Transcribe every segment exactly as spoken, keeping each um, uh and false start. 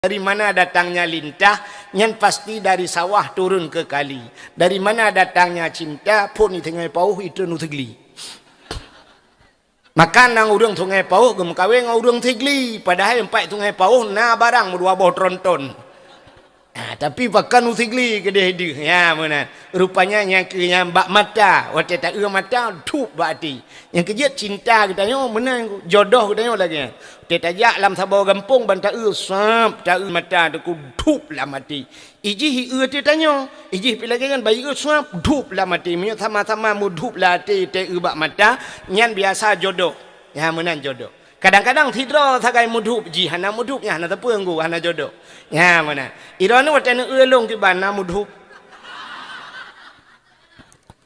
Dari mana datangnya lintah, nyan pasti dari sawah turun ke kali. Dari mana datangnya cinta, phon i sungai paoh i treun u Sigli. Maka na ureuëng sungai paoh geumeukawen ngon ureuëng Sigli, padahai teumpat sungai paoh na barang meudua boh tronton. Ha, tapi pakon u Sigli keudeh deuh. Ya, meunan. Rupanya nyang keu nyang bak mata, watée taeu mata, dhup bak até. Nyang keujeuet cinta geutanyoe meunan, jodoh geutanyoe lagée nyan. Watée tajak lam saboh gampông ban taeu sab, taeu mata teuku dhup lam até. Ijih ieu teuh tanyoe, ijih pi lagée nyan ban ieu sab dhup lam até. Meunyoe sama-sama meudhup lam até teueu bak mata, nyan biasa jodoh. Ya, meunan jodoh. Kadang-kadang sidroe sagai meudhup jih hana meudhup, nyan hana teupeu ngu, hana jodoh. Nyan meunan. Idroeneuh watée neueu lôn kiban na meudhup.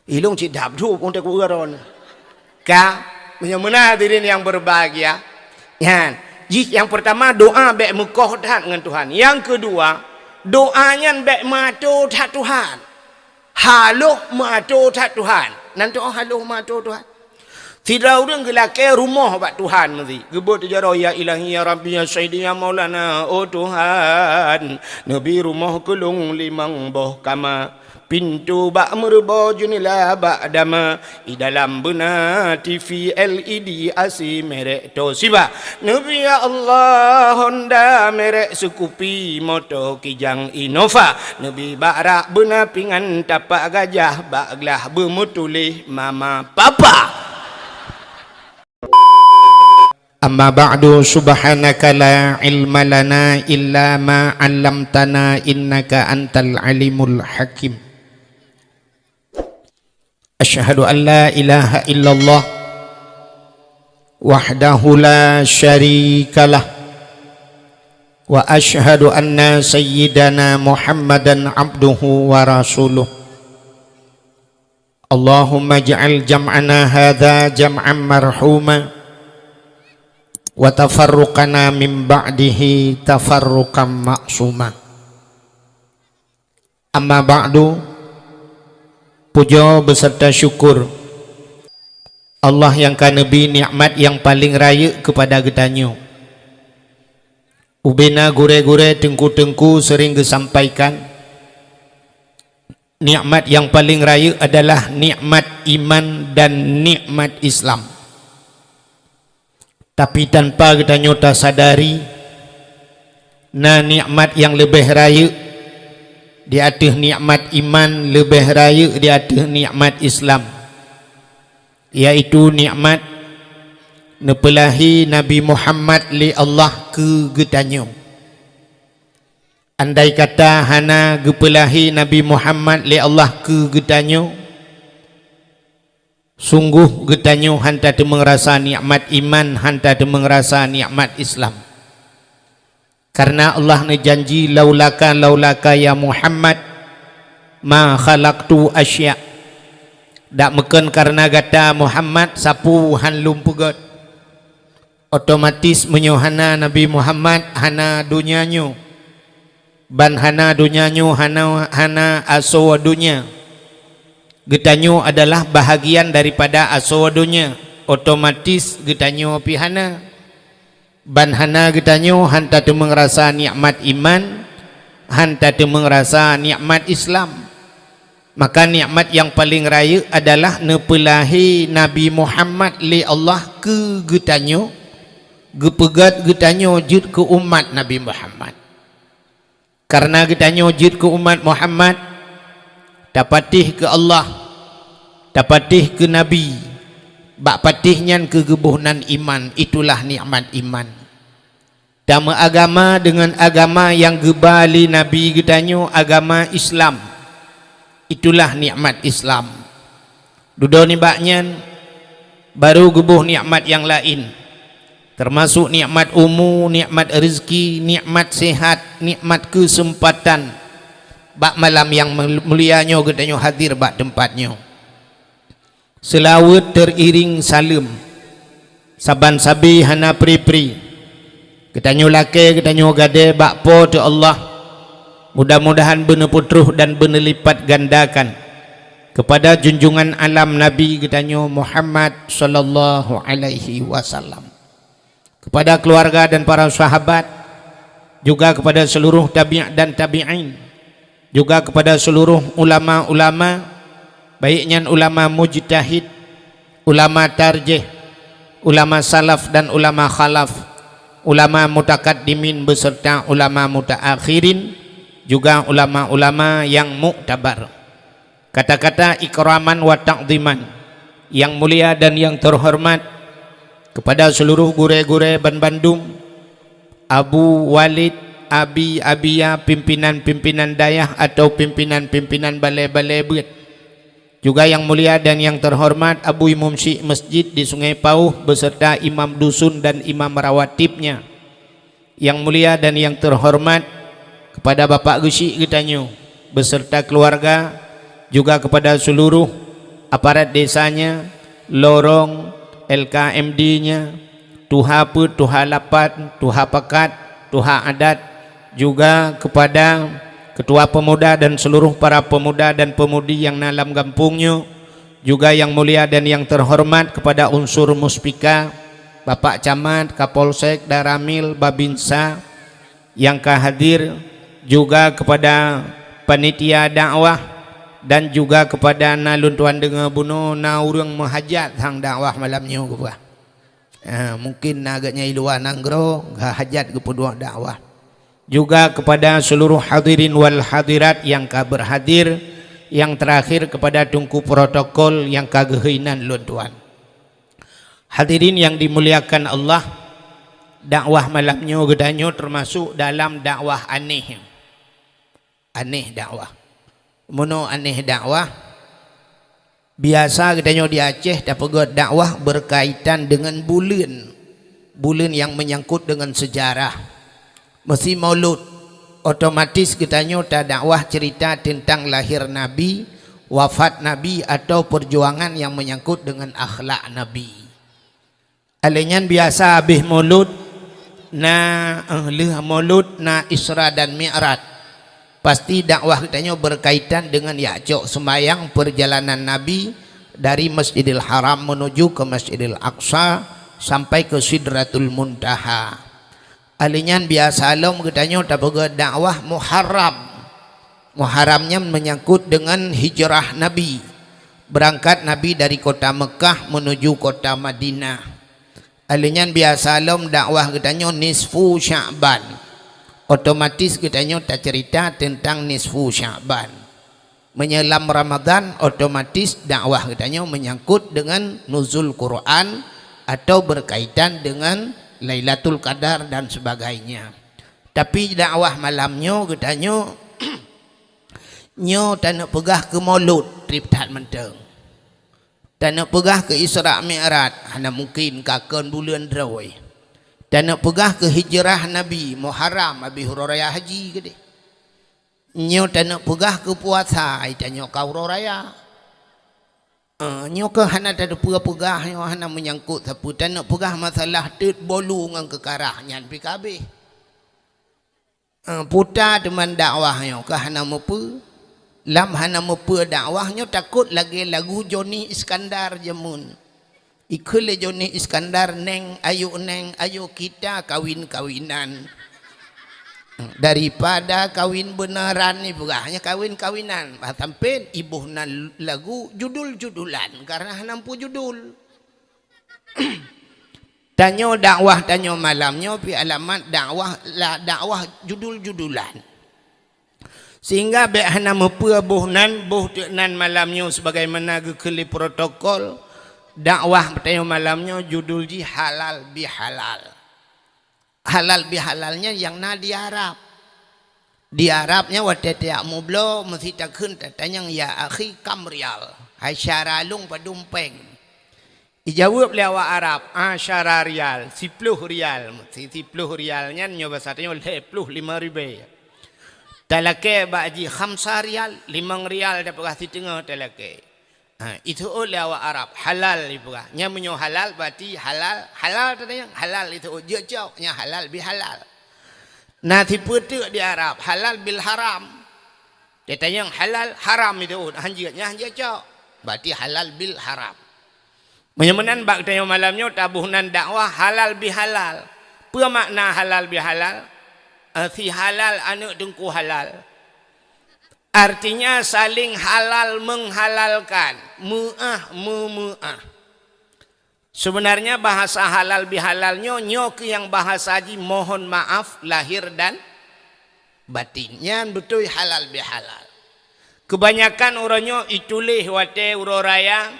Ilôn cit dap dhup untuk ureuëng. Ka, meunyoe meunan hadirin yang berbahagia. Nyan, jih yang pertama doa bék meukoh that ngon Tuhan. Yang kedua, doa nyan bék meuato that Tuhan. Haloh meuato that Tuhan. Nan teuh haloh meuato Tuhan. Sidroe ureuëng geulakée rumoh bak Tuhan meusi. Geubeuet jaroe, "Ya Ilahi, ya Rabbi, ya Sayyidi, ya Maulana, oh Tuhan, neubi rumoh keu lôn limong boh kama. Pintoe bak meureubo, jeunela bak dama. I dalam beuna T V L E D, A C merek Toshiba. Neubi ya Allah Honda merek Scoopy, moto Kijang Innova. Neubi bak rak beuna pingan tapak gajah, bak glah beumeutuléh mama papa." Amma ba'du, subhanaka la ilma lana illa ma 'allamtana innaka antal alimul hakim. Asyhadu an la ilaha illallah wahdahu la syarikalah, wa asyhadu anna sayyidana Muhammadan abduhu wa rasuluh. Allahumma ij'al jam'ana hadza jam'an marhuma, wa tafarruqana min ba'dihi tafarruqan ma'suma. Amma ba'du, pujoe beuseurta syukur Allah nyang ka neubi nikmat nyang paleng rayeuk keupada geutanyoe. Ubena gurée-gurée, teungku-teungku seuring geusampaikan, nikmat nyang paleng rayeuk adalah nikmat iman dan nikmat Islam. Tapi tanpa geutanyoe tasadari, na nikmat nyang leubeh rayeuk di ateueh nikmat iman, leubeh rayeuk di ateueh nikmat Islam, yaitu nikmat neupeulahi Nabi Muhammad lé Allah keu geutanyoe. Andai kata hana geupeulahi Nabi Muhammad lé Allah keu geutanyoe, sunggoh geutanyoe hana tateumeurasa nikmat iman, hana tateumeurasa nikmat Islam. Karena Allah neujanji, "Laulaka, laulaka ya Muhammad, ma khalaqtu asya." Dak meukon karena gata Muhammad, sapeue hán lôn peugét. Otomatis meunyoe hana Nabi Muhammad, hana donya nyoe. Ban hana donya nyoe, hana, hana asoe donya. Geutanyoe adalah bahagian daripada asoe donya. Otomatis geutanyoe pih hana. Ban hana geutanyoe hán tateumeurasa nikmat iman, hán tateumeurasa nikmat Islam. Maka nikmat nyang paleng rayeuk adalah neupeulahi Nabi Muhammad lé Allah keu geutanyoe, geupeugét geutanyoe jeuet keu umat Nabi Muhammad. Karena geutanyoe jeuet keu umat Muhammad, tapatéh keu Allah, tapatéh keu Nabi, bak patéh nyan keu geuboh nan iman, itulah nikmat iman. Tameuagama deungon agama nyang geuba lé Nabi geutanyoe, agama Islam. Itulah nikmat Islam. Dudoe nibak nyan, barô geuboh nikmat nyang laén, teumasok nikmat umu, nikmat reuzeuki, nikmat seuhat, nikmat keuseumpatan. Bak malam nyang mul-, mulia nyoe geutanyoe hadir bak teumpat nyoe. Seulaweuet teuiréng saleuem, saban sabe hana pri-pri. Geutanyoe lakée, geutanyoe gadée bak Po teu Allah. Mudah-mudahan beuneupeutroh dan beuneulipatgandakan keupada junjungan alam Nabi geutanyoe Muhammad sallallahu alaihi wasallam. Keupada keuluwarga dan para sahabat, juga kepada seluruh tabi' dan tabi'in, juga kepada seluruh ulama-ulama, baik nyan ulama mujtahid, ulama tarjih, ulama salaf dan ulama khalaf, ulama mutakaddimin beserta ulama mutaakhirin, juga ulama-ulama yang muktabar. Kata-kata ikraman wa ta'ziman, yang mulia dan yang terhormat, kepada seluruh gurée-gurée banbandum, Abu Walid, Abi, Abia, pimpinan-pimpinan dayah atau pimpinan-pimpinan balée-balée beuet. Juga yang mulia dan yang terhormat Abu Imum Syik Masjid di Sungai Pauh beserta imam dusun dan imam rawatibnya. Yang mulia dan yang terhormat kepada Bapak Geuchik geutanyoe beserta keluarga, juga kepada seluruh aparat desanya, lorong, L K M D-nya, tuha peuet, tuha lapan, tuha pakat, tuha adat, juga kepada ketua pemuda dan seluruh para pemuda dan pemudi yang na lam gampông nyoe, juga yang mulia dan yang terhormat kepada unsur Muspika, Bapak Camat, Kapolsek, Danramil, Babinsa yang ka hadir, juga kepada panitia dakwah dan juga kepada na lôn tuan deungoe bunoe na ureuëng meuhajat sang dakwah malam nyoe geupeugah. Ha, mungkin na geuhnyan i luwa nanggroe ka hajat geupeuduek dakwah. Juga kepada seluruh hadirin wal hadirat yang ka berhadir, yang terakhir kepada teungku protokol yang ka geuhôi nan lôn tuan. Hadirin yang dimuliakan Allah, dakwah malam nyoe geutanyoe termasuk dalam dakwah aneh. Aneh dakwah. Meunoe aneh dakwah, biasa geutanyoe di Aceh tapeugét dakwah berkaitan dengan buleuen, buleuen yang menyangkut dengan sejarah. Meusi Maulud, otomatis geutanyoe tadakwah cerita tentang lahir Nabi, wafat Nabi, atau perjuangan yang menyangkut dengan akhlak Nabi. Alèh nyan biasa habéh Maulud na, eh, lheueh Maulud na Isra dan Mi'raj. Pasti dakwah geutanyoe berkaitan dengan jak cok seumayang perjalanan Nabi dari Masjidil Haram menuju ke Masjidil Aqsa sampai ke Sidratul Muntaha. Alèh nyan biasa lom geutanyoe tapeugét dakwah Muharram. Muharram nyan menyangkut dengan hijrah Nabi. Berangkat Nabi dari kota Mekah menuju kota Madinah. Alèh nyan biasa lom dakwah geutanyoe nisfu Sya'ban. Otomatis geutanyoe tacerita tentang nisfu Sya'ban. Meunyoe lam Ramadan, otomatis dakwah geutanyoe menyangkut dengan nuzul Quran atau berkaitan dengan Lailatul Qadar dan sebagainya. Tapi dakwah malam nyoe geutanyoe, nyoe taneuk peugah keu Maulud trép that mantong. Taneuk peugah keu Isra Mi'raj, hana mungkin ka kon buleuen droe. Taneuk peugah keu hijrah Nabi, Muharram, abéh uroe raya haji keudeh. Nyoe taneuk peugah keu puasa, ai tanyoe ka uroe raya. Eh, nyoe keuh hana tateupeue peugah, nyoe hana meunyangkot sapeue. Taneuk peugah masalah teut bolu ngon keukarah, nyan pih ka abéh. Eh, puta teuma dakwah nyoe ka hana meupeue. Lam hana meupeue dakwah nyoe takot lagèe lagu Joni Iskandar jameun. Ikheun lé Joni Iskandar, "Neng, ayo Neng, ayo kita kawin-kawinan. Daripada kawin beuneran," ipeugah, "nyoe kawin-kawinan." Bah sampoe iboh nan lagu judul-judulan, karena hana meupeue judul. Tanyoe dakwah tanyoe malam nyoe pih alamat dakwah la, dakwah judul-judulan. Sehingga bèk hana meupeue boh nan, boh teuk nan malam nyoe sebagaimana geukheun lé protokol, dakwah tanyoe malam nyoe judul jih halal bihalal. Halal bihalal nyan nyang na di Arab. Di Arab nyan watèe tajak meubloe, meusi takheun tatanyong, "Ya akhi, kam rial?" Hai syara lôn, padum pèng? Ijaweueb lé awak Arab, "Asyara rial, siploh rial." Si-, siploh rial nyan nyoe basa tanyoe lhèe ploh limong ribèe. Talakèe bak jih khamsa rial, limong rial tapeugah siteungoh talakèe. Ha, iteuôt lé awak Arab, halal ipeugah. Nyan meunyoe halal, berarti halal, halal tatanyong, halal iteuôt, jeuet cok, nyan halal bihalal. Na sipeue teuk di Arab, halal bil haram. Tatanyong halal, haram iteuôt, han jeuet, nyan han jeuet cok. Berarti halal bil haram. Meunyoe meunan bak tanyoe malam nyoe taboh nan dakwah halal bihalal. Peue makna halal bihalal? Eh, si halal aneuk teungku halal. Artinya saling halal menghalalkan, meu'ah meumeu'ah. Sebenarnya bahasa halal bihalal nyoe, nyoe keuh nyang bahasa jih mohon maaf lahir dan batin. Nyan beutôi halal bihalal. Kebanyakan uroe nyoe ituléh watée uroe raya,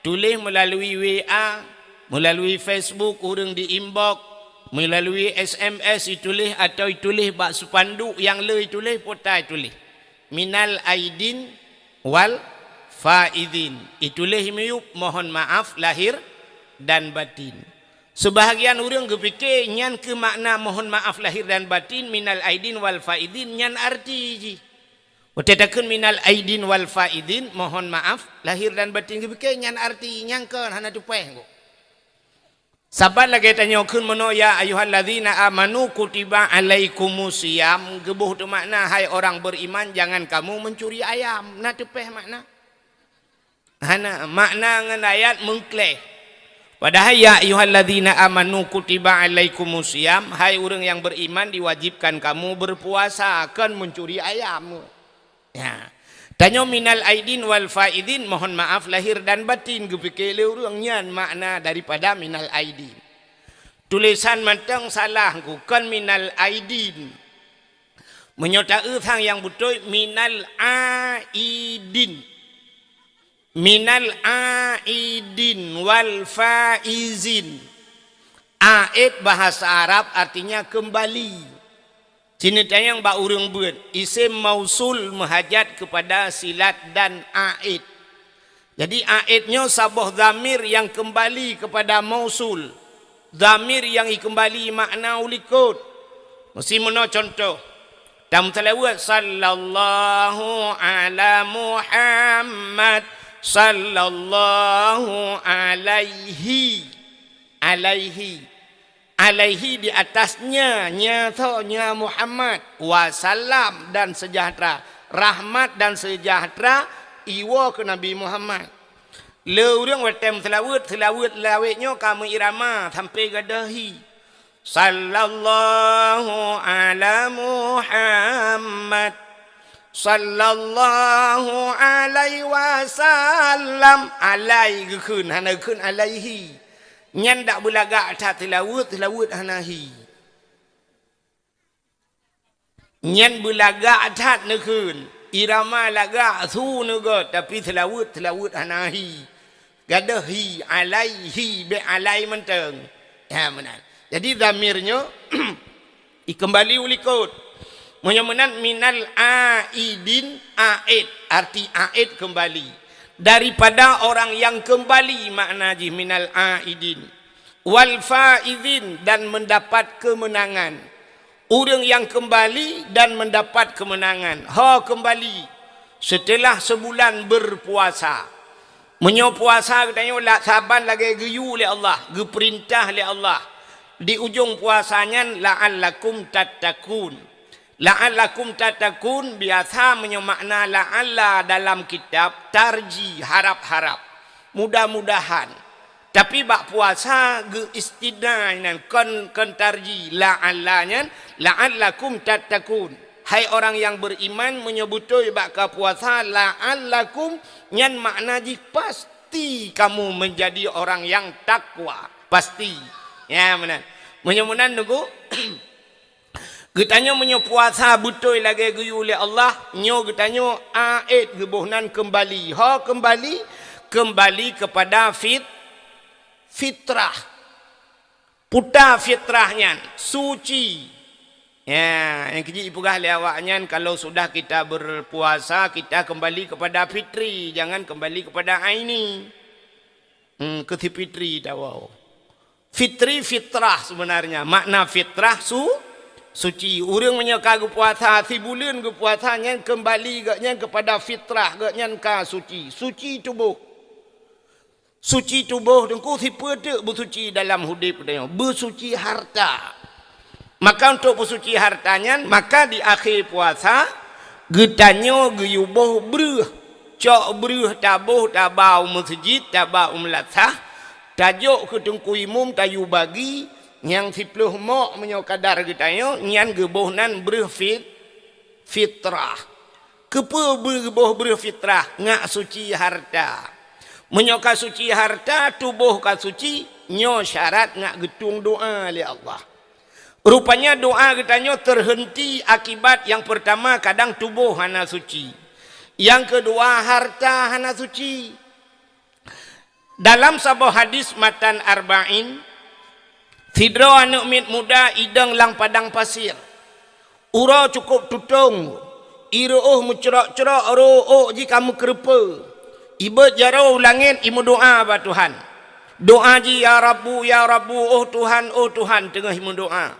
tuléh meulalu W A, meulalu Facebook ureuëng di inbox, meulalu S M S ituléh atau ituléh bak spanduk nyang le ituléh, peue ta ituléh. Minal aidin wal faizin. Ituléh miyueb mohon maaf lahir dan batin. Seubahagian ureuëng geupike nyan keuh makna mohon maaf lahir dan batin, minal aidin wal faizin, nyan arti jih. Watée takheun minal aidin wal faizin, mohon maaf lahir dan batin, geupike nyan arti nyang kon hana teupeh. Saban lagée tanyoe kheun meunoe, "Ya ayyuhallazina amanu kutiba alaikumusiyam," geuboh teumakna, "Hai orang beriman, jangan kamu mencuri ayam." Na teupeh makna? Hana, makna ngon ayat meukleh. Padahai, "Ya ayyuhallazina amanu kutiba alaikumusiyam," hai ureuëng nyang beriman, diwajibkan kamu berpuasa, kon mencuri ayam. Ya. Tanyoe minal aidin wal faizin, mohon maaf lahir dan batin, geupike lé ureuëng nyan makna daripada minal aidin. Tulésan mantong salah, kon minal aidin. Meunyoe taeu sang nyang beutôi, minal aidin. Minal aidin wal faizin. Aid bahasa Arab artinya kembali. Sini tanyong bak ureuëng beuet, isim mausul meuhajat kepada silat dan aid. Jadi, aid nyoe saboh dhamir nyang kembali kepada mausul. Dhamir nyang ikembali makna u likot. Meusi meunoe contoh. Tameuseulaweuet, "Sallallahu ala Muhammad, sallallahu alaihi." Alaihi. Alaihi di atasnya, nya tho, nya Muhammad. Wasallam dan sejahtera. Rahmat dan sejahtera iwoe keu Nabi Muhammad. Le ureuëng watée meuseulaweuet, seulaweuet lawét nyoe ka meuirama sampoe gadôh hi. Sallallahu ala Muhammad. Sallallahu alaihi wasallam. Alai geukheun, hana geukheun alaihi. Nyan dak beulagak that seulaweuet, seulaweuet hana hi. Nyan beulagak that neukheun, irama lagak su neugôt, tapi seulaweuet, seulaweuet hana hi. Gadôh hi, alaihi, bék alai mantong. Ha, meunan. Jadi, dhamir nyoe ikembali u likot. Meunyoe meunan, minal aidin, aid, arti aid kembali. Daripada orang yang kembali, makna jih minal aidin. Wal faizin, dan mendapat kemenangan. Ureuëng nyang keumbali dan mendapat keumeunangan. Ho keumbali seuteulah seubulan beupuasa. Meunyoe puasa geutanyoe la-, saban lagée geuyue lé Allah, geupeurintah lé Allah. Di ujong puasa nyan, "La'allakum tattaqun." "La'allakum tattaqun" biasa meunyoe makna "la'alla" dalam kitab, tarji, harab-harab, mudah-mudahan. Tapi bak puasa geu-istitsna nyan, kon, kon tarji, la'alla nyan, "La'allakum tattaqun." Hai orang nyang beriman, meunyoe beutôi bak ka puasa, "la'allakum" nyan makna jih pasti kamu menjadi orang yang takwa. Pasti. Ya, meunan. Meunyoe meunan, nunggu. Geutanyoe meunyoe puasa beutôi lagée geuyue lé Allah, nyoe geutanyoe aid geuboh nan keumbali. Ho keumbali? Keumbali keupada fit-, fitrah. Puta fitrah nyan, suci. Ya, nyang keujeuet ipeugah lé awak nyan, kalau sudah kita berpuasa, kita kembali kepada fitri, jangan kembali kepada aini. Hmm, keu si fitri tawoe. Fitri, fitrah sebenarnya. Makna fitrah su-, suci. Ureuëng meunyoe ka geupuasa, sibuleuen geupuasa nyan keumbali gobnyan keupada fitrah, gobnyan ka suci. Suci tuboh. Suci tuboh teungku sipeue teuk beusuci dalam udeb geutanyoe? Beusuci harta. Maka untuk beusuci harta nyan, maka di akhé puasa, geutanyoe geuyue boh breuh. Cok breuh taboh, taba u meuseujid, taba u meulasah, tajok keu teungku imum, tayue bagi, Nyang siplôh mok meunyoe kadar geutanyoe, nyan geuboh nan breuh fit-, fitrah. Keupeue beu-, geuboh breuh fitrah? Ngat suci harta. Meunyoe ka suci harta, tuboh ka suci, nyoe syarat ngat geutueng doa lé Allah. Rupanya doa geutanyoe teuheunti akibat nyang peurtama kadang tuboh hana suci. Nyang keudua harta hana suci. Dalam saboh hadis matan Arba'in, sidroe aneuëk miet muda idong lam padang pasir. Uroe cukôp tutong, ié reuôh meucrok-crok, rôh ôk jih ka meukeureupeue. Ibeuet jaroe u langét, imeudoá bak Tuhan. Doá jih, "Ya Rabbu, ya Rabbu, oh Tuhan, oh Tuhan," teungoh imeudoá.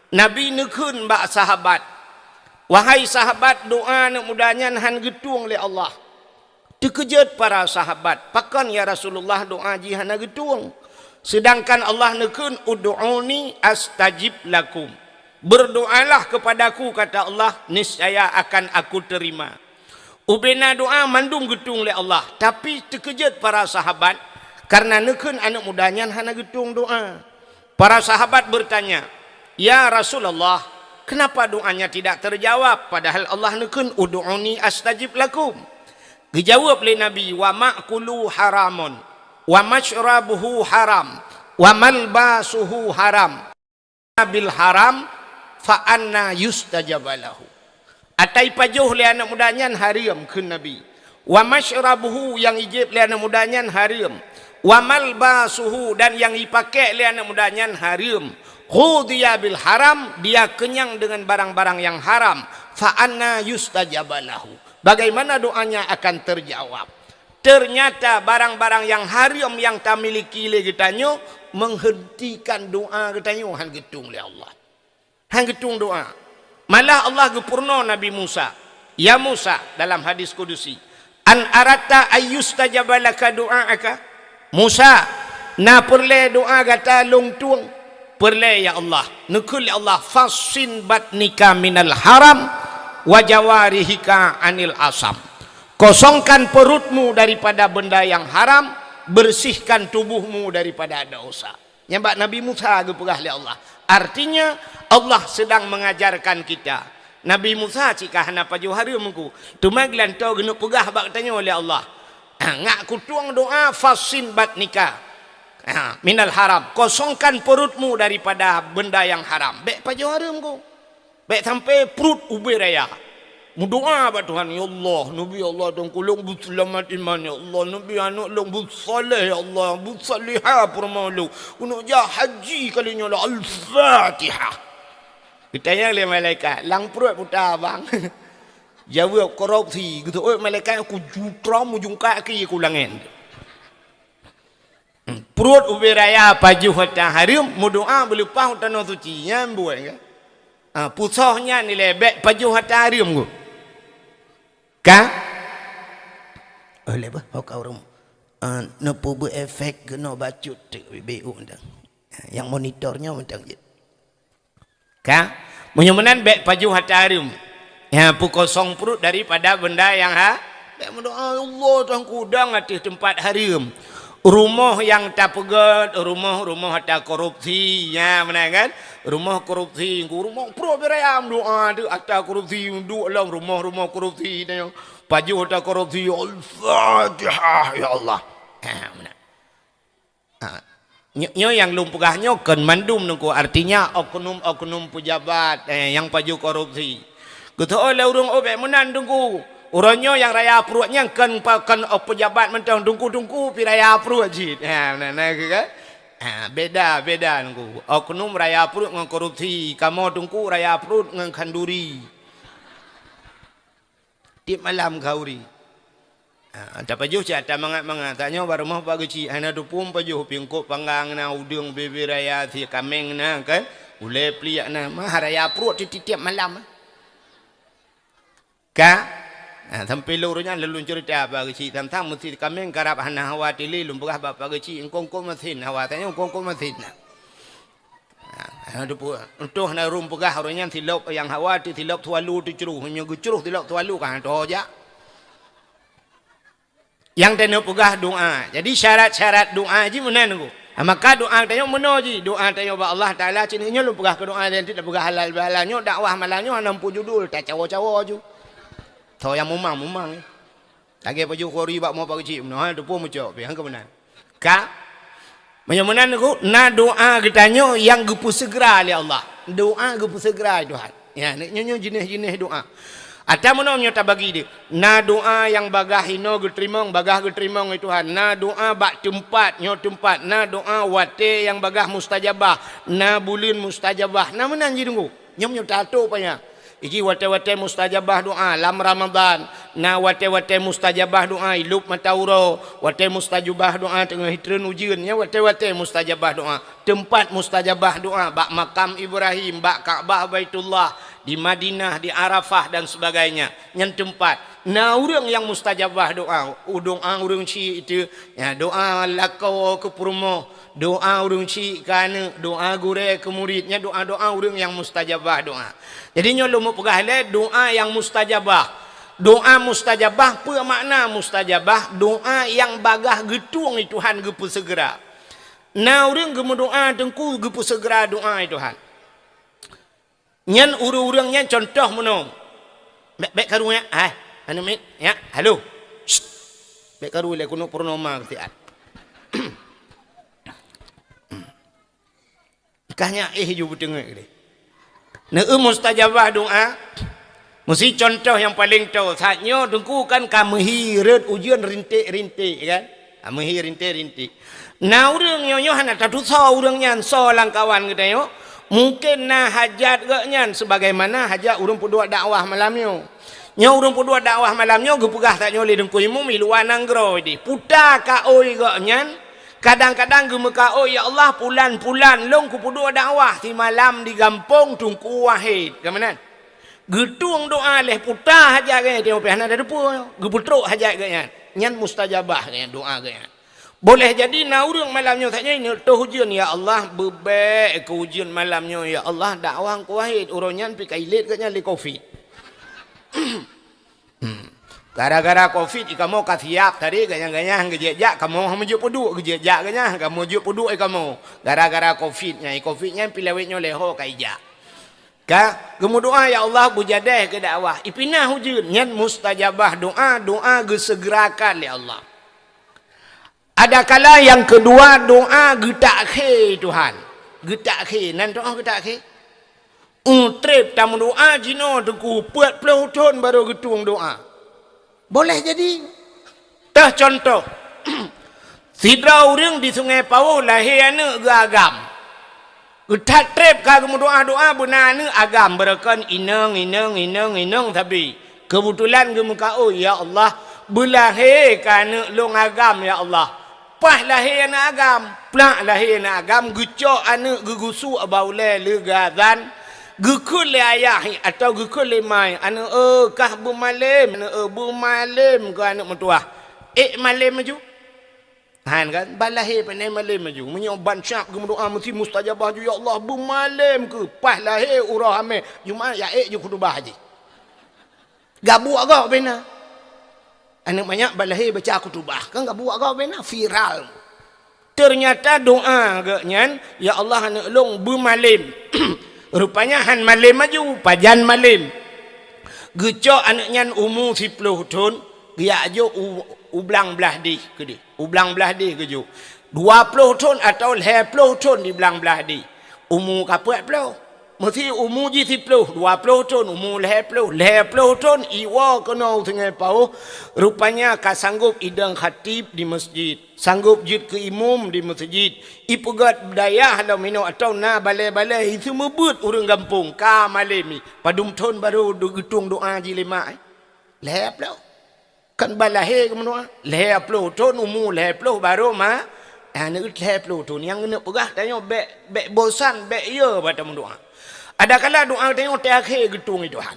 Nabi neukheun bak sahabat, "Wahai sahabat, doá aneuëk muda nyan hán geutueng lé Allah." Teukeujot para sahabat, "Pakon ya Rasulullah doá jih hana geutueng? Seudangkan Allah neukheun, 'Ud'uni astajib lakum.' Berdoalah kepadaku," kata Allah, "niscaya akan Aku terima." Ubena doá mandum geutueng lé Allah, tapi teukeujot para sahabat karena neukheun aneuëk muda nyan hana geutueng doá. Para sahabat bertanya, "Ya Rasulullah, kenapa doanya tidak terjawab, padahal Allah neukheun, 'Ud'uni astajib lakum'?" Geujaweueb lé Nabi, "Wa ma'kuluhu haramun, wa masyrabuhu haram, wa malbasuhu haram. Bil haram, fa anna yustajaba lahu." Ata ipajoh lé aneuëk muda nyan hareuem, kheun Nabi. "Wa masyrabuhu," nyang ijieb lé aneuëk muda nyan hareuem. "Wa malbasuhu," dan nyang ipakék lé aneuëk muda nyan hareuem. "Ghudhiya bil haram," dia kenyang dengan barang-barang yang haram. "Fa anna yustajaba lahu." Bagaimana doanya akan terjawab? Ternyata barang-barang nyang hareuem nyang tamiliki lé geutanyoe menghentikan doá geutanyoe hán geutueng lé Allah. Hán geutueng doá. Malah Allah geupeurunoe Nabi Musa. "Ya Musa," dalam hadis kudusi, "an aratta ayyustajaba laka du'aaka?" Musa, na peureulée doá gata lôn tueng? Peureulée, ya Allah. Neukheun lé Allah, "Fassin batnika minal haram wa jawarihika anil asam." Kosongkan perutmu daripada benda yang haram, bersihkan tubuhmu daripada dosa. Nyang bak Nabi Musa geupeugah lé Allah. Artinya, Allah sedang mengajarkan kita. Nabi Musa cit ka hana pajoh hareuem ku. Teuma geulantoe geuneuk peugah bak tanyoe lé Allah, "Ngat kutueng doá, fassin batnika, ha, minal haram. Kosongkan perutmu daripada benda yang haram." Bék pajoh hareuem ku. Bék sampai pruet ubé raya. Meudoá bak Tuhan, "Ya Allah, neubi Allah, Tuhanku lôn beuseulamat iman, ya Allah, neubi aneuëk lôn beusaleh, ya Allah, beusalehah peurumoh lôn. Keuneuk jak haji kali nyoe lah." Al-Fatihah. Geutanyong lé malaikat, "Lam pruet peue ta, Bang?" Jaweueb, "Korupsi." Geuteuôt malaikat, "Ku jutrom ujong kaki ku langét." Pruet ubé raya pajoh ata hareuem, meudoá beuleupah u tanoh suci, nyan buet ka. Ah, pusoh nyan ilée bék pajoh ata hareuem ku. Ka? Oh, lé bah, ho ka ureuëng, ah, neupeubuet efek keunoe bacut teuk bibé u ndang. Nyang monitor nyoe mantong jeuet. Ka? Meunyoe meunan bék pajoh ata hareuem. Ya, peukosong pruet daripada benda nyang ha-, bék meudoá, "Ya Allah, Tuhanku, dang ateueh teumpat hareuem. Rumoh nyang tapeugét, rumoh-rumoh ata korupsi." Ya, meunan kan? Rumoh korupsi, rumoh pruet beuraya meudoá, ateueh ata korupsi, duek lam rumoh-rumoh korupsi, pajoh ata korupsi, "Al-Fatihah, ya Allah." Ha, meunan. Ha, nyo-, nyoe nyang lôn peugah nyoe kon mandum Teungku, artinya oknum-oknum peujabat, eh, nyang pajoh korupsi. Geuteuôt lé ureuëng, "Oh, bék meunan Teungku. Uroe nyoe nyang raya pruet nyan kon pa-, kon, oh, peujabat mantong, Teungku-teungku pih raya pruet cit." Ha, na, na, kan? Ha, beda, beda Teungku. Oknum raya pruet ngon korupsi, kamoe Teungku raya pruet ngon khanduri. Tiep malam khanduri. Ha, tapajoh cit ata mangat-mangat. Tanyoe bak rumoh Pak Geuchik, hana teupeu pajoh, pingkop panggang na, udeueng bebe raya, sie kaméng na kan, ulée pliek na, mah raya pruet tiep-tiep malam. Ka? Ha, sampoe lôn uroe nyan lôn ceurita Pak Geuchik, tang-tang meusie kaméng karab hana hawa tili, lôn peugah bak Pak Geuchik, "Eungkôt-eungkôt masin hawa." Tanyoe, "Eungkôt-eungkôt masin na?" Ha, hana teupeu. Untôh na ureuëng peugah, uroe nyan silop nyang hawa teuh silop sualu teucroh. Meunyoe geucroh silop sualu ka hana teuho jak. Nyang teuneuk peugah doá. Jadi syarat-syarat doá jih meunan Teungku. Maka doa tanyoe meunoe jih, doa tanyoe bak Allah Taala, cit nyoe lôn peugah keu doa dan tidak peugah halal bihalal. Nyoe dakwah malam nyoe hana muphom judul, tacawo-cawo ju. Tho nyang mumang-mumang, eh. Lagèe pajoh khuri bak mo pageucik meunoe, ha, teupeu mucok, pih, ha, keu meunan. Ka? Meunyoe meunan, Teungku, na doa geutanyoe nyang geupeuseugeura lé Allah. Doa geupeuseugeura lé Tuhan. Ya, nyoe, nyoe jeunèh-jeunèh doa. Ata meunoe nyoe tabagi deh. Na doa nyang bagaih inoe geuteurimong, bagaih geuteurimong lé Tuhan. Na doa bak teumpat, nyoe teumpat. Na doa watèe nyang bagaih mustajabah. Na buleuen mustajabah. Na meunan jih, Teungku. Nyoe meunyoe tato payah. Iji watèe-watèe mustajabah doa lam Ramadhan, na watèe-watèe mustajabah doa ilop mata uroe, watèe mustajabah doa teungoh jitreun ujeuen, nyan watèe-watèe mustajabah doa. Teumpat mustajabah doa bak makam Ibrahim, bak Ka'bah Baitullah, di Madinah, di Arafah dan sebagainya. Nyan teumpat. Na ureueng nyang mustajabah doa, u doa ureueng syik itu, ya, doa lakoe keu peurumoh, doa ureueng syik keu aneuk, doa gurèe keu murit, nyan doa-doa ureueng nyang mustajabah doa. Jadi nyoe lôn meupeugah lé doa nyang mustajabah. Doa mustajabah, peue makna mustajabah? Doa nyang bagaih geutueng lé Tuhan geupeuseugeura. Na ureueng geumeudoa Teungku geupeuseugeura doa lé Tuhan. Nyan ureueng-ureueng nyan contoh meunoe. Bèk, bèk karu nyan, hai, aneuk miet, nyan, halo. Shh. Bèk karu lé keuneuk purnoma keu siat. Kah nyan éh ju beuteungeut deh. Neu mustajabah doa. Meusi contoh nyang paleng toe. Saat nyoe Teungku kan ka meuhi rhot ujeuen rinték-rinték kan? Ka meuhi rinték-rinték. Na ureueng nyoe, nyoe hana tatusoe ureueng nyan soe lamkawan geutanyoe. Mungken na hajat gobnyan sebagaimana hajat ureueng peuduek dakwah malam nyoe. Nyoe ureueng peuduek dakwah malam nyoe geupeugah tanyoe lé Teungku Imum i luwa nanggroe deh. Puta kaôi gobnyan, kadang-kadang geumeukaôi, "Ya Allah, pulan-pulan lôn kupeuduek dakwah simalam di gampông Teungku Wahid." Ka meunan? Geutueng doa lhèe puta hajat gobnyan, teuma pih hana teupeue. Geupeutrok hajat gobnyan. Nyan mustajabah gobnyan, doa gobnyan. Boleh jadi na ureueng malam nyoe saja neuk toh ujeuen, "Ya Allah, beubèk keu ujeuen malam nyoe, ya Allah, dakwah Teungku Wahid." Uroe nyan pih ka ilét gobnyan lé covid. Hmm. Gara-gara covid, i kamoe ka siap tadi, ganyang-ganyang geujak-jak, kamoe hana meujeuet peuduek, geujak-jak ganyang, kamoe jeuet peuduek i kamoe. Gara-gara covid nyan, i covid nyan pih lawét nyoe lhèe ho ka ijak. Ka geumeudoa, "Ya Allah, beujadèh keu dakwah." Ipinah ujeuen, nyan mustajabah doa, doa geuseugerakan lé Allah. Adakala nyang keudua doa geutakhé Tuhan. Geutakhé, nan doa geutakhé. Trép tameudoa jinoe Teungku, peuet ploh thon barô geutueng doa. Boleh jadi. Teuh contoh, sidroe ureueng di Sungai Pawôh lahé aneuk geuagam. Geuthat trép ka geumeudoa-doa beuna aneuk agam, beureukan inong, inong, inong, inong sabe. Keubeutulan geumeukaôi, "Ya Allah, beulahé keu aneuk lôn agam, ya Allah." Paih lahé aneuk agam, plak lahé aneuk agam, geucok aneuk geugusuk bak ulèe leuga azan, geukheun lé ayah atawa geukheun lé ma, "Aneuk eu, kah beumalém, aneuk eu, beumalém keu aneuk meutuwah." Ék malém laju. Han kan, ban lahé pane malém laju. Meunyoe ban siap geumeudoa meusti mustajabah ju, "Ya Allah, beumalém keu." Paih lahé uroe hamé, Jumat ya ék ju khutubah jih. Gabuek gob bena. Aneuk manyak ban lahé baca khutubah, kan gabuek gob bena, viral. Teunyata doa gobnyan, "Ya Allah, aneuk lôn beumalém." Rupanya han malém laju, pajan malém. Geucok aneuk nyan umu siploh thon, geujak jok u, u blang blah deh keudeh. U blang blah deh geujok. Dua ploh thon atawa lhèe ploh thon di blang blah deh. Umu ka peuet ploh. Meusti umu jih siploh, dua ploh thon, umu lhèe ploh, lhèe ploh thon iwoe keunoe u Sungai Pawôh. Rupanya ka sanggop idong khatib di meuseujid, sanggop jeuet keu imum di meuseujid. Ipeugöt dayah lom inoe atawa na balèe-balèe, iseumeubeuet ureueng gampông ka malém. Padum thon barô geutueng doa jih lé mak, eh? Lhèe ploh. Kan ban lahé geumeudoa, lhèe ploh thon, umu lhèe ploh barô ma-, aneuk lhèe ploh thon. Nyang keuneuk peugah tanyoe bèk, bèk bosan, bèk yö bak tameudoa. Adakala doa tanyoe teuakhé geutueng lé Tuhan.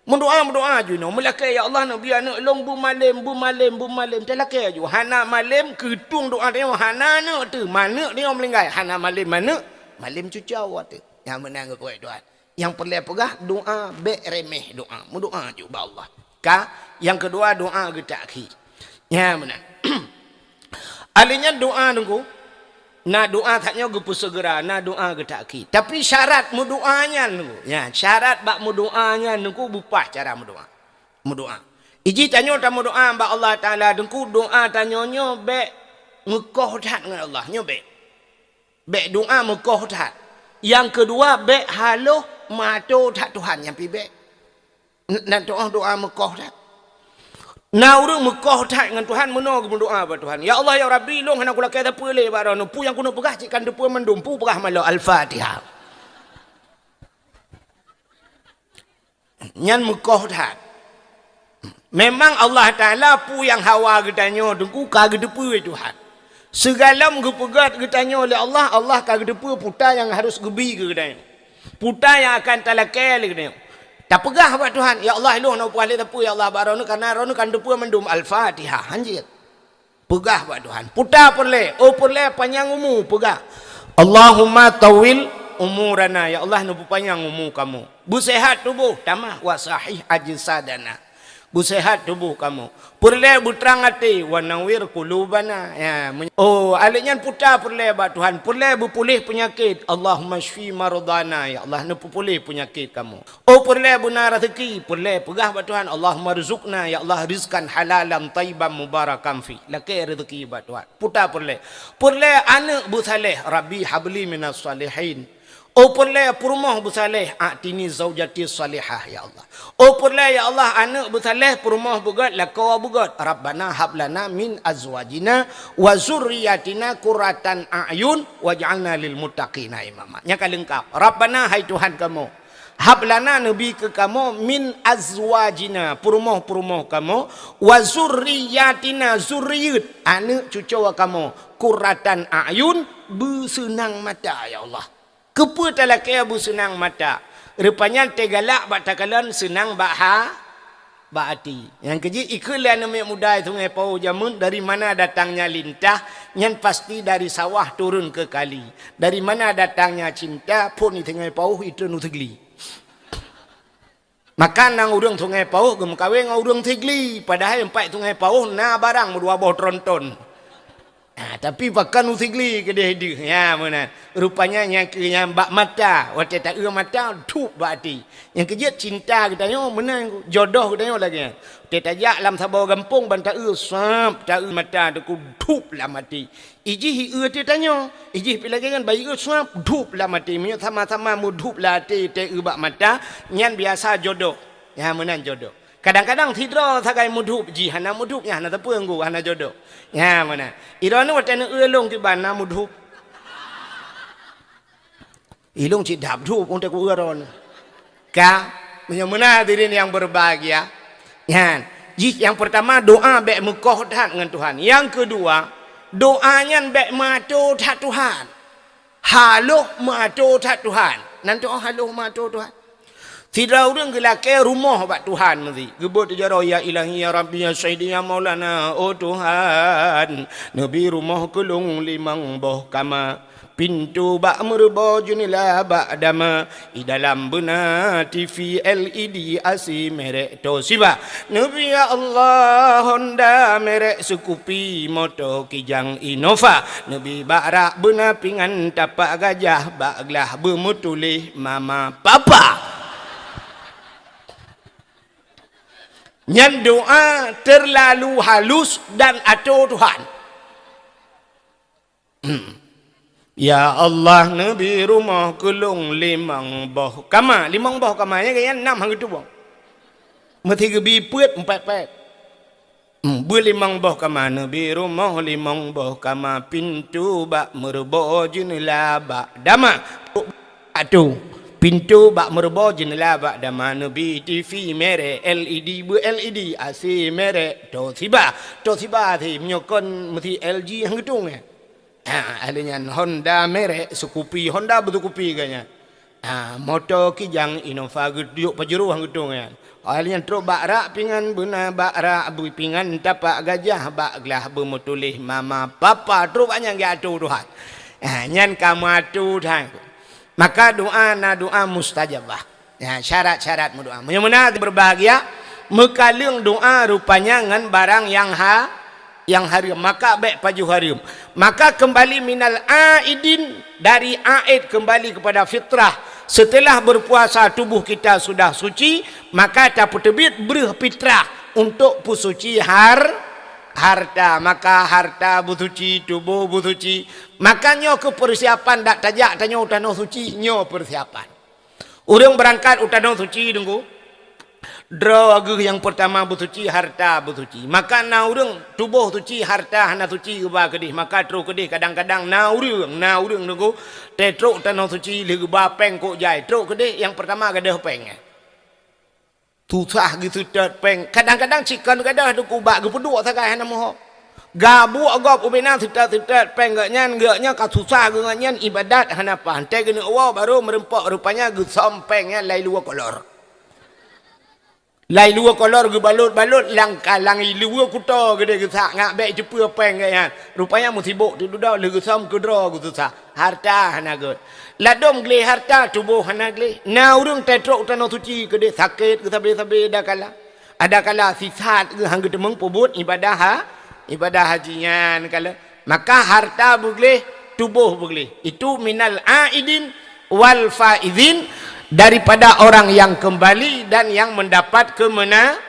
Meudoa, meudoa ju inoe, meulakèe, "Ya Allah, neubri aneuk lôn beumalém, beumalém, beumalém." Teulakèe ju, hana malém, keu tueng doa tanyoe hana aneuk teuh, maneuk tanyoe meuninggai, hana malém maneuk, malém cucoe teuh. Nyang meunan geukheun Tuhan. Nyang peureulèe peugah, doa bèk remeh doa. Meudoa ju bak Allah. Ka, nyang keudua doa geutakhé. Nyan meunan. Ahli nyan doa Teungku. Na doa that nyoe geupeuseugera, na doa geutakhir. Tapi syarat meudoa nyan, ya, syarat bak meudoa nyan nungku bupah cara meudoa. Meudoa. Iji tanyoe tameudoa bak Allah Taala, teungku doa tanyoe nyoe bék meukoh that ngon Allah, nyoe bék. Bék doa meukoh that. Nyang keudua, bék haloh meuato that Tuhan, nyan pih bék. N-, nan teu'oh doa meukoh that. Na ureuëng meukoh that ngon Tuhan, meunoe geumeudoa bak Tuhan, "Ya Allah, ya Rabbi, lôn hana kulakée sapeue lé bak droeneuh, peue nyang keuneuk peugah cit ka neuteupeue mandum, peue peugah malôh." Al-Fatihah. Nyan meukoh that. Memang Allah Taala peue nyang hawa geutanyoe teungku ka geuteupeue Tuhan. Sigohlom geupeugét geutanyoe lé Allah, Allah ka geuteupeue peue nyang harus geubi keu geutanyoe. Peue nyang akan talakée lé geutanyoe. Tapeugah bak Tuhan, "Ya Allah, lôn hana upeuhah lé sapeue, ya Allah, bak droeneuh, kareuna droeneuh ka neuteupeue mandum." Al-Fatihah, hanjeuet. Peugah bak Tuhan, "Peue peureulée, oh peureulée panyang umu," peugah. "Allahumma tawwil umurana," ya Allah, neupeupanyang umu kamoe. "Beuseuhat tuboh," tamah, "wa sahih ajsadana." Beuseuhat tuboh kamoe. "Peureulée beutrang até," "wa nawwir qulubana." Ya, men-, oh, aleuh nyan peue peureulée bak Tuhan, "Peureulée beupuléh peunyakét," "Allahumma syfi mardana," ya Allah, neupeupuléh peunyakét kamoe. Oh peureulée beuna raseuki, peureulée peugah bak Tuhan, "Allahumma rzuqna," ya Allah, "rizqan halalan thayyiban mubarakan fi." Lakée raseuki bak Tuhan. Peue peureulée. Peureulée aneuëk beusaléh, "Rabbi habli minas salihin." Oh peureulée peurumoh beusaléh, "A'tini zaujati salihah," ya Allah. Oh peureulée ya Allah aneuëk beusaléh, peurumoh beugét, lakoe beugét, "Rabbana hablana min azwajina wa zurriyatina qurratan a'yun waj'alna lil muttaqina imama." Nyang ka leungkap. "Rabbana," hai Tuhan kamoe, "hablana," neubi keu kamoe, "min azwajina," peurumoh-peurumoh kamoe, "wa zurriyatina," zuriyeuet, aneuëk cucoe kamoe, "qurratan a'yun," beuseunang mata, ya Allah. Keupeue talakée beuseunang mata? Rupanya teugalak bak takalon seunang bak ha-, bak até. Nyang keujeuet ikheun lé aneuëk miet muda Sungai Pauh jameun, dari mana datangnya lintah, nyan pasti dari sawah turun ke kali. Dari mana datangnya cinta, phon di Sungai Pauh itu nusegli. Maka nang ureuëng Sungai Pauh geumeukawen ngon ureuëng Sigli, padahai empat Sungai Pauh na barang meudua boh tronton. Ah, tapi pakon u Sigli keudeh deuh, ya meunan. Rupanya nyang keu nyang bak mata, watée taeu mata, dhup bak até. Nyang keujeuet cinta geutanyoe meunan, jodoh geutanyoe lagée nyan. Watée tajak lam saboh gampông ban taeu, sab taeu mata teuku dhup lam até. Ijih ieu teuh tanyoe, ijih pih lagée nyan bayeue suab dhup lam até. Meunyoe sama-sama meudhup lam até teueu bak mata, nyan biasa jodoh. Nyan meunan jodoh. Kadang-kadang sidroe sagai meudhup jih hana meudhup, nyan hana teupeu ngu hana jodoh. Nyan meunan. Iroe nyoe watée neueu lôn kiban na meudhup. Ilong cit dap dup untuk uron. Ka, meunyoe meunan hadirin yang berbahagia. Nyan, jih yang pertama doa bék meukoh that ngon Tuhan. Yang kedua, doa nyan bék meuato that Tuhan. Haloh meuato that Tuhan. Nan doa haloh meuato Tuhan. Sidroe ureuëng geulakée rumoh bak Tuhan meusi. Geubeuet jaroe, "Ya Ilahi, ya Rabbi, ya Sayyidi, ya Maulana, oh Tuhan, neubi rumoh keu lôn limong boh kama." Pintoe bak meureubo, jeunela bak dama, i dalam beuna T V L E D, A C merek Toshiba. Neubi ya Allah Honda merek Scoopy, moto Kijang Innova. Neubi bak rak beuna pingan tapak gajah, bak glah beumeutuléh mama papa. Nyan doa terlalu halus dan ato Tuhan. Ya Allah, neubi rumoh keu lôn limong boh kama. Limong boh kama, nyan geuyan nam han geutuboh. Meusi geubi peuet, empat-empat. Hmm, beulimong boh kama, neubi rumoh limong boh kama, pintoe bak meureubo, jeunela bak dama. Atu, pintoe bak meureubo, jeunela bak dama, neubi T V merek L E D, beu L E D, A C merek Toshiba. Toshiba A C, meunyoe kon meusi L G han geutueng, eh. Ha, ahli nyan Honda merek Scoopy, Honda beu Scoopy geuh nyan. Ha, moto Kijang Innova geuduyok Pajero han geutueng nyan. Ahli nyan trok bak rak pingan beuna, bak rak beu pingan tapak gajah, bak glah beumeutuléh mama papa, trok bak nyan geuato Tuhan. Ha, nyan ka meuato Tuhan. Maka doa na doa mustajabah. Ya, syarat-syarat meudoa. Meunyoe meunan berbahagia, meukaleueng doa rupanya ngon barang nyang ha-, nyang hareuem, maka bék pajoh hareuem. Maka keumbali minal aidin, dari aid, keumbali keupada fitrah. Seuteulah beupuasa tuboh kita sudah suci, maka tapeuteubiet breuh fitrah untuk peusuci har-, harta. Maka harta beusuci, tuboh beusuci. Maka nyoe keuh peusiapan dak tajak tanyoe u tanoh suci, nyoe peusiapan. Ureuëng beurangkat u tanoh suci, Teungku, droe geuh nyang peurtama beusuci, harta beusuci. Maka na ureuëng tuboh suci, harta hana suci geuba keudeh, maka trok keudeh. Kadang-kadang na ureuëng, na ureuëng, Teungku, teutrok u tanoh suci lheueh geuba péng kok jai, trok keudeh nyang peurtama gadôh péng. Susah geuseutôt péng. Kadang-kadang cit kon gadôh, Teungku, bak geupeuduek sagai hana meuho. Gabuek gob ubena seutôt-seutôt péng geuh nyan, geuh nyan ka susah geuh nyan, ibadat hana paih. Teuh geuneuk woe barô meureumpok, rupanya geusöm péng nyan lai luwa kolor. Lai luwa kolor geubalot-balot, lam ka-, lam luwa kuto geudeh geusak, ngat bék jiteupeu péng geuh nyan. Rupanya meusibok teuh dudoe, lheueh geusöm keudroe geususah. Harta hana gét. Ladôm gleh harta, tuboh hana gleh. Na ureuëng teutrok u tanoh suci keudeh sakét geuh sabe-sabe, adakala, adakala sisat geuh han geuteumeung peubuet ibadah ha-, ibadah haji nyan kala. Maka harta beugleh, tuboh beugleh. Itu minal aidin wal faizin, daripada orang yang kembali dan yang mendapat keumena-,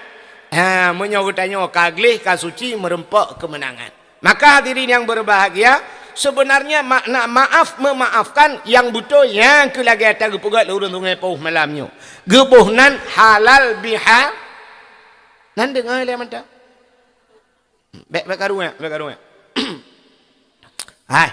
ha, meunyoe geutanyoe ka gleh, ka suci, meureumpok keumeunangan. Maka hadirin yang berbahagia, sebenarnya makna maaf memaafkan nyang beutôi nyang keu lagée ata geupeugah lé ureuëng Sungai Pauh malam nyoe. Geuboh nan halal biha-, nan deungoe lé mantong. Bék, bék karu nyan, bék karu nyan. Hai,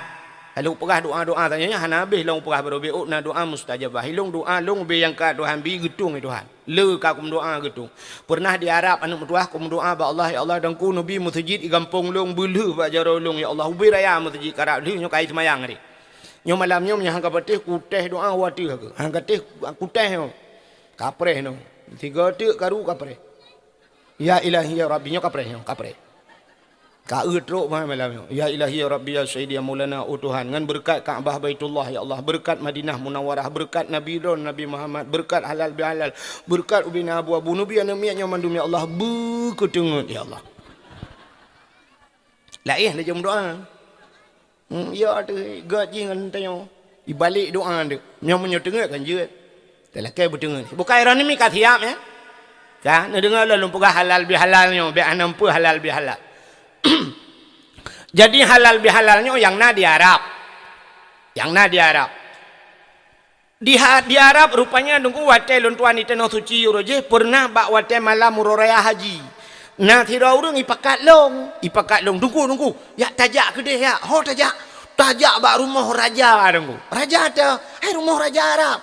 lôn peugah doa-doa tanyoe nyan hana habéh lôn peugah baroe bék, oh, na doa mustajabah. Ilôn doa lôn ubé nyang ka Tuhan bi geutung, ya Tuhan. Le ka kumeudoa geutung. Peureunah di Arab aneuk meutuah kumeudoa bak Allah, "Ya Allah, Teungku, neubi meuseujid i gampông lôn, beulheueh bak jaroe lôn, ya Allah, ubé raya meuseujid karab lheueh nyoe kai seumayang deh." Nyoe malam nyoe meunyoe han ka patéh kutéh doa watée keu. Han ka téh kutéh nyoe. Kapreh nyoe. Sigo teuk karu kapreh. Ya Ilahi ya Rabbi, nyoe kapreh nyoe, kapreh. Ka eu trok bah malam nyoe. Ya Ilahi ya Rabbi ya Sayyidi ya Maulana, oh Tuhan, ngon beureukat Ka'bah Baitullah ya Allah, beureukat Madinah Munawwarah, beureukat Nabi droen Nabi Muhammad, beureukat halal bihalal, beureukat ubena abu-abu, neubi aneuk miet nyoe mandum ya Allah, beukeuteungeut ya Allah. Laén laju meudoa. Hmm, ya teuh, gét jih ngon tanyoe. Ibalek doa teuk. Nyoe meunyoe teungeut kan jeuet. Teulakée beuteungeut. Bukai droeneuh mi ka siap, ya? Ka, neudeungoe lôn, lôn peugah halal bihalal nyoe, bék hana meupeue halal bihalal. Jadi halal bihalal nyoe nyang na di Arab. Nyang na di Arab. Di ha-, di Arab rupanya Teungku watée lôn tuan i Tanoh Suci uroe jih peureunah bak watée malam uroe raya haji. Na sidroe ureuëng ipakat lôn, ipakat lôn, "Teungku, Teungku, jak tajak keudeh jak, ho tajak, tajak bak rumoh raja Teungku." Raja teuh, hai rumoh raja Arab.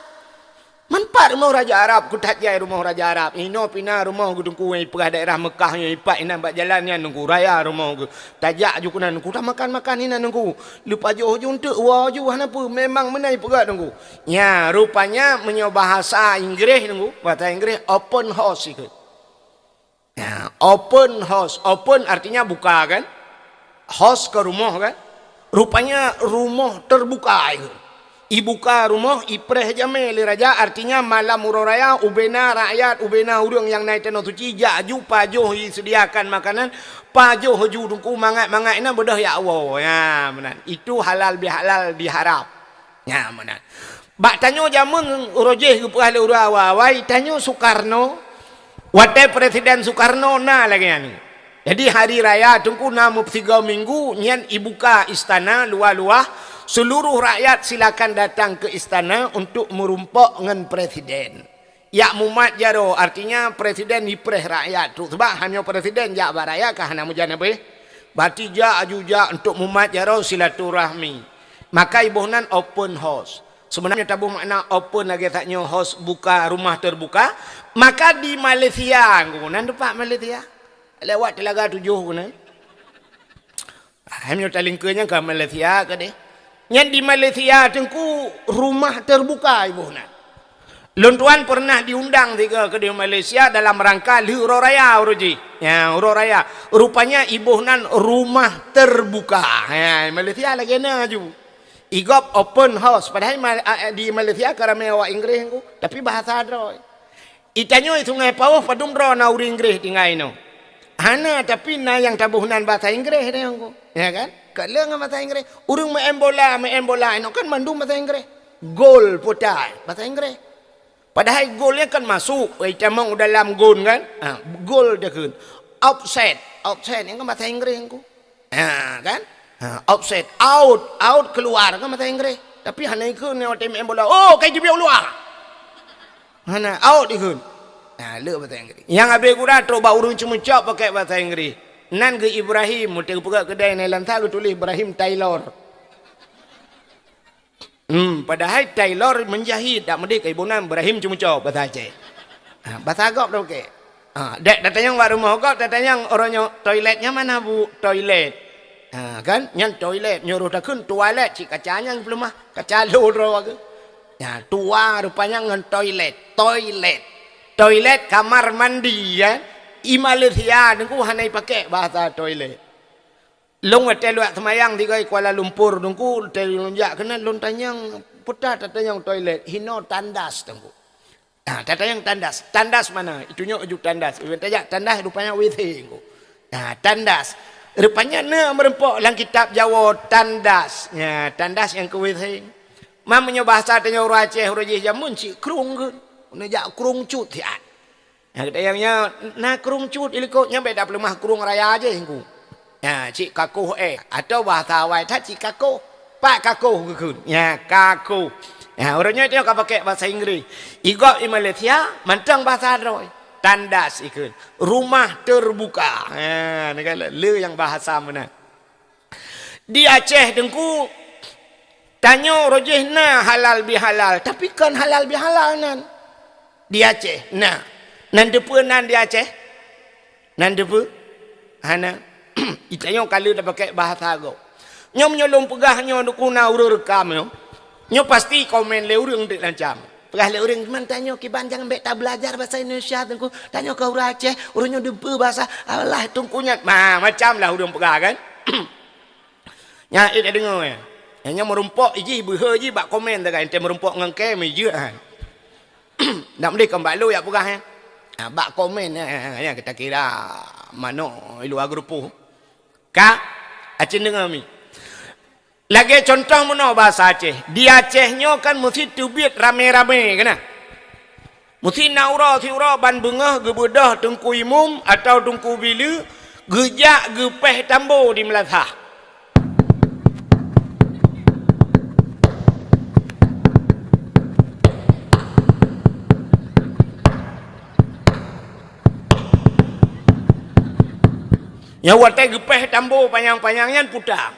Man pat rumoh raja Arab, keu that jai rumoh raja Arab. Inoe pih na rumoh geuh Teungku nyang ipeugah daerah Meukah nyoe ipat inan bak jalan nyan Teungku, raya rumoh geuh. Tajak ju keunan Teungku, tamakan-makan inan Teungku. Leupajoh ju eunteuk, woe ju hana peue, memang meunan ipeugah Teungku. Nya, rupanya meunyoe bahasa Inggréh Teungku, bahasa Inggréh open house ikheun. Nya, open house. Open artinya buka kan? House ke rumoh kan? Rupanya rumoh terbuka ikheun. Ibuka rumoh, ipreh jamé lé raja, artinya malam uroe raya, ubena rakyat, ubena ureuëng nyang na i Tanoh Suci, jak ju pajoh iseudiakan makanan, pajoh ju Teungku mangat-mangat inan beudôh jak woe. Nya, meunan. Itu halal bihalal di Arab. Nya, meunan. Bak tanyoe jameun uroe jih geupeugah lé ureuëng awai-awai, tanyoe Sukarno, watée Presiden Sukarno na lagée nyan. Jadi hari raya Teungku na meupeusigoe minggu nyan ibuka istana luwah-luwah, seluruh rakyat silakan datang ke istana untuk meurumpok ngon presiden. Jak mumat jaroe, artinya presiden ipreh rakyat tu. Sebab hana presiden jak bak rakyat ka hana meujan habéh. Berarti jak aju jak untuk mumat jaroe silaturahmi. Maka iboh nan open house. Sebenarnya taboh makna open lagée that nyoe house buka, rumah terbuka. Maka di Malaysia, nan teumpat Malaysia. Lewat Telaga Tujuh keunan. Hai meunyoe talingkeue nyan ka Malaysia keudeh. Nyan di Malaysia Teungku rumah terbuka iboh nan. Lôn tuan peureunah diundang sigoe keudeh Malaysia dalam rangka lheueh uroe raya uroe jih. Nya, uroe raya. Rupanya iboh nan rumah terbuka. Ha, Malaysia lagée na ju. Igop open house. Padahai ma-, a-, a-, di Malaysia ka ramé awak Inggréh Teungku. Tapi bahasa droe. I tanyoe i Sungai Pauh padum droe na ureuëng Inggréh tinggai inoe. Hana, tapi na nyang taboh nan bahasa Inggréh tanyong ku. Ya kan? Ka le ngon bahasa Inggréh. Ureuëng meu'en bola, meu'en bola inoe kan mandum bahasa Inggréh. Gol, putai, bahasa Inggréh. Padahai gol nyan kan masuk, eh, tamong u dalam gon kan? Ha, gol takheun. Offside, offside nyan kan bahasa Inggréh ku. Ha, kan? Ha, offside, out, out keluar kan bahasa Inggréh. Tapi hana ikheun nyoe watée meu'en bola. Oh, kai jibiet u luwa. Hana, out ikheun. Ha, le bahasa Inggréh. Nyang abéh gura trok bak ureuëng ceumeucok pakai bahasa Inggréh. Nan geu Ibrahim, meuteupeugot keudai nai lansa geutuléh Ibrahim Tailor. Hmm, padahai tailor menjahit, dak meudeh keu ibonan Ibrahim ceumeucok bahasa Aceh. Ha, bahasa gob dak oke. Ha, dek tatanyong bak rumoh gob, tatanyong uroe nyoe toilet nyan mana, Bu? Toilet. Ha, kan? Nyan toilet, nyuruh takheun toilet, cit kaca nyan geupeulumah, kaca lo droe ke. Ya, tua rupanya ngon toilet, toilet. Toilet kamar mandi, ya. I Malaysia nungku hana ipakai bahasa toilet. Lôn watée luwat seumayang tigoi Kuala Lumpur nungku, watée lôn jak keunan lôn tanyong, peue tatanyong toilet, hinoe tandas nungku. Ah, tatanyong tandas. Tandas mana? Itunyok ju tandas. Iban tajak tandas rupanya W C nungku. Ah, tandas. Rupanya na meurumpok lam kitab Jawoe tandas. Ya, tandas nyang keu W C. Mam meunyoe bahasa tanyoe ureuëng Aceh uroe jih jameun cit krueng kheun. Neujak krueng cut siat. Nyang geutanyoe na krueng cut ilikot nyan bék tapeuleumah krueng raya jih nungku. Ya, cit kakoh eh. Atau bahasa awai that cit kakoh. Pak kakoh geukheun. Ya, kakoh. Ya, ureuëng nyoe ka pakai bahasa Inggris. Igob i Malaysia mantong bahasa droe. Tandas ikheun. Rumah terbuka. Ha, ni kan le nyang bahasa meunan. Di Aceh tungku, tanyoe rojih na halal bihalal, tapi kon halal bihalal nan. Di Aceh na. Nan deupeue nan di Aceh? Nan deupeue? Hana. Itanyoe ka lheueh tapakek bahasa gob. Nyoe meunyoe lôn peugah nyoe dukuna ureuëng reukam nyoe. Nyoe pasti komen lé ureuëng dek lancam. Peugah lé ureuëng, "Man tanyoe kiban jangan bék tabelajar bahasa Indonesia tungku. Tanyoe ka ureuëng Aceh, ureuëng nyoe deupeue bahasa Allah tungku nyan." Ma, macam lah ureuëng peugah kan? Nyan ék tadeungoe ya. Nyang nyan meurumpok jih beuhe jih bak komen tagai ente meurumpok ngon kem jih ha. Nak meulikom bak lôn yak peugah ya. Ha, bak komen ya, ya, ya kita kira manok i luwa geurupoh. Ka acin deungoe mi. Lagée contoh meunoe bahasa Aceh. Di Aceh nyoe kan meusi teubiet ramé-ramé keunan. Meusi na uroe siuroe ban beungoh geubeudôh teungku imum atawa teungku bileue geujak geupéh tambo di meulasah. Nyang watée geupéh tambo panyang-panyang nyan puta.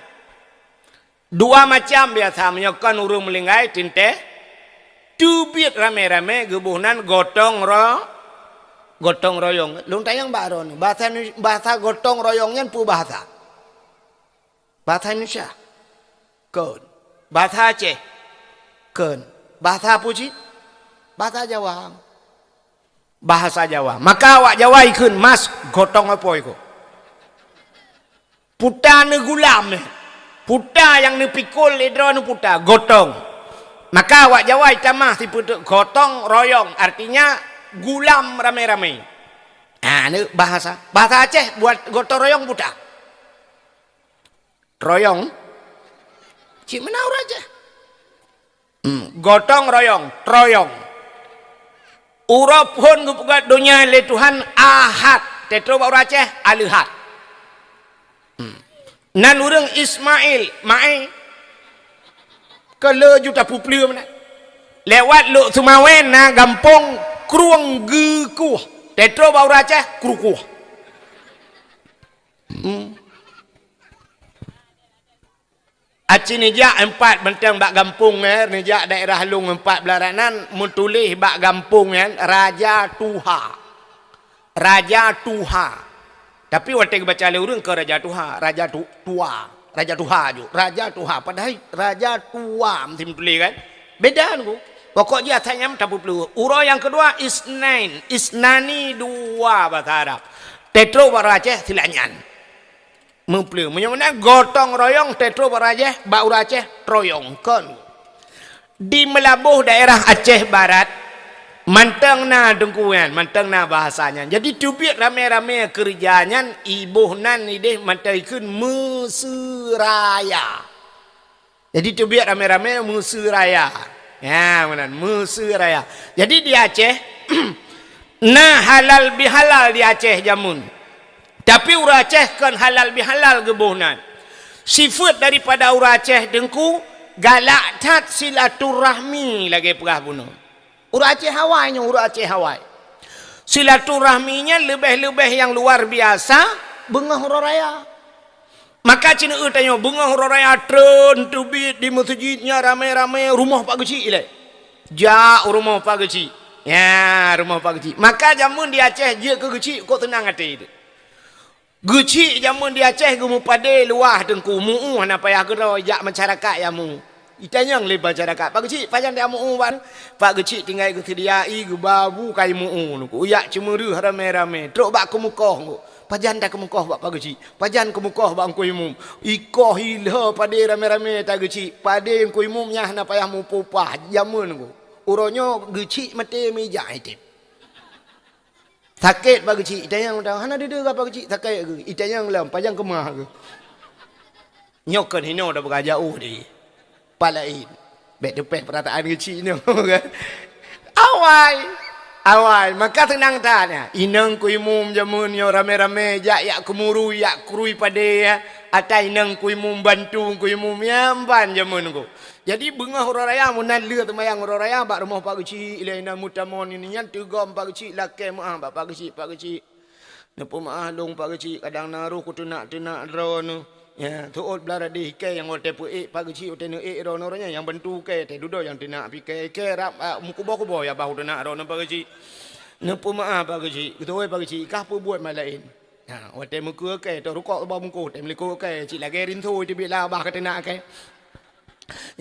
Dua macam biasa meunyoe kon ureuëng meulinggai teuntée teubiet ramé-ramé geuboh nan gotong ro-, gotong royong. Lôn tanyong bak droeneuh, bahasa Indonesia, bahasa gotong royong nyan peue bahasa? Bahasa Indonesia? Kon. Bahasa Aceh? Kon. Bahasa peue cit? Bahasa Jawa. Bahasa Jawa. Maka awak Jawa ikheun mas gotong apoi ko. Puta neugulam nyan. Puta nyang neupikul lé droeneuh puta, gotong. Maka awak Jawa itamah sipeuteuk gotong royong, artinya gulam ramé-ramé. Ha, ni bahasa. Bahasa Aceh buat gotong royong puta. Royong. Cik meunan ureuëng Aceh. Hmm, gotong royong, troyong. Uroe phon geupeugah donya lé Tuhan Ahad, teutro bak ureuëng Aceh Aleuhat. Hmm. Nan ureuëng Ismail, Maé. Keu le juta pupleue meunan. Lewat Lok Sumawe na gampông Krueng Geukuh. Teutro bak ureuëng Aceh Krukuh. Hmm. Aci nijak empat benteng bak gampông nyan, nijak daerah Long empat belah ranan, meutuléh bak gampông nyan Raja Tuha. Raja Tuha. Tapi watée geubaca lé ureuëng keu Raja Tuha, Raja Tu-, Tua, Raja Tuha ju, Raja Tuha. Padahai Raja Tua meusti meutuléh kan? Beda nunggu. Pokok jih asai nyan tapeupleueh. Uroe nyang keudua Isnain, Isnani dua bahasa Arab. Teutro bak Aceh silak nyan. Meupleue. Meunyoe meunan gotong royong teutro bak Aceh, bak ureuëng Aceh troyong kon. Di Meulaboh daerah Aceh Barat, Mantong na Teungku nyan, mantong na bahasa nyan. Jadi teubiet ramé-ramé keureuja nyan, iboh nan ideh mantong ikheun meuseuraya. Jadi teubiet ramé-ramé meuseuraya. Ya, meunan, meuseuraya. Jadi di Aceh, na halal bihalal di Aceh jameun. Tapi ureuëng Aceh kon halal bihalal geuboh nan. Sifeuet daripada ureuëng Aceh Teungku, galak that silaturahmi lagée peugah bunoe. Ureuëng Aceh awai nyoe, ureuëng Aceh awai. Silaturahmi nyan leubeh-leubeh nyang luar biasa beungoh uroe raya. Maka ceuneuk tanyoe beungoh uroe raya treun teubiet di meuseujid nyan ramé-ramé rumoh Pak Geuchik ilée. Jak u rumoh Pak Geuchik. Ya, rumoh Pak Geuchik. Maka jameun di Aceh jeuet keu Geuchik kok teunang até teuh. Geuchik jameun di Aceh geumeupadé luwah Teungku, mu'uh hana payah keudroe jak masyarakat nyang mu'uh. Itanyong lé masyarakat, "Pak Geuchik, pajan dak mu'uh bak?" Pak Geuchik tinggai geuseudia ie geuba bu kai mu'uh Teungku. Jak ceumeureuh ramé-ramé, trok bak keumeukoh Teungku. "Pajan takeumeukoh bak Pak Geuchik? Pajan keumeukoh bak Teungku Imum?" Ikoh ilhô padé ramé-ramé ta Geuchik. Padé Teungku Imum nyan hana payah mupeue upah jameun Teungku. Uroe nyoe Geuchik maté meujak item. Sakét Pak Geuchik, itanyong, "Hana deuh-deuh kah Pak Geuchik? Sakét keuh?" Itanyong lom, "Pajan keumah keuh?" Nyoe kon hinoe tapeugah jauh deh. Pat laén. Bék teupéh peurataan Geuchik nyoe kan. Awai. Awai, maka seunang that nyan. Inong Teungku Imum jameun nyoe ramé-ramé jak, jak keumurui, jak krui padé ya. Ata inong Teungku Imum bantu Teungku Imum ya, ban jameun Teungku. Jadi beungoh uroe raya meunan lheueh seumayang uroe raya bak rumoh Pak Geuchik ilée inan meutamong nyan teugom Pak Geuchik lakée meu'ah bak Pak Geuchik, "Pak Geuchik, neupeumeu'ah lôn Pak Geuchik, kadang na roh kuteunak-teunak droeneuh." Ya, teuôt blah radeh ikée nyang watée peuék Pak Geuchik watée neuék droeneuh, roh nyan nyang bantu ikée, teududoe nyang teunak pih ikée, ikée rab, a, meukuboh-kuboh ya bah kuteunak droeneuh Pak Geuchik. "Neupeumeu'ah Pak Geuchik, geutuwoi Pak Geuchik, kah peubuet mat laén." Ha, watée meukeue kée, tôh rukok bak bungkôh, tém likot kée, cit lagée rinso teubiet lah bah kateunak kée.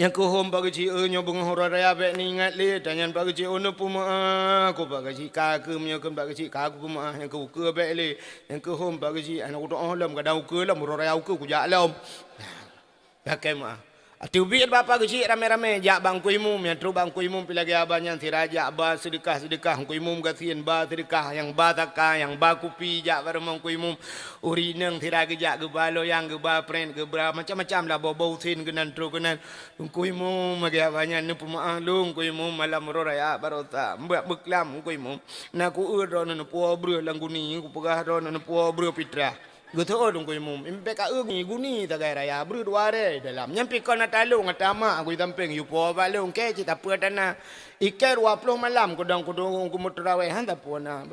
Nyang keuhom Pak Geuchik, "Eh, nyoe beungoh uroe raya bék neuingat lé." Tanyan Pak Geuchik, "Oh, neupeumeu'ah keuh Pak Geuchik, ka keuh meunyoe kheun Pak Geuchik, ka kupeumeu'ah." Nyang keukeue bék lé. Nyang keuhom Pak Geuchik, "Hana kutoh lom, kadang ukeue lom, uroe raya ukeue kujak lom." Lakée meu'ah. Teubiet bak Pak Geuchik ramé-ramé jak bak Teungku Imum, nyang trok bak Teungku Imum pih lagée haba nyan sira jak ba seudeukah-seudeukah, Teungku Imum gasien ba seudeukah, nyang ba saka, nyang ba kupi jak bak rumoh Teungku Imum. Ureuëng inong sira geujak geuba loyang, geuba prét, geuba macam-macam lah, boh-boh usen keunan trok keunan. Teungku Imum lagée haba nyan, "Neupeumeu'ah lôn Teungku Imum, malam uroe raya baroesa, mbak beuklam Teungku Imum. Na kueuet droeneuh neupuwoe breueh lam guni, kupeugah droeneuh neupuwoe breueh pitrah." Geuteuôt Teungku Imum, "Impék ka eu guni sagai raya, breueh dua rée dalam. Nyan pih kon ata lôn ata mak, aku jisampéng yue po bak lôn, kée cit tapeue tana. Ikée dua ploh malam kudong-kudong kumeuteurawéh, han tapeue na."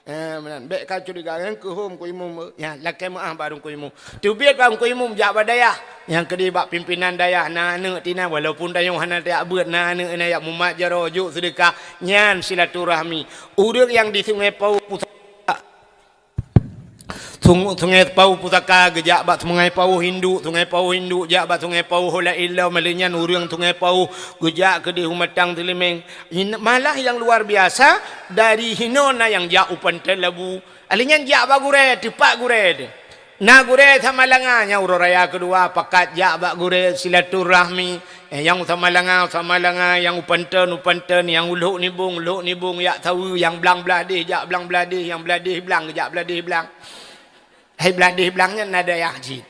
Eh, meunan. Bék ka curiga, nyang keuhom Teungku Imum. Ya, lakée meu'ah bak Teungku Imum. Teubiet bak Teungku Imum jak bak dayah. Nyang keudeh bak pimpinan dayah, na aneuëk tinan, walaupun tanyoe hana tajak beuet, na aneuëk na jak mumat jaroe, jok seudeukah. Nyan silaturahmi. Ureuëng nyang di Sungai Pauh Pusaka. Sung-, Sungai Pauh Pusaka geujak bak Sungai Pauh Induk, Sungai Pauh Induk jak bak Sungai Pauh Hola Ilom, lheueh nyan ureuëng Sungai Pauh geujak keudeh u Matang Teulimeng. In-, malah nyang luar biasa, dari hinoe na nyang jak u Pantai Labu. Lheueh nyan jak bak gurée, teupat gurée teuh. Na gurée Samalanga nyang uroe raya keudua pakat jak bak gurée silaturahmi. Eh, nyang u Samalanga, u Samalanga, nyang u Panton, u Panton, nyang u Lhok Nibong, u Lhok Nibong, jak saweue, nyang blang blah deh, jak blang blah deh, nyang blah deh blang, jak blah deh blang. Hai blah deh blang nyan na dayah jih.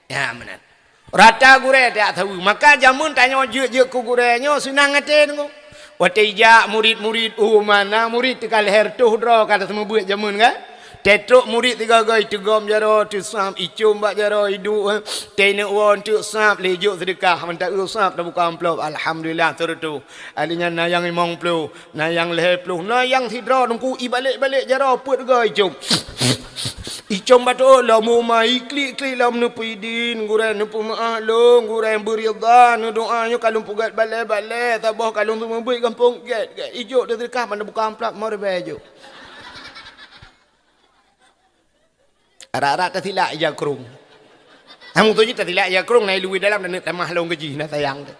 Ya, meunan. Rata gurée tajak saweue. Maka jameun tanyoe jeuet-jeuet keu gurée nyoe seunang até deungoe. Watée ijak murit-murit, oh, mana murit teuka lhée reutôh droe ka taseumeubuet jameun kan? Teutrok murit sigoe-goe iteugom jaroe, teusab, icom bak jaroe, iduek, eh. Teuneuk woe teuk sab, lé jok seudeukah, mantong eu sab tabuka amplop, alhamdulillah, seureutôh. Lheueh nyan na nyang limong ploh, na nyang lhée ploh, na nyang sidroe Teungku ibalek-balek jaroe peuet goe icom. Icom bacut lom uma, iklik-klik lom neupeudin, gurée neupeumeu'ah lôn, gurée beuridha, neudoa nyoe ka lôn peugét balée-balée, saboh ka lôn seumeubeuet gampông gét-gét. Ijok teuseudeukah, ban tabuka amplop, mo ribée jok. Arak-arak tasilak ija krong. Hang tu jih tasilak ija krong, na iluwi dalam dan tamah lôn keujih, na sayang teuh.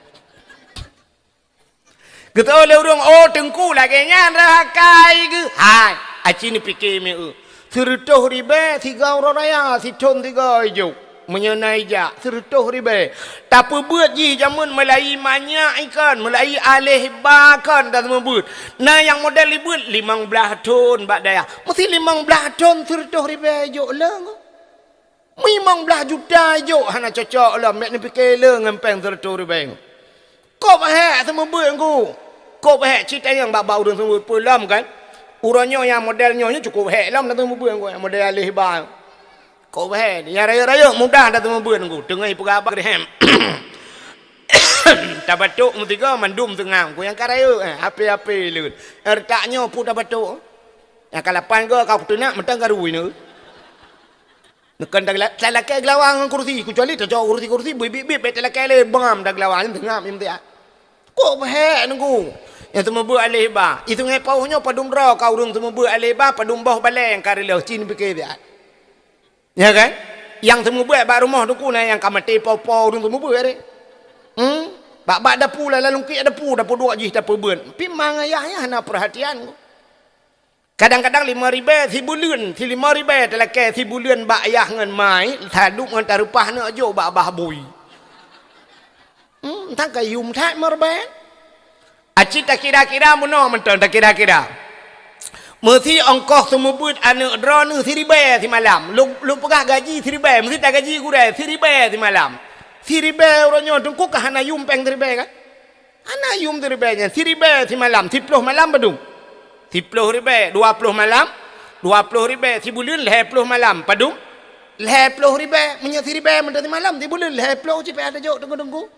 Geuteuôt lé ureuëng, "Oh, Teungku lagée nyan reuh akai geuh." Hai, aci neupike meu. Seureutôh ribée sigoe uroe raya, sithon sigoe ijok. Meunyoe na ijak, sireutoh ribèe. Tapeubeuet jih jameun meulayi manyak ikon, meulayi aléh ba kon tapeubeuet. Na nyang model ribèe limong blaih thon bak dayah. Meusti limong blaih thon sireutoh ribèe jok lé. Limong blaih juta jok hana cocok lom, bèk neupike lé ngon péng sireutoh ribèe. Kôb hék seumeubeuet ngku. Kôb hék cit tanyong bak-bak ureueng seumeubeuet peue lom kan. Uroe nyoe nyang model nyoe nyoe cukôp hék lom na seumeubeuet ngku, model aléh ba. Kôb hék, nyang rayeuk-rayeuk mudah na seumeubeuet ngku. Teungoh ipeugah bak geureuhem. Tabatok meusigoe mandum seungab ngku nyang ka rayeuk, eh, ape-ape leuet. Ertak nyoe peue tabatok. Nyang ka lapan goe ka kuteunak mantong ka rui nyoe. Neukan talakée geulawa ngon kursi, keucuali tacok kursi-kursi beubiet-biet bèk talakée lé bam tageulawa nyan teungab nyang meusiat. Kôb hék ngku. Nyang seumeubeuet aléh ba. I Sungai Pauh nyoe padum droe ka ureueng seumeubeuet aléh ba, padum boh balèe nyang ka reuloh cit pike siat. Ya kan? Nyang seumeubeuet bak rumoh teungku na nyang ka maté po-po ureueng seumeubeuet deh. Hmm? Bak-bak dapu lam lungkiek dapu, dapu duek jih tapeubeuet. Pi mang ayah nyan hana peurhatian. Kadang-kadang limong ribèe sibuleuen, si limong ribèe talakée sibuleuen bak yah ngon mai, sadup ngon tareupah neuk jok bak babah bui. Hmm, entang ka yum that limong ribèe. Aci takira-kira meunoe mantong takira-kira. Meusti ongkoh seumeubeuet aneuk droeneuh siribèe simalam. Lôn, lôn peugah gaji siribèe, meusti tagaji gurèe siribèe simalam. Siribèe uroe nyoe teungku ka hana yum péng siribèe kan? Hana yum siribèe nyan, siribèe simalam, siploh malam padum? Siploh ribèe, dua ploh malam, dua ploh ribèe sibuleuen, lhèe ploh malam padum? Lhèe ploh ribèe, meunyoe siribèe mantong simalam, sibuleuen lhèe ploh cit payah tajok teungku-teungku.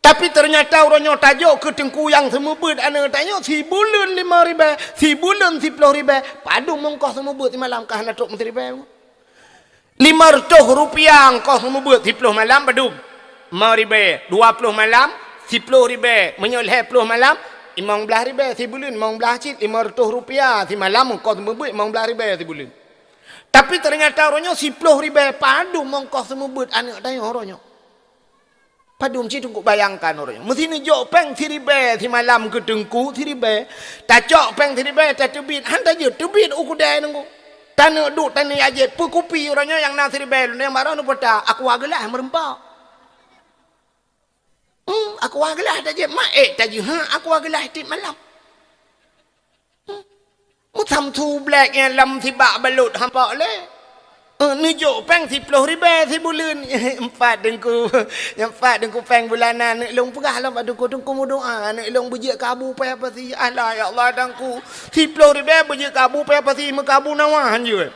Tapi teunyata uroe nyoe tajok keu teungku nyang seumeubeuet aneuk tanyoe sibuleuen limong ribèe, sibuleuen siploh ribèe, padum ongkoh seumeubeuet simalam ka hana trok meusiribèe. Lima reutôh rupiah ongkoh seumeubeuet siploh malam padum? Limong ribèe. Dua ploh malam, siploh ribèe. Meunyoe lhèe ploh malam, limong blaih ribèe sibuleuen, limong blaih cit, lima reutôh rupiah simalam ongkoh seumeubeuet limong blaih ribèe sibuleuen. Tapi teunyata uroe nyoe siploh ribèe padum ongkoh seumeubeuet aneuk tanyoe uroe nyoe. Padum cit teungku bayangkan uroe nyoe. Meusti neujok péng siribèe simalam keu teungku, siribèe. Tacok péng siribèe tateubiet, han tajeuet teubiet u keudè teungku. Taneuk duek taneuk jak jép, peukupi uroe nyoe nyang na siribèe, lôn nyang baroe neupeugah, aqua geulaih meureumpok. Hmm, aqua geulaih tajép, mak ék tajeuet, ha, aqua geulaih tiep malam. Meusamsu black nyang lam sibak balot hampa lé. Eh, neujok péng siploh ribèe sibuleuen. Empat teungku. Nyang empat teungku péng bulanan. Neuk lôn peugah lom bak teungku, teungku meudoa. Neuk lôn beujeuet keu Abu Paya Pasi. Alah, ya Allah, teungku. Siploh ribèe beujeuet keu Abu Paya Pasi, meukabu nawa hanjeuet.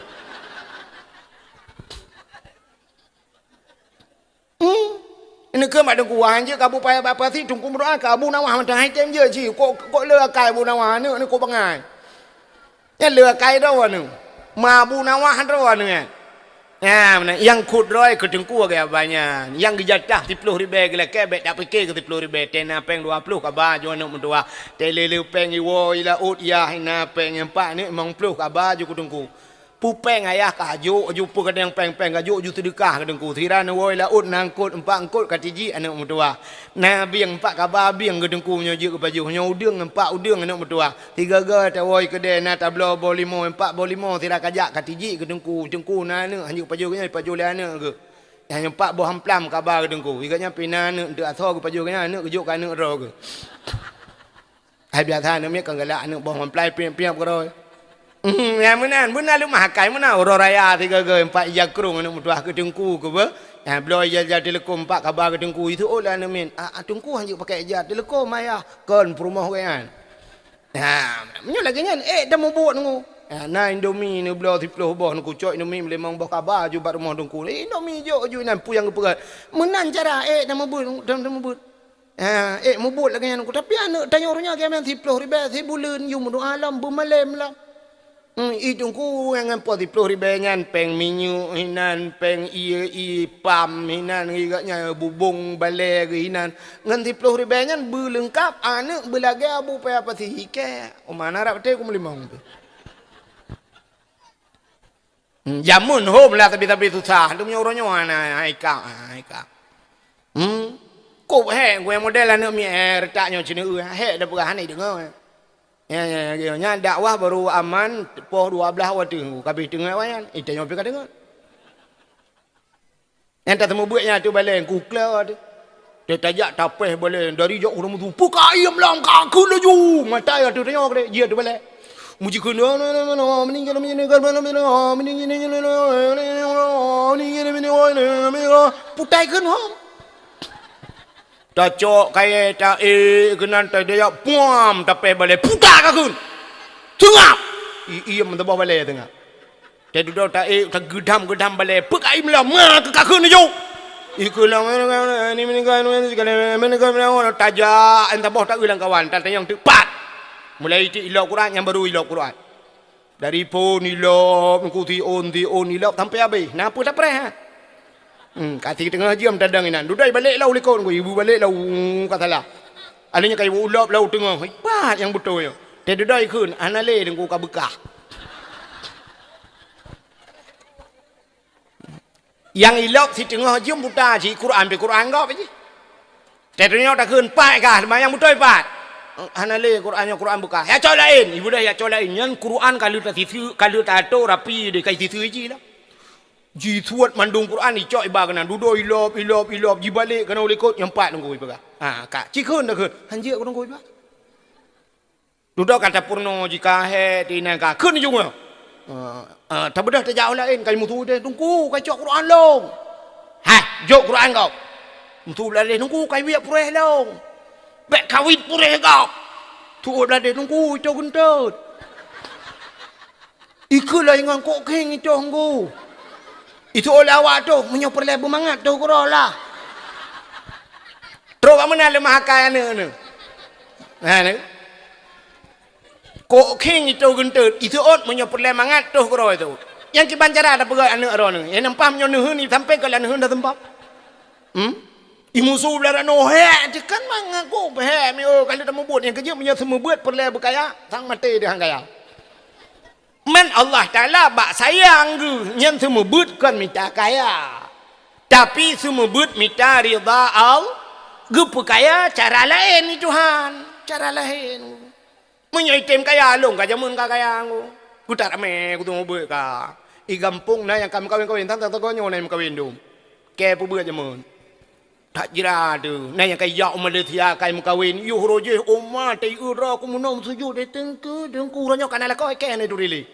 Hmm. Ini keu mak teungku, wah, jeuet keu Abu Paya Pasi, teungku meudoa keu Abu Nawah mantong hai tem jeuet jih. Kok, kok le akai Abu Nawah, aneuk ni kok bangai. Nyan le akai droe aneuk. Ma Abu Nawah droe aneuk nyan. Nyan, meunan, nyang khot droe keu teungku agak banyak. Nyang geujatah siploh ribèe geulakèe, bèk tak pike keu siploh ribèe. Tena péng dua ploh kaba ju aneuk meutuah. Tele le péng iwoe i laôt yah ina péng nyang pat ni limong ploh kaba ju keu teungku. Pupéng ayah ka jok ju peugadang péng-péng ka jok ju seudeukah keu teungku. Sira neuwoe laôt na eungkot, empat eungkot ka tijik aneuk meutuwah. Na bieng empat kaba bieng keu teungku nyoe jeuet keu pajoh. Nyoe udeueng empat udeueng aneuk meutuwah. Sigaga tawoe keudè na tabloe boh limo, empat boh limo sira kajak ka tijik keu teungku. Teungku na aneuk hanjeuet pajoh keu nyoe, pajoh lé aneuk keu. Nyang empat boh amplam kaba keu teungku. Sigat nyan pih na aneuk enteuk asoe geupajoh keu nyan, aneuk geujok keu aneuk droe keu. Hai biasa aneuk miet kan galak aneuk boh mamplai piep-piep keudroe. Hmm, nyang meunan, beuna leumah akai meunan uroe raya sigoe-goe empat ija krong aneuk meutuwah keu teungku keu beuh. Nyang bloe ija-ija teuleukom empat kaba keu teungku, jiseuôt lé aneuk miet. Ah, ah, teungku hanjeuet pakai ija teuleukom ayah, kon peurumoh gobnyan. Nah, meunyoe lagèe nyan, ék tamubuet ngon. Ah, na Indomie neubloe siploh boh, neukucok Indomie limong boh kaba ju bak rumoh teungku. Indomie jok ju inan peue nyang geupeugah. Meunan cara ék tamubuet, tam-, tamubuet. Ha, ék mubuet lagèe nyan, tapi aneuk tanyoe uroe nyoe geuh meunan siploh ribèe sibuleuen, yum meudoa lom, beumalém lom. Hmm, i teungku nyang ngon po siploh ribèe nyan, péng minyeuk hinan, péng ie, ie pam hinan, geuh nyan bubông balèe geuh hinan. Ngon siploh ribèe nyan beuleungkap aneuk beulagèe Abu Paya Pasi hikèe. Oma na rab teuh ku meulimong tu. Hmm, jameun hom lah sabe-sabe susah. Lom nyoe uroe nyoe hana, hai kak, hai kak. Hmm. Kok hék, gurèe model aneuk miet, eh, retak nyoe ceuneuk, eh, hék dah peugah hana deungoe. Ya, ya, ya, ya. Nyan dakwah baru aman poh dua blaih watèe, ka bèh teungoh awaknyan. Eh, tanyoe pih ka deungoe. Nyang tateumeubeuet nyan ateueh balée, kukla teuh. Teuh tajak tapéh balée, dari jok ureuëng mutu, "Peukaiem lam ka kheun laju!" Mata ateueh tanyoe keudeh, jih ateueh balée. Muji kheun, putai kheun hom. Tacok kayée taék keunan, tadayah puam tapéh balée, puta ka kheun. Seungab! I-, iem teuboh balée seungab. Teududoe taék, tageudam-geudam balée, peukaiem lam, ma keu ka kheun laju. Ikeu lam, tajak, teuboh taeu lam kawan, tatanyong teuk pat. Mulai itik ilop Quran, nyang barô ilop Quran. Dari phon ilop, ku siôn, siôn ilop sampai habéh. Na peue tapreh, ha? Hmm, ka siteungoh jeuem tadong inan. Dudoe balek lom u likot, ibu balek lom, ka salah. Anu nyan ka ibu ilop lom teungoh. Ipat nyang beutôi nyoe. Teududoe kheun, hana lé teungku ka beukah. Nyang ilop siteungoh jeuem buta jih, Quran pih Quran gob jih. Teuh tanyoe takheun, "Pat kah, seumayang beutôi pat?" "Hana lé, Quran nyoe Quran beukah." "Ya cok laén." Ibu dah ya cok laén. Nyan Quran ka lheueh tasiseue, ka lheueh tato rapi deh, ka siseue jih lah. Jisuet mandum Quran, icok iba keunan. Dudoe ilop, ilop, ilop, jibalek keunan u likot, nyan pat teungku ipeugah. Ha, ka. Cikheun takheun. Han jeuet keu teungku iba. Dudoe ka tapeurunoe jih ka hék, teuinai ka kheun jih nyoe. Ah, ah, tabeudoh tajak u laén, ka jimusu deh, "Teungku, ka icok Quran lom." "Hai, jok Quran gob." Musu bladeh, "Teungku, ka ibiek puréh lom." "Bék kawit puréh gob." Tuôt bladeh, "Teungku, ito geunteut." Ikeu lom ingon kok khieng itoh nggu. Ituôt lé awak toh, meunyoe peureulée beumangat toh keudroe lah. Trok bak meunan leumah akai aneuk nyoe. Nah, ni. Kok khieng itoh geunteut, ituôt meunyoe peureulée mangat toh keudroe ituôt. Nyang kiban cara tapeugah aneuk droeneuh. Nyang nampak meunyoe neuheun, sampai keu lôn neuheun dah seumpah. Hmm? Imusu blah ranoe, hék, teukan mangat kok, hék, mi, oh, ka lheueh tamubuet. Nyang keujeuet meunyoe seumeubeuet peureulée beukaya, sang maté deh han kaya. Man Allah Taala bak sayang geuh nyan seumeubeuet kon mita kaya, tapi seumeubeuet mita ridha Allah. Geupeukaya cara laén ni Tuhan, cara laén. Meunyoe item kaya, lôn ka jameun ka kaya ngku. Kutak ramé kuteumeubuet ka. I gampông na nyang ka meukawen-kawen, tang-tang tagoe nyoe na nyang meukawen dum. Kée peubuet jameun. That jira teuh, na nyang ka ijak u Malaysia ka meukawen, yoh roh jih, oma, taieu droe ku meunoe meusujut, eh, teungku, teungku, uroe nyoe ka na lakoe kée na turiléh.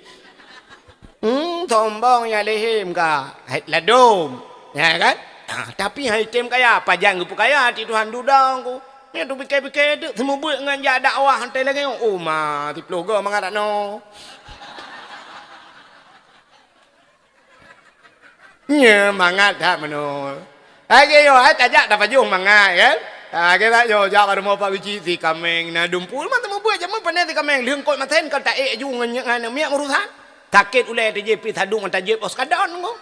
Hmm, sombong ya lehém ka, hai ladom, ya kan? Ah, tapi hai tem kaya, pajan geupeukaya, ti Tuhan dudong ku. Nyan teupiké-piké teuk, seumeubeuet ngon jak dakwah, hantai lagée nyoe, oma, siploh goe mangat dak noe. Nyoe mangat that meunoe. Lagée nyoe, hai tajak tapajoh mangat, kan? Ha, kita nyoe jak bak rumoh Pak Geuchik si kaméng na dumpeue, mantong mubuet jameun pandai si kaméng. Lheueh kot masen ka taék aju ngon, ngon miet meurusan. Sakét ulée teujép pih sadung mantong jép os kadon ngku.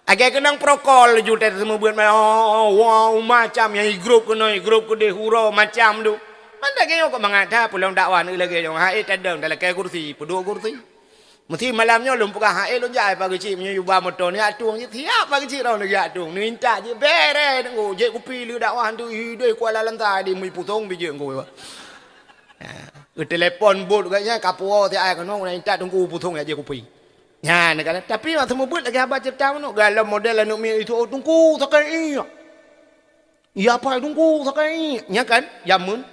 Lagée keunong prokol laju teuh seumeubeuet, oh, wow, macam nyang i grup keunoe, i grup keudeh, uroe macam tu. Man lagée nyoe kok mangat that peulong dakwah nyoe lagée nyoe. Hai tadong talakée kursi, peuduek kursi. Meusti malam nyoe lôn peugah, "Hai, lôn jak, Pak Geuchik, meunyoe yuba moto neuyak tueng." Siap Pak Geuchik, roh neuyak tueng. Neuintat jih, bere teungku, jép kupi lé dakwah tu, ideh kuala lanta di mui pusong bijéh ngku. Ha, geutelepon bot geuh nyan, ka puwoe siat ai keunoe, neuintat teungku pusong jak jép kupi. Nyan, kan? Tapi masa mubuet lagée haba ceurita meunoe, galom model aneuk miet itu, "Oh, teungku, sakai ié." "Ya, Pak, teungku, sakai ié." Nyan kan, jameun.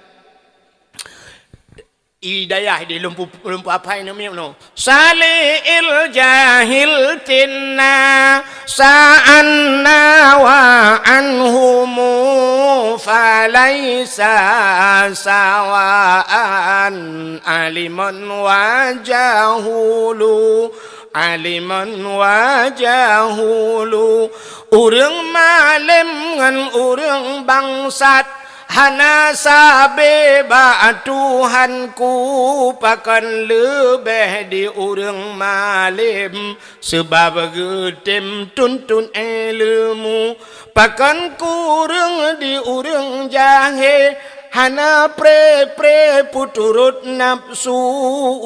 I dayah di lumpu-, lumpu apai namiet nyoe. Sali'il jahil tinna sa'anna wa anhumu falaisa sawa'an aliman wa jahulu, aliman wa jahulu. Ureuëng malém ngon ureuëng bangsat hana sabe bak Tuhanku, pakon leubeh di ureuëng malém, seubab geutem tuntut ileumu. Pakon kureueng di ureuëng jahé, hana pré-pré peuturot nafsu.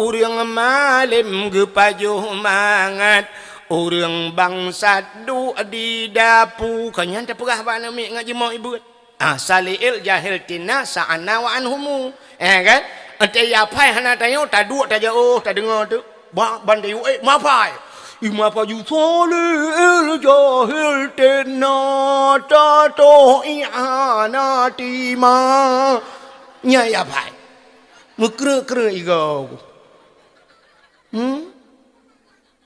Ureuëng malém geupajoh mangat, ureuëng bangsat duek di dapu. Ka nyan tapeugah bak aneuk miet ngon jimoe ibuet. Ah, sali'il jahil tinna sa'anna wa anhumu. Eh, kan? Entée ya pai hana tanyoe, taduek tajaôh, tadeungoe teuk. Ba-, ban tayue, eh, ma pai. Ima paju solil jahil tena tatoh i'ana tima. Nyai apai. Meukreuek-kreuek igoe. Hmm?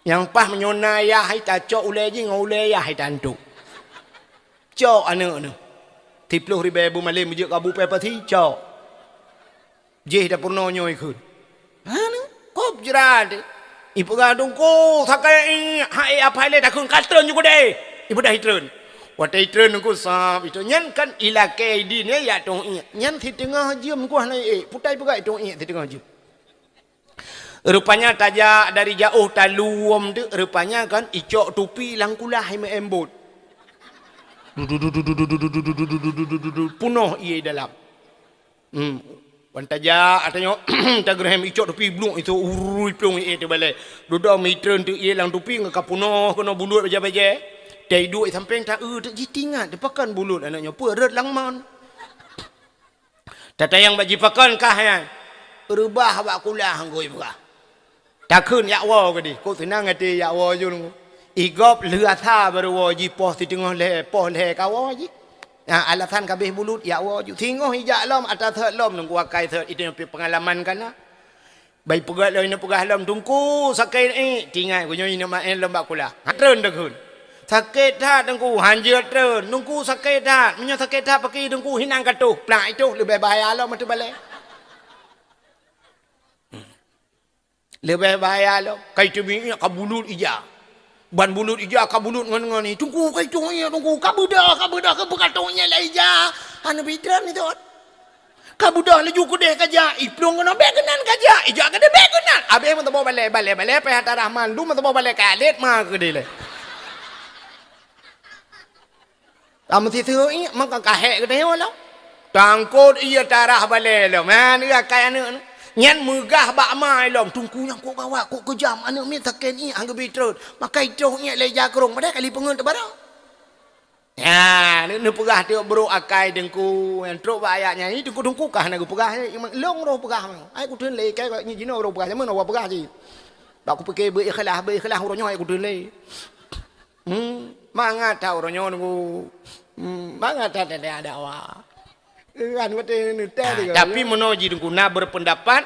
Nyang paih meunyoe na yah hai tacok ulée jih ngon ulée yah hai tantu. Cok aneuk neuh. Siplôh ribée beumalém jeuet kabu pepasi, cok. Jih dapur nyoe ikheun. Hana, kop jrat. Ipeugah teungku, sakai hai apai lé takheun ka treun ju keudeh. Ipeugah itreun. Watée itreun teungku sab itu nyan kan ilakée idin ya, ya tong iek. Nyan siteungoh jeuem kuah na iek. Putai peugah itong iek siteungoh jeuem. Rupanya tajak dari jaoh taluem tu, rupanya kan icok tupi lam kulah hai meu embot. Punoh ié dalam. Hmm. Wan tajak atanyoe tageureuhem icok tupi bluk itu urui plong ié teubalai. Dudoe meutreun tu ié lam tupi ngon ka punoh keunoe bulut bajée-bajée. Tai duek sampéng ta-eu teuk jitingat teupakan bulut aneuk nyoe peue rot lam mon. Tatayang bak jipakon kah nyan. Reubah bak kulah ngui peugah. Takheun yak woe keudeh. Kok seunang até yak woe jun. Igop lheueh asa baru woe jipoh siteungoh lhée, poh lhée ka woe jih. Nah, alasan kabeh bulut yak woe ju. Singoh ijak lom ata sot lom nunggu akai sot itu nyang pengalaman kana. Bai peugah lom, ineuk peugah lom, "Teungku, sakét iek." Tingai geuh nyoe ineuk maén lom bak kulah. Ha, treun takheun. "Sakét that, Teungku." Hanjeuet treun. "Teungku, sakét that." Meunyoe sakét that, pakri Teungku hinang ka toh. Plak itoh leubeh bahaya lom ateueh balée. Leubeh bahaya lom. Kai teubiet ka bulut ija. Ban bulut ija ka bulut ngon-ngon ni. "Teungku, kai toh iek, Teungku. Ka beudoh, ka beudoh, ka beudoh iek lé ija." Hana pikiran itu. Ka beudoh laju keudeh ka jak, iplueng keunoe bék keunan ka jak, ijak keudeh bék keunan. Abéh meusaboh balée, balée, balée, pih ata Rahman, lu meusaboh balée ka adet ma keudeh lé. Ka meusiseue iek, maka ka hék geutanyoe lom. Tangkot ié tarah balée lom. Man, iya akai aneuk nyan meugah bak ma lom. Teungku nyang kok gawat, kok keujam, aneuk miet sakét iek, han geubi treun. Maka itoh iek lé jakrong, padahai kali peungeut teubarang. Nya, neupeugah teuk brok akai Teungku, nyang trok bak ayat nyan, "Ih, Teungku, Teungku kah na geupeugah, eh, long roh peugah." Ai kuteun lé, kai nyoe jinoe roh peugah, jameun awak peugah cit. Bak kupike beu ikhlas, beu ikhlas uroe nyoe ai kuteun lé. Hmm, mangat that uroe nyoe Teungku. Hmm, mangat that ada dakwah. Kan kata neutai. Nah, tapi meunoe jih Teungku na berpendapat,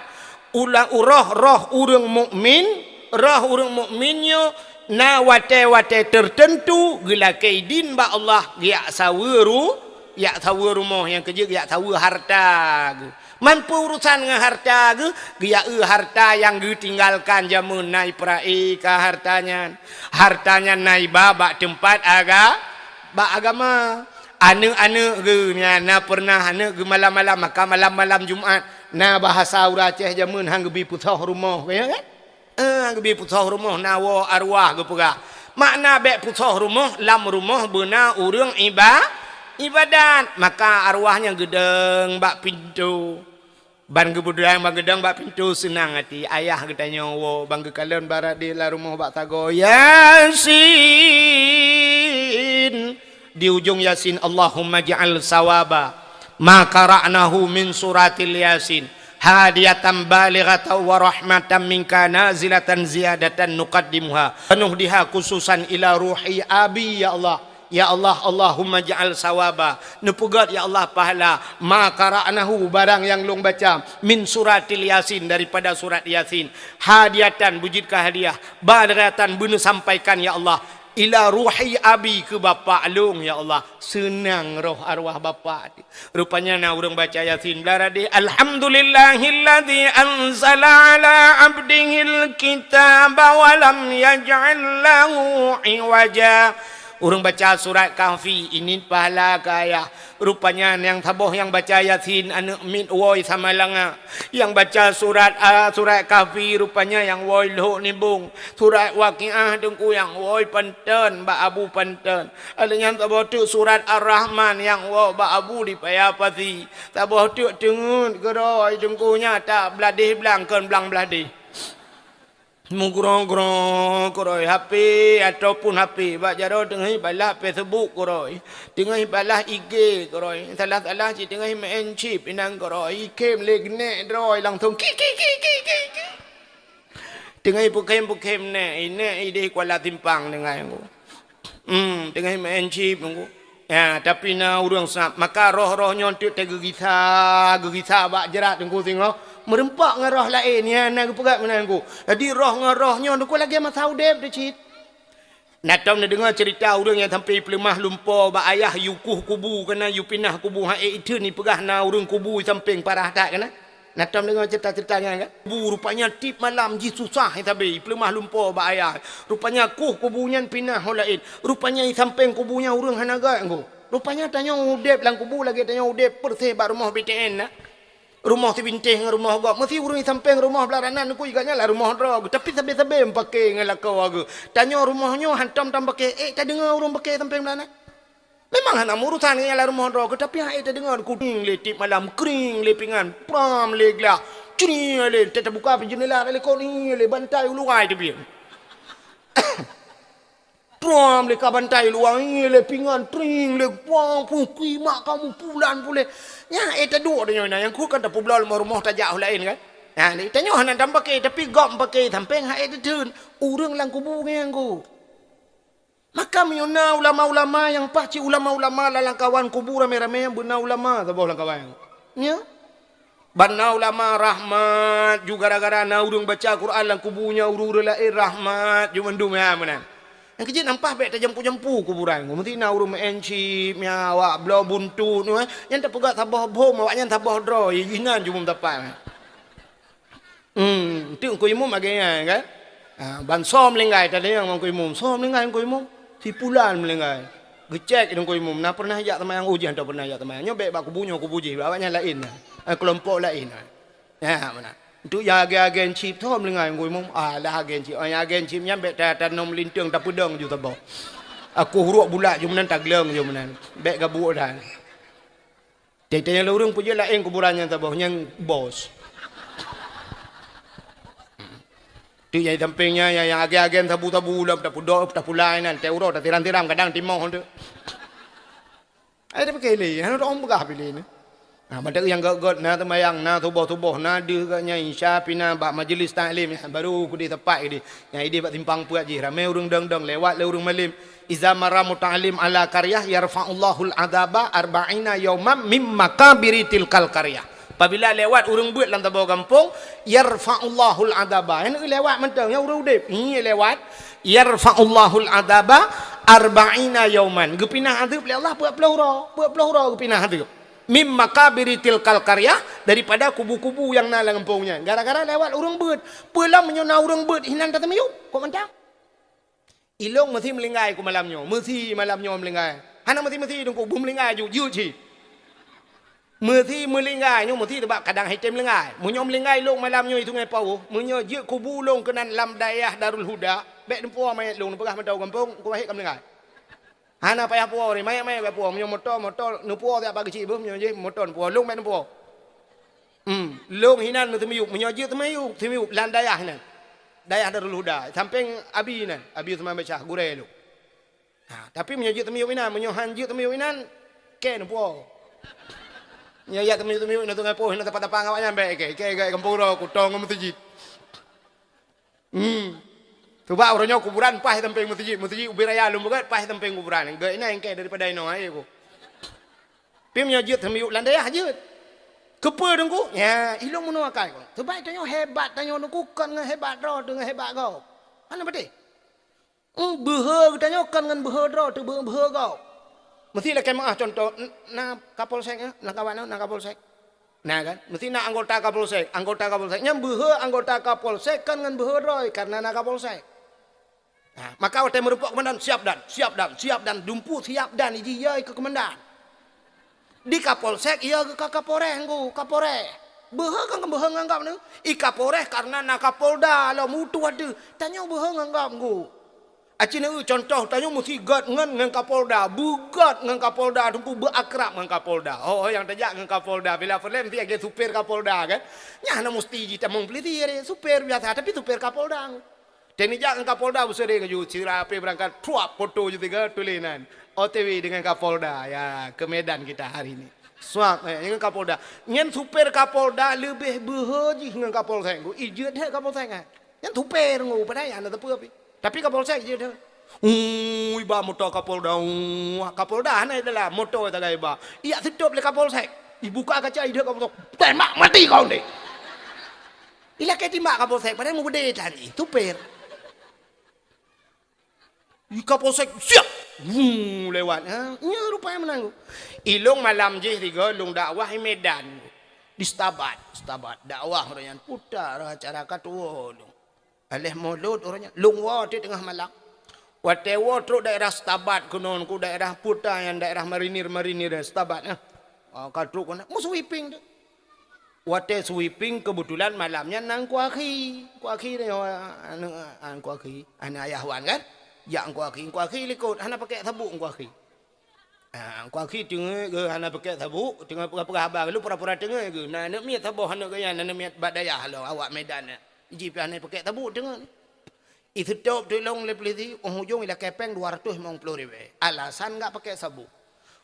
ulang roh-roh ureuëng mukmin, roh ureuëng mukmin nyoe na watée-watée tertentu geulakée idin bak Allah, geujak saweue ru-, jak saweue rumoh nyang keujeuet geujak saweue harta geuh. Mampu urusan ngon harta geuh, geujak eu harta nyang geutinggalkan jameun na ipeuraya ka harta nyan. Harta nyan na iba bak teumpat aga-, bak agama. Aneuk-aneuk geuh nyan na pernah aneuk geuh malam-malam, maka malam-malam Jumat na bahasa ureuëng Aceh jameun han geubi peusoh rumoh, kaya kan? Eh, han geubi peusoh rumoh na woe arwah geupeugah. Makna bék peusoh rumoh, lam rumoh beuna ureuëng iba-, ibadat, maka arwah nyan geudong bak pintoe. Ban geubeudang ban geudong bak pintoe seunang até. Ayah geutanyoe woe ban geukalon barade lam rumoh bak sagoe Yasin. Di ujong Yasin, "Allahumma ja'al sawaba ma qara'nahu min suratil Yasin hadiyatan balighatan wa rahmatan minka nazilatan ziyadatan nuqaddimuha wa nuhdiha khususan ila ruhi abi, ya Allah." Ya Allah, Allahumma ja'al sawaba, neupeugét ya Allah pahala, ma qara'nahu, barang nyang lôn baca, min suratil Yasin, daripada surat Yasin, hadiyatan, beujeuet keu hadiah, balighatan, beuneusampaikan ya Allah, ila ruhi abi, keu bapak lôn ya Allah, seunang roh arwah bapak. Rupanya na ureuëng baca Yasin blah radeh, "Alhamdulillahilladzi anzala ala abdihil kitaba wa lam yaj'al lahu iwaja." Ureuëng baca surat Kahfi, ini pahala keu ayah. Rupanya nyang saboh nyang baca Yasin aneuk miet woe Samalanga. Nyang baca surat, a, surat Kahfi rupanya nyang woe Lhok Nibong. Surat Waqiah Teungku nyang woe Panton bak Abu Panton. Lheueh nyan saboh teuk surat Ar-Rahman nyang woe bak Abu di Paya Pasi. Saboh teuk teungeut keudroe Teungku nyan that bladeh blang kon blang bladeh. Meugroe-groe keudroe H P ataupun H P bak jaroe teungoh balah Facebook keudroe. Teungoh balah I G keudroe. Salah-salah cit teungoh main chip inan keudroe. Ikhém lé geunek droe langsong ki, ki, ki. Teungoh ipeukhem-peukhem nèk, i nèk idéh Kuala Simpang teungoh nyan. Hmm, teungoh imeu'en chip nunggu. Ya, tapi na ureuëng sab, maka roh-roh nyoe teuk teugeugisa, geugisa bak jrat teungku singoh. Meureumpok ngon roh laén, ya, na geupeugah meunan nunggu. Jadi roh ngon roh nyoe teungku lagèe masa udép teuh cit. Na tom neudeungoe ceurita ureuëng nyang sampoe ipeuleumah lumpoe bak ayah, yue kueh kubu keunan, yue pinah kubu, han ék itheun, ipeugah na ureuëng kubu i sampéng parah that keunan. Na tom deungoe ceurita-ceurita nyan kan? Bu rupanya tiep malam jih susah sabe, ipeuleumah lumpoe bak ayah. Rupanya kueh kubu nyan pinah ho laén. Rupanya i sampéng kubu nyan ureuëng hana göt ngon. Rupanya tanyoe udép lam kubu lagèe tanyoe udép peureséh bak rumoh B T N na. Rumoh sibintéh ngon rumoh gob. Meusi ureuëng i sampéng rumoh blah ranan nukui gobnyan lam rumoh droe geuh. Tapi sabe-sabe meupaké ngon lakoe geuh. Tanyoe rumoh nyoe hantom tam paké, ék tadeungoe ureuëng paké sampéng blah ranan. Memang hana meuurusan ngon nyang lam rumoh droe geuh, tapi han ék tadeungoe, kuding lé tiep malam, kring lé pingan, pram lé glah, cri lé, ta-, tabuka pih jeundela lé kon, lé bantai u luwa teubiet. Pram lé ka bantai u luwa, lé pingan, tring lé, wang pun kimak kamu pulan puléh. Nyan ék taduek tanyoe na, nyang kheun kan tapeubloe rumoh-rumoh tajak u laén kan. Ha, tanyoe hana tam paké, tapi gob paké sampéng han ék tatheun. Ureuëng lam kubu nyan geuh. Maka meunyoe na ulama-ulama nyang paih cit ulama-ulama lam lamkawan kubu ramé-ramé, beuna ulama saboh lamkawan. Nyo? Ban na ulama rahmat ju gara-gara na ureuëng baca Quran lam kubu nyan, ureuëng-ureuëng laén rahmat ju mandum, ya meunan. Nyang keujeuet nyan paih bèk tajampu-jampu kuburan. Meusti na ureuëng meu'en chip, nyan awak bloe buntut nyoe, nyan tapeugah saboh bom, awaknyan saboh droe, inan ju meusapat. Hmm, enteuk Teungku Imum lagèe nyan kan? Ha, ban soe meulinggai, tanyong bak Teungku Imum, "Soe meulinggai Teungku Imum?" "Si pulan meulinggai." Geucék Teungku Imum, "Na pernah jak seumayang?" "Oh, jih hana pernah jak seumayang." "Nyoe bèk bak kubu nyoe, kubu jih, awaknyan laén na. Eh, keulompok laén na." Ya, meunan. Enteuk nyang agèe-agèe chip, "Soe meulinggai Teungku Imum?" "Ah, lah agèe chip." Oh, nyang agèe chip nyan bèk ta-, tanom linteung, tapeudong ju saboh. Aku hurok bulat ju meunan, tagleueng ju meunan. Bèk gabuek that. Teuntèe nyang lôn ureueng peue jeuet laén kuburan nyang saboh nyang bos. Teuk nyang di sampéng nyan, nyang, nyang agèe-agèe sabu-sabu lom tapudok, tapulai nan, teuh uroe tatiram-tiram kadang timoh teuk. Ai tapike lé, hana teuong peugah pi lé nyoe. Nah, mantong nyang gèt-gèt na seumayang, na suboh-suboh, na deuh gèt nyan isya pih na bak majeulis taklim, baru keudeh sapat keudeh. Nyang ideh bak simpang peuet jih, ramé ureueng dong-dong, lewat lé ureueng malém. "Iza marra muta'allim ala qaryah yarfa'ullahul adzaba arba'ina yauman mim makabiri tilkal qaryah." Apabila lewat ureueng beuet lam saboh gampông, yarfa'ullahul adzaba. Nyang lewat mantong, nyang ureueng udeb. Nyoe lewat, yarfa'ullahul adzaba arba'ina yauman. Geupinah adeueb lé Allah peuet ploh uroe. Peuet ploh uroe geupinah adeueb. Mim makabiri tilkal qaryah, daripada kubu-kubu nyang na lam gampông nyan. Gara-gara lewat ureueng beuet. Peue lom meunyoe na ureueng beuet, hinan tateumiyueb. Kok mantong? Ilong meusi meulinggai ku malam nyoe. Meusi malam nyoe meulinggai. Hana meusi-meusi teungku, beuh meulinggai ju, jeuet cit. Meusi meulinggai nyoe meusi teubak kadang hai tem meulinggai. Meunyoe meulinggai ilong malam nyoe i Sungai Pauh, meunyoe jeuet kubu lôn keunan lam dayah Darul Huda, bèk neupuwoe manyét lôn, neupeugah mantong gampông, ku wahé ka meulinggai. Hana payah puwoe, manyét-manyét bèk puwoe. Meunyoe moto, moto, neupuwoe siat bak geuchik beuh, meunyoe jih moto neupuwoe. Lôn bèk neupuwoe. Hmm, lôn hinan meuteumiyueb, meunyoe jeuet teumiyueb, teumiyueb lam dayah hinan. Dayah Darul Huda, sampéng Abi hinan, Abi Usman Basyah, gurèe lôn. Ha, tapi meunyoe jeuet teumiyueb inan, meunyoe han jeuet teumiyueb inan, kèe neupuwoe. Nyoe jak teumiyueb-teumiyueb inan Sungai Poh, inan tapa-tapa ngon awaknyan bèk kèe, kèe gèt gampông droe, kutong ngon meuseujid. Hmm. Teubak uroe nyoe kuburan paih sampéng meuseujid, meuseujid ubé raya lôn beugèt paih sampéng kuburan. Gèt inan kèe daripada inoe, hai ku. Pi meunyoe jeuet teumiyueb lam dayah jeuet. Keupeue teungku? Nya, ilong meunoe akai ku. Teubak tanyoe hebat tanyoe teungku kon ngon hebat droe teuh ngon hebat gob. Hana beutôi. Hmm, beuhe geutanyoe kon ngon beuhe droe teuh beu-, beuhe gob. Meusi lakèe meu'ah contoh, n-, na Kapolsek, eh, lam kawan na Kapolsek. Na kan? Meusi na anggota Kapolsek, anggota Kapolsek. Nyan beuhe anggota Kapolsek kon ngon beuhe droe karena na Kapolsek. Nah, maka watèe meurumpok keumandan, "Siap dan, siap dan, siap dan," dumpeue siap dan iji yai keu keumandan. Di Kapolsek, iya geuh ka Kapolres, nggu, Kapolres. Beuhe kan beuhe ngon gob nyoe. I Kapolres karena na Kapolda lom utoh ateueh. Tanyoe beuhe ngon gob, nggu. Aci neueu contoh, tanyoe meusi gèt ngon, ngon Kapolda. Beugèt ngon Kapolda, teungku beuakrab ngon Kapolda. Oh, nyang tajak ngon Kapolda. Bila peureulèe meusi lagèe supir Kapolda, kan? Nyan hana meusti jih tamong polisi, supir biasa, tapi supir Kapolda. Teuneuk jak ngon Kapolda beuseuring ju, sira pih beurangkat, truap, foto ju tiga, tuléh nan, "O T W dengan Kapolda, ya, ke Medan kita hari ini." Suap, eh, ngon Kapolda. Nyan supir Kapolda leubeh beuhe jih ngon Kapolsek. Ku ijeuet hek Kapolsek, eh. Nyan supir ngon padahai hana teupeu pih. Tapi Kapolsek jeuet. Ui, ba moto Kapolda, ui, Kapolda hana dalam moto tagai ba. Ijak seutop lé Kapolsek. Ibuka kaca ideuh Kapolsek. Tembak mati kau ni. Ilakèe timbak Kapolsek padahai meubeudé tadi. Supir. Di Kapolsek, siap! Wuu, lewat. Ha? Nyoe rupanya meunan. Ilong malam jih tiga, lôn dakwah di Medan. Di Setabat, Setabat. Dakwah ureueng nyan putar acara ka tuwoe lôn. Aléh mulod ureueng nyan. Lôn woe teuk teungoh malam. Watèe woe trok daerah Setabat keunoe, ku daerah putar nyang daerah marinir-marinir Setabat. Ha? Oh, ka trok keunoe. Meusweeping teuk. Watèe sweeping, keubeutulan malam nyan na Teungku Akhi. Teungku Akhi nyoe, aneuk, ah, Teungku Akhi, aneuk Ayah Wan kan? Jak Teungku Akhi, Teungku Akhi likot, hana pakèk sabuk Teungku Akhi. Ah, Teungku Akhi teungeut geuh hana pakèk sabuk, teungoh peugah-peugah haba, lalu pura-pura teungeut geuh. Na aneuk miet saboh aneuk geuh nyan, aneuk miet bak dayah lom, awak Medan nyan. Jih pih hana pakèk sabuk teungeut. Iseutop teuk ilong lé pulisi, óh ujong ilakèe pèng dua ratus limong ploh ribèe. Alasan gak pakèk sabuk.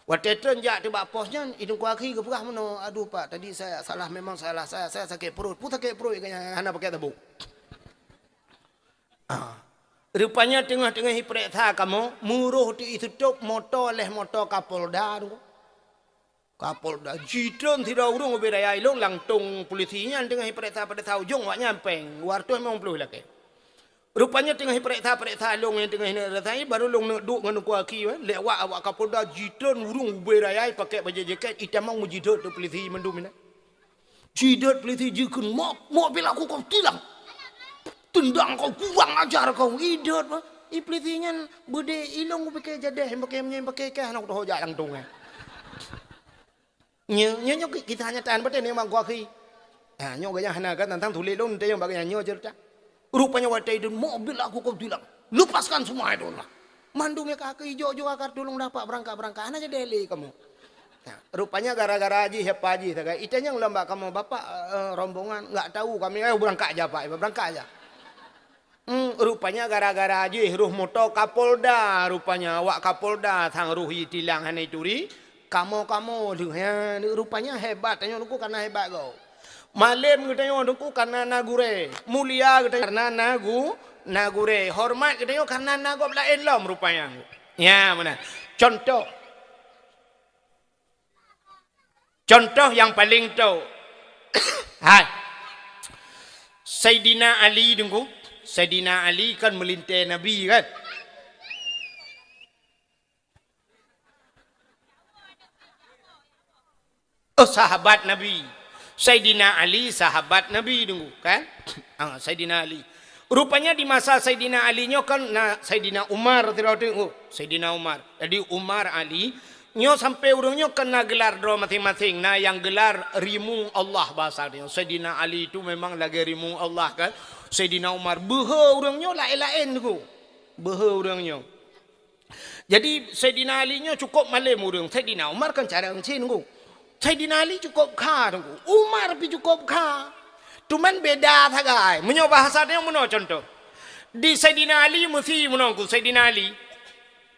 Watèe treun jak teuk bak pos nyan, i Teungku Akhi geupeugah meunoe, "Aduh Pak, tadi saya salah, memang salah saya, saya sakét pruet." Peue sakét pruet, hana pakèk sabuk. Ah. Rupanya teungoh-teungoh ipeuriksa kamoe, meuroh teuk iseutop moto lé moto Kapolda tu. Kapolda jitreun sidroe ureueng ubé raya ilong, langsong pulisi nyan teungoh ipeuriksa-peuriksa ujong awak nyan pèng dua ratus limong ploh lakèe. Rupanya teungoh ipeuriksa-peuriksa ilong nyan teungoh ineuk rasai, baru lôn neuk duek ngon Teungku Akhi, eh. Lewat awak Kapolda jitreun ureueng ubé raya ipakèk bajèe jakét, itamong meujidot teuk pulisi mandum inan. Jidot pulisi jikheun, "Mok, mok bila ku kau tilang. Tendang kau, kurang ajar kau." Idot, bah. I pulisi nyan beudé ilong kupikir jadèh, pakèk meunyan pakèk kah, hana kutoh jak langsong, eh. Nyoe, nyoe, nyoe kisah nyata, nyoe memang Teungku Akhi. Ha, nyoe geuh nyan hana kan, tantang tuléh lôn teunyong bak geuh nyan, nyoe ceurita. Rupanya watèe idun, "Mobil aku kau tilang. Lepaskan semua itu lah." Mandum nyang ka keu ijok-jok akan tulông dapat beurangkat-beurangkat. Hana jadi lé kamoe. Ha, rupanya gara-gara jih, siapa jih sagai. Itanyong lom bak kamoe, "Bapak, eh, rombongan, nggak tahu kami, eh, beurangkat aja, Pak, beurangkat aja." Hmm, rupanya gara-gara jih roh moto Kapolda, rupanya awak Kapolda sang roh itilang hana ituri, kamoe-kamoe lheueh nyan, rupanya hebat tanyoe Teungku karena hebat gob. Malém geutanyoe Teungku karena na gurèe, mulia geutanyoe karena na gu-, na gurèe, horeumat geutanyoe karena na gob laén lom rupanya. Nya, meunan. Contoh. Contoh nyang paleng tho. Hai. Saidina Ali Teungku. Saidina Ali kan meulintèe Nabi kan? Oh, sahabat Nabi. Saidina Ali sahabat Nabi Teungku kan? Ah, Saidina Ali. Rupanya di masa Saidina Ali nyoe kan na Saidina Umar sidroe teuk, oh, Saidina Umar. Jadi Umar, Ali, nyoe sampai ureueng nyoe kan na gelar droe maséng-maséng, na nyang gelar rimueng Allah bahasa nyoe. Saidina Ali itu memang lagèe rimueng Allah kan. Saidina Umar, beuhe ureueng nyoe laén-laén Teungku. Beuhe ureueng nyoe. Jadi, Saidina Ali nyoe cukôp malém ureueng. Saidina Umar kan carông cit Teungku. Saidina Ali cukôp kha Teungku. Umar pih cukôp kha. Cuman beda sagai. Meunyoe bahasa nyoe meunoe contoh. Di Saidina Ali meusi meunoe Teungku, Saidina Ali.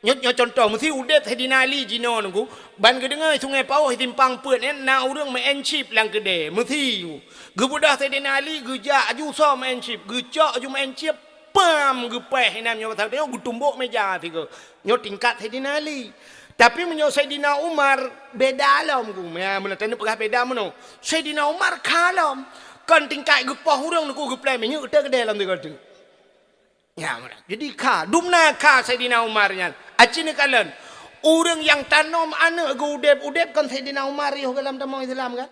Nyoe, nyoe contoh, meusi udép Saidina Ali jinoe Teungku. Ban geudeungoe Sungai Pauh simpang peuet nyan na ureueng meu'en chip lam keudè. Meusi Teungku. Geubeudôh Saidina Ali, geujak aju soe meu'en chip. Geucok aju meu'en chip. Pam, geupéh inan nyoe, pasal nyoe geutumbok meja sigoe. Nyoe tingkat Saidina Ali. Tapi meunyoe Saidina Umar, beda lom Teungku. Ya, meunan taneuk peugah beda meunoe. Saidina Umar kha lom. Kon tingkat geupoh ureueng Teungku, geuplè minyeuk teuh keudè lom sigoe teuh. Ya, meunan. Jadi kha, dumna kha Saidina Umar nyan. Aci neukalon. Ureueng nyang tanom aneuk geuudép-udép kon Saidina Umar yoh geulam tamong Islam kan?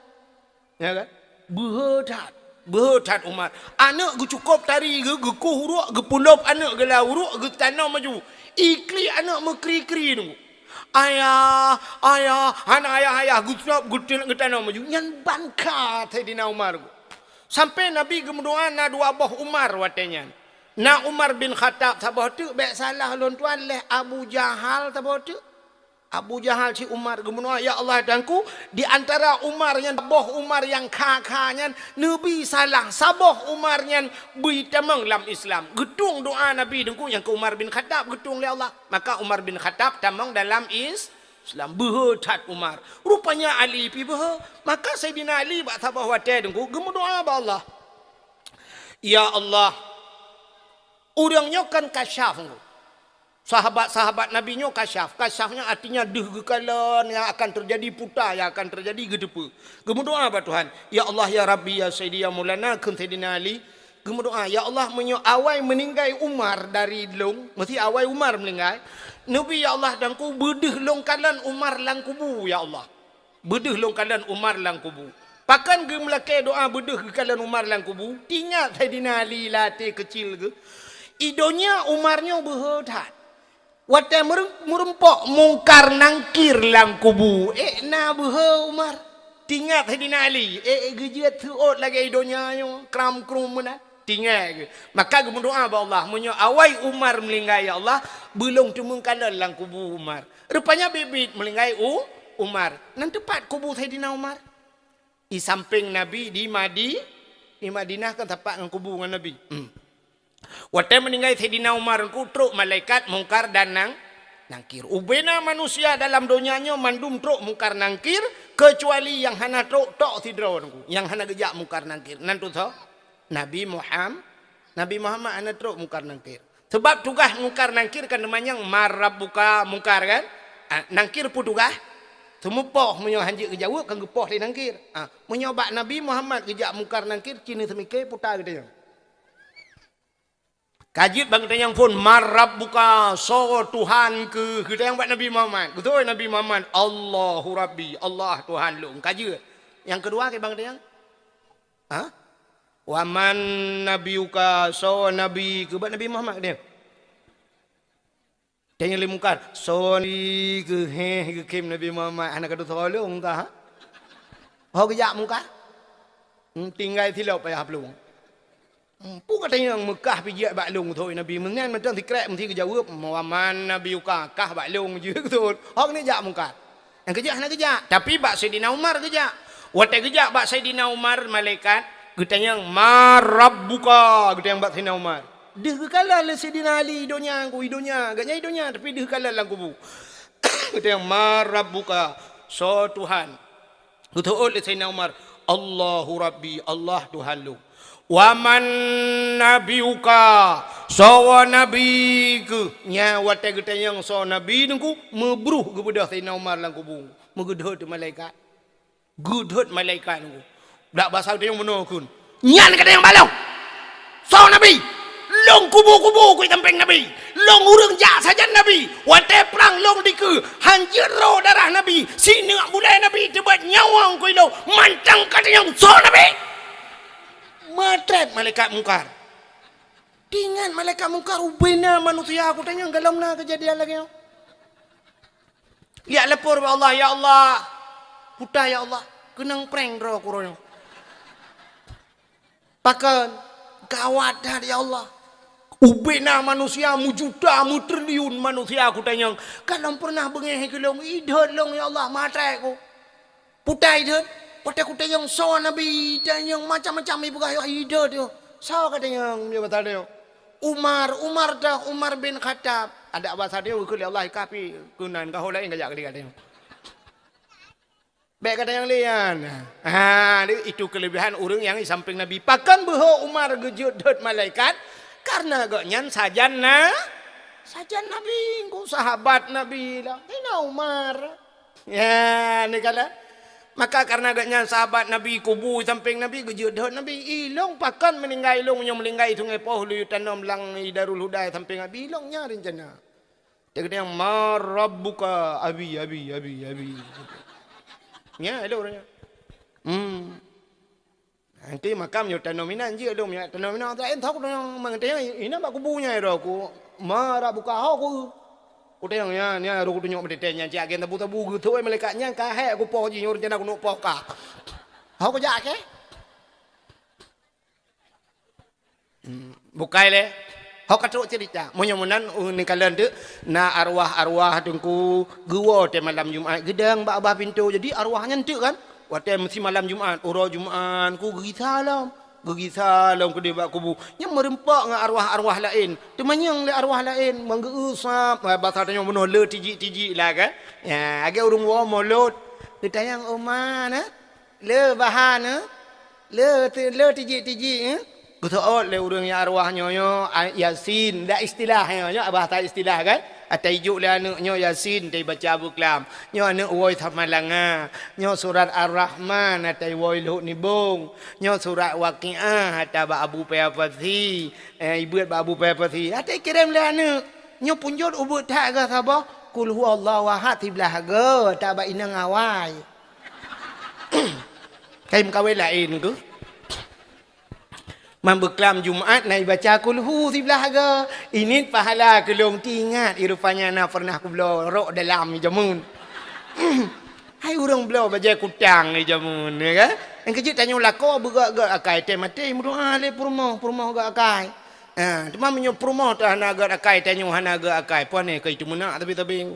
Ya kan? Beuhe that. Beuhe that Umar. Aneuk geucukôp tari geu-, geukueh uruek, geupulop aneuk geulam uruek, geutanom aju. Iklik aneuk meukri-kri Teungku. "Ayah, ayah," hana ayah-ayah, geucukôp geuti-, geutanom aju. Nyan ban kha Saidina Umar. Sampai Nabi geumeudoa na dua boh Umar watèe nyan. Na Umar bin Khattab saboh teuk, bèk salah lôn tuan, lé Abu Jahal saboh teuk. Abu Jahal cit Umar geumeudoa, "Ya Allah, Tuhanku, di antara Umar nyan, boh Umar nyang kha-kha nyan, neubi salah saboh Umar nyan beuitamong lam Islam." Geutueng doa Nabi Teungku nyang keu Umar bin Khattab geutueng lé Allah. Maka Umar bin Khattab tamong dalam Is-, Islam. Beuhe that Umar. Rupanya Ali pih beuhe. Maka Saidina Ali bak saboh watèe Teungku geumeudoa bak Allah. "Ya Allah, Ureuëng nyoe kan kasyaf. Sahabat-sahabat Nabi nyoe kasyaf. Kasyaf nyoe artinya deuh geukalon yang akan terjadi, puta yang akan terjadi, geuteupeue. Geumeudoa bak Tuhan, "Ya Allah, ya Rabbi, ya Sayyidi, ya Maulana," kheun Saidina Ali. Geumeudoa, "Ya Allah, meunyoe awai meuninggai Umar dari lôn," meusti awai Umar meuninggai, "Nabi, ya Allah, dan ku beudeuh lôn kalon Umar lam kubu, ya Allah." Beudeuh lôn kalon Umar lam kubu. Pakon geumeulakée doa beudeuh geukalon Umar lam kubu? Teuingat Saidina Ali lam até keucil geuh. I donya Umar nyoe beuhe that. Watée meurem-, meurumpok Mungkar Nangkir lam kubu, ék na beuhe Umar. Teuingat Saidina Ali, ék geujeuet seuôt lagée i donya nyoe, kram-krum meunan. Teuingat geuh. Maka geumeudoa bak Allah, "Meunyoe awai Umar meuninggai, ya Allah, beulôn teumeung kalon lam kubu Umar." Rupanya biet-biet meuninggai U-, Umar. Nan teupat kubu Saidina Umar. I sampéng Nabi di Madi-, di Madinah kan sapat ngon kubu ngon Nabi. Hmm. Watée meuninggai Saidina Umar, ku trok malaikat Mungkar dan Nang-, Nangkir. Ubena manusia dalam donya nyoe mandum trok Mungkar Nangkir, keucuali nyang hana trok tok sidroe nungku, nyang hana geujak Mungkar Nangkir. Nan tu soe? Nabi Muham-, Nabi Muhammad hana trok Mungkar Nangkir. Sebab tugaih Mungkar Nangkir kan teumanyong, "Man rabbuka?" Mungkar kan? Ah, Nangkir peue tugaih? Seumupoh, meunyoe hanjeuet geujaweueb kan geupoh lé Nangkir. Ah, meunyoe bak Nabi Muhammad geujak Mungkar Nangkir, ci neuseumiké puta geutanyoe. Ka jeuet ban geutanyoe phon, "Man rabbuka?" Soe Tuhan keuh? Geutanyong bak Nabi Muhammad. Geutanyong Nabi Muhammad, "Allahu Rabbi," Allah Tuhan lôn. Ka jeuet. Nyang keudua keu ban geutanyoe? Ha? "Wa man nabiyuka?" Soe nabi keuh? Bak Nabi Muhammad geutanyong. Tanyong lé Mungkar, "Soe nabi keuh?" Heh, geukheun Nabi Muhammad, "Hana ka tusoe lôn kah?" Ho geujak Mungkar? Hmm, tinggai silop payah plueng. Hmm, peue ka tanyong, "Meukah pih jeuet bak lôn," geutanyong Nabi. Meunan mantong sikrek meusti geujaweueb, "Wa man nabiyuka?" Kah bak lôn jeuet geutanyong. Ho keuneuk jak Mungkar. Nyang keujak hana geujak, tapi bak Saidina Umar geujak. Watée geujak bak Saidina Umar, malaikat geutanyong, "Man rabbuka?" Geutanyong bak Saidina Umar. Deuh geukalon lé Saidina Ali, "I donya, ku i donya." Gobnyan i donya, tapi deuh kalon lam kubu. Geutanyong, "Man rabbuka?" Soe Tuhan? Geuteuôt lé Saidina Umar, "Allahu Rabbi, Allah Tuhan lôn." "Wa man nabiyuka?" Soe nabi keuh? Nyan watée geutanyong soe nabi nungku, meubruh geubeudôh Saidina Umar lam kubu. Meugeudhôt malaikat. Geudhôt malaikat nungku. Dak basa geutanyong bunoe kheun. Nyan ka tanyong bak lôn. Soe nabi? Lôn kubu-kubu keu sampéng nabi. Lôn ureuëng jak sajan nabi. Watée prang lôn dikeue, hanjeuet ro darah nabi, sineuk bulée nabi teubeuet nyawöng keu lôn, mantong ka tanyong soe nabi. Meutrép malaikat Mungkar. Teuingat malaikat Mungkar, ubena manusia ku tanyong gohlom na keujadian lagée nyoe. Jak lapor bak Allah, "Ya Allah, puta ya Allah, keunong prang droe ku uroe nyoe." Pakon? Gawat that, ya Allah. Ubena manusia meujuta, meutriliun manusia ku tanyong. Gohlom pernah beungéh keu lôn, idhôt lôn, ya Allah, meutrép ku. Puta idhôt, watée ku tanyong soe nabi, tanyong macam-macam ipeugah, ya idhôt yo. Soe ka tanyong, ya, basa tanyong. Umar, Umar dah, Umar bin Khattab. Adak basa tanyong, geukheun lé Allah, kafé, keunan, ka ho laén ka jak keu lé ka tanyong. Bék gata nyang lé nyan. Ha, itu kelebihan ureuëng nyang di sampéng Nabi. Pakon beuhe Umar geujeuet dot malaikat? Karena gobnyan sajan na, sajan Nabi, engko sahabat Nabi lah. Saidina Umar. Ya, ni kala. Maka karena gobnyan sahabat Nabi, kubu sampéng Nabi, geujeuet dot Nabi. Ilong pakon meuninggai ilong, nyoe meuninggai Sungai Poh, lheueh tanom lam Darul Huda sampéng Nabi, ilong nyan rencana. Dia kata, "Man rabbuka?" "Abi, abi, abi, abi." Nya, elok dia. Hmm. Nanti makam nyoe tanom inan je, elok nyoe tanom inan. Tak entah aku tanom mangatanya, inan bak kubu nya, ero aku. "Man rabbuka?" Ho ku. Ku tanyong nya, nya ero ku tunyok meutete nya, cak gen tabu-tabu geutu, eh, malaikat nya, ka hek aku poh ji, nyoe rencana aku nuk poh ka. Ho ku jak ke? Hmm, bukai lé. Ho ka trok cerita. Meunyoe meunan, uh, neukalon teuk, na arwah-arwah teungku geuwoe teuh malam Jumat, geudong bak babah pintoe. Jadi arwah nyan teuk kan? Watèe meusi malam Jumat, uroe Jumat, ku geugisa lom. Geugisa lom keudeh bak kubu. Nyan meureumpok ngon arwah-arwah laén. Teumanyong lé arwah laén, meugeu-eu sab, basa tanyoe bunoe le tijik-tijik lah kan? Ya, lagèe ureueng woe molot. Geutanyong, "Oma na? Le bahan, eh? Le, le tijik-tijik, eh?" Geuseuôt lé ureuëng nyang arwah nyoe, nyoe, a, Yasin, dak istilah nyoe, nyoe bahasa istilah kan? Ata ijok lé aneuëk nyoe Yasin, ta ibaca beuklam. Nyoe aneuëk woe Samalanga, nyoe surat Ar-Rahman, ata iwoe Lhok Nibong. Nyoe surat Waqiah, ata bak Abu Paya Pasi, eh, ibeuet bak Abu Paya Pasi. Ata ikirém lé aneuëk. Nyoe punjot ubeuet that geuh saboh, Qul huwallahu ahad siblah geuh, ata bak inong awai. Kai meukawen laén geuh. Man beuklam Jumat na ibaca kulhu siblah ga. Init pahala keulong tingat, i rupanya na pernah kubloe rok dalam jameun. Hai ureuëng bloe bajée kutang di jameun, ya kan? Nyang keujeuet tanyoe lakoe beugak-gak akai, tée maté meudoa lé peurumoh, peurumoh gak akai. Ha, teuma meunyoe peurumoh teuh hana gak akai, tanyoe hana gak akai, pane keu itu meunak tapi-tapi.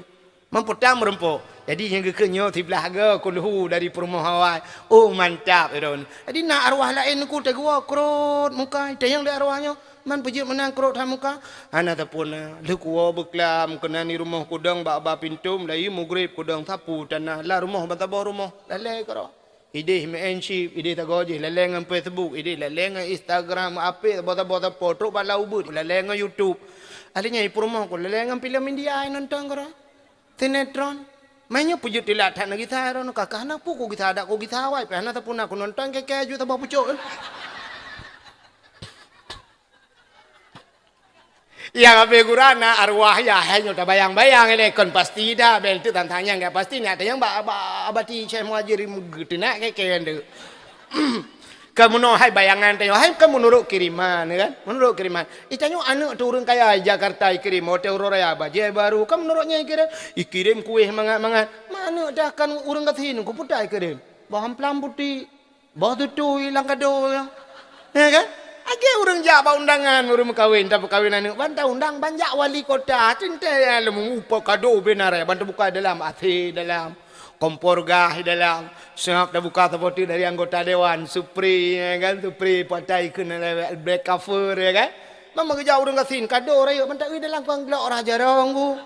Meupeutang meureumpok. Jadi, nyang geukheun nyoe siblah goe kulhu dari peurumoh awai. Oh, mantap, Iron. Jadi, na arwah laén ku teugeuwoe krot muka, tanyong lé arwah nyoe, "Man peujeuet meunan krot that muka?" Hana sapeue na. Lheueh kuwoe beuklam, keunan di rumoh kudong bak ba pintoe, meulayeue mugreb kudong sapu tanah. Lam rumoh ban saboh rumoh, lalée keudroe. Idéh main chip, idéh tagoe jih, lalée ngon Facebook, idéh lalée ngon Instagram, apek saboh-saboh sapo, trok bak lam ubeut, lalée ngon YouTube. Akhirnya, i peurumoh ku lalée ngon filem India, nonton keudroe. Sinetron. Meunyoe peujeuet teulat that neugisa droeneuh, ka, ka hana peue kugisa, dak kugisa awai, pih hana sapeue na kunonton keu-keu ju saboh pucok. Nyang habéh gura na arwah yah, hai nyoe tabayang-bayang ilée kon pasti dah, bel teuk tantang nyang gak pasti, nyan tanyong bak, bak, bak ti Syekh Muhajir geuteunak keu-keu nyan tu. Ka meunoe hai bayangan tanyoe, hai ka meunurot kiriman, ya kan? Meunurot kiriman. I tanyoe aneuëk teuh ureuëng kaya i Jakarta ikirém, hotel Royal, bajée baru, ka meunurot nyan ikirém. Ikirém kueh mangat-mangat. Ma aneuëk teuh kan ureuëng gasien, ku peue ta ikirém. Boh amplam putéh, boh tutui lam kado, ya. Ya kan? Lagée ureuëng jak bak undangan, ureuëng meukawen, tapeukawen aneuëk, ban taundang, ban jak wali kota, teuntée lom mupa kado beunar, ban teubuka dalam, A C dalam. Kompor gas di dalam. Siap tabuka saboh teuk dari anggota dewan. Supri, ya kan? Supri patai keunan lewat black cover, ya kan? Mama geujak ureuëng gasien, kado rayeuk, mantap, "Ui, dalam kon glok rah jarong ku.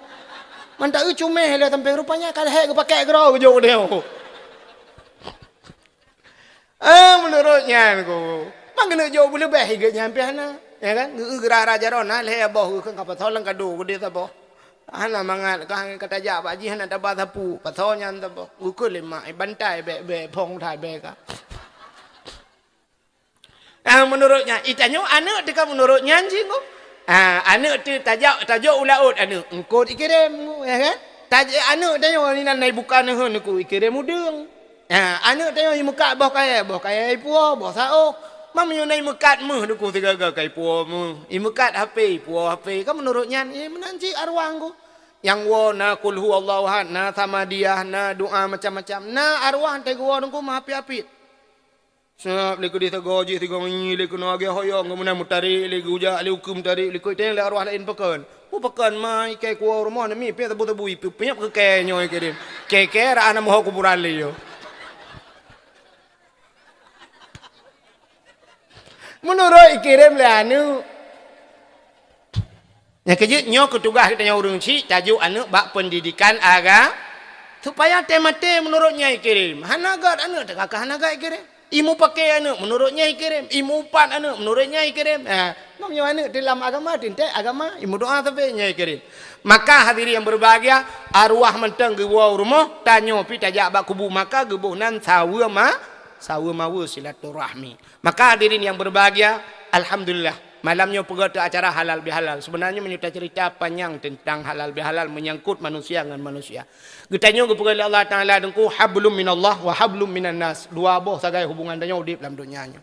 Mantap, ui, cumeh lé sampéng, rupanya ka lhée geupakée keudroe geujok u deo." Ah, meunurot nyan ku. Mang keuneuk jok beuleubeh i geuh nyan pih hana. Ya kan? Geu-, geura-ra jaroe na lhée boh geukheun ka pasoe lam kado geude saboh. Hana mangat ka, ka tajak bak jih hana taba sapeue. Pasoe nyan saboh. Geukheun lé mak, bantai bék-bék, phon that bék ka. Ah, meunurot nyan, i tanyoe aneuëk teuh ka meunurot nyan jih ku. Ah, aneuëk teuh tajak, tajok u laôt aneuëk. Eungkot ikirém ku, ya kan? Taj-, aneuëk tanyoe inan na ibuka neuheun ku, ikirém udeueng. Ha, aneuëk tanyoe imeukat boh kayée, boh kayée ipuwoe, boh saôh. Ma meunyoe na imeukat méuh duku sigaga ka ipuwoe méuh. Imeukat H P, ipuwoe H P. Kan meunurot nyan, eh, meunan cit arwah ku. Nyang woe na Qul Huwallahu Ahad, na Samadiyah, na doa macam-macam. Na arwah teuh geuwoe duku meuhapit-hapit. Sab lé keudeh sagoe jih sigoe ngi lé keunoe agée hoyong, keumudian meutarek lé geujak lé ukeue meutarek lé keu iteng lé arwah laén pakon. Peue pakon ma ikai kuwoe rumoh nami pih sabu-sabu ipeue-peue keu kée nyoe ikirém. Kée-kée raan na meuho kuburan lé yo. Meunurot ikirém lé aneuëk. Nyang keujeuet nyoe keu tugaih geutanyoe ureuëng chik tajok aneuëk bak peundidikan aga-, supaya tée maté meunurot nyan ikirém. Hana gét aneuëk teuka ka hana gét ikirém. Imeupaké aneuëk meunurot nyan ikirém, imeuupat aneuëk meunurot nyan ikirém. Ha, meunyoe aneuëk teuh lam agama, teuntée agama, imeudoa sabe nyan ikirém. Maka hadirin yang berbahagia, arwah mantong geuwoe u rumoh, tanyoe pih tajak bak kubu maka geuboh nan saweue ma-, saweue maweue silaturahmi. Maka hadirin yang berbahagia, alhamdulillah, malam nyoe peugah teu acara halal bihalal. Sebenarnya meunyoe tacerita panyang tentang halal bihalal menyangkut manusia ngon manusia. Geutanyoe geupeugah lé Allah Taala deungku, "Hablum minallah wa hablum minan nas." Dua boh sagai hubungan tanyoe udeb lam donya nyoe.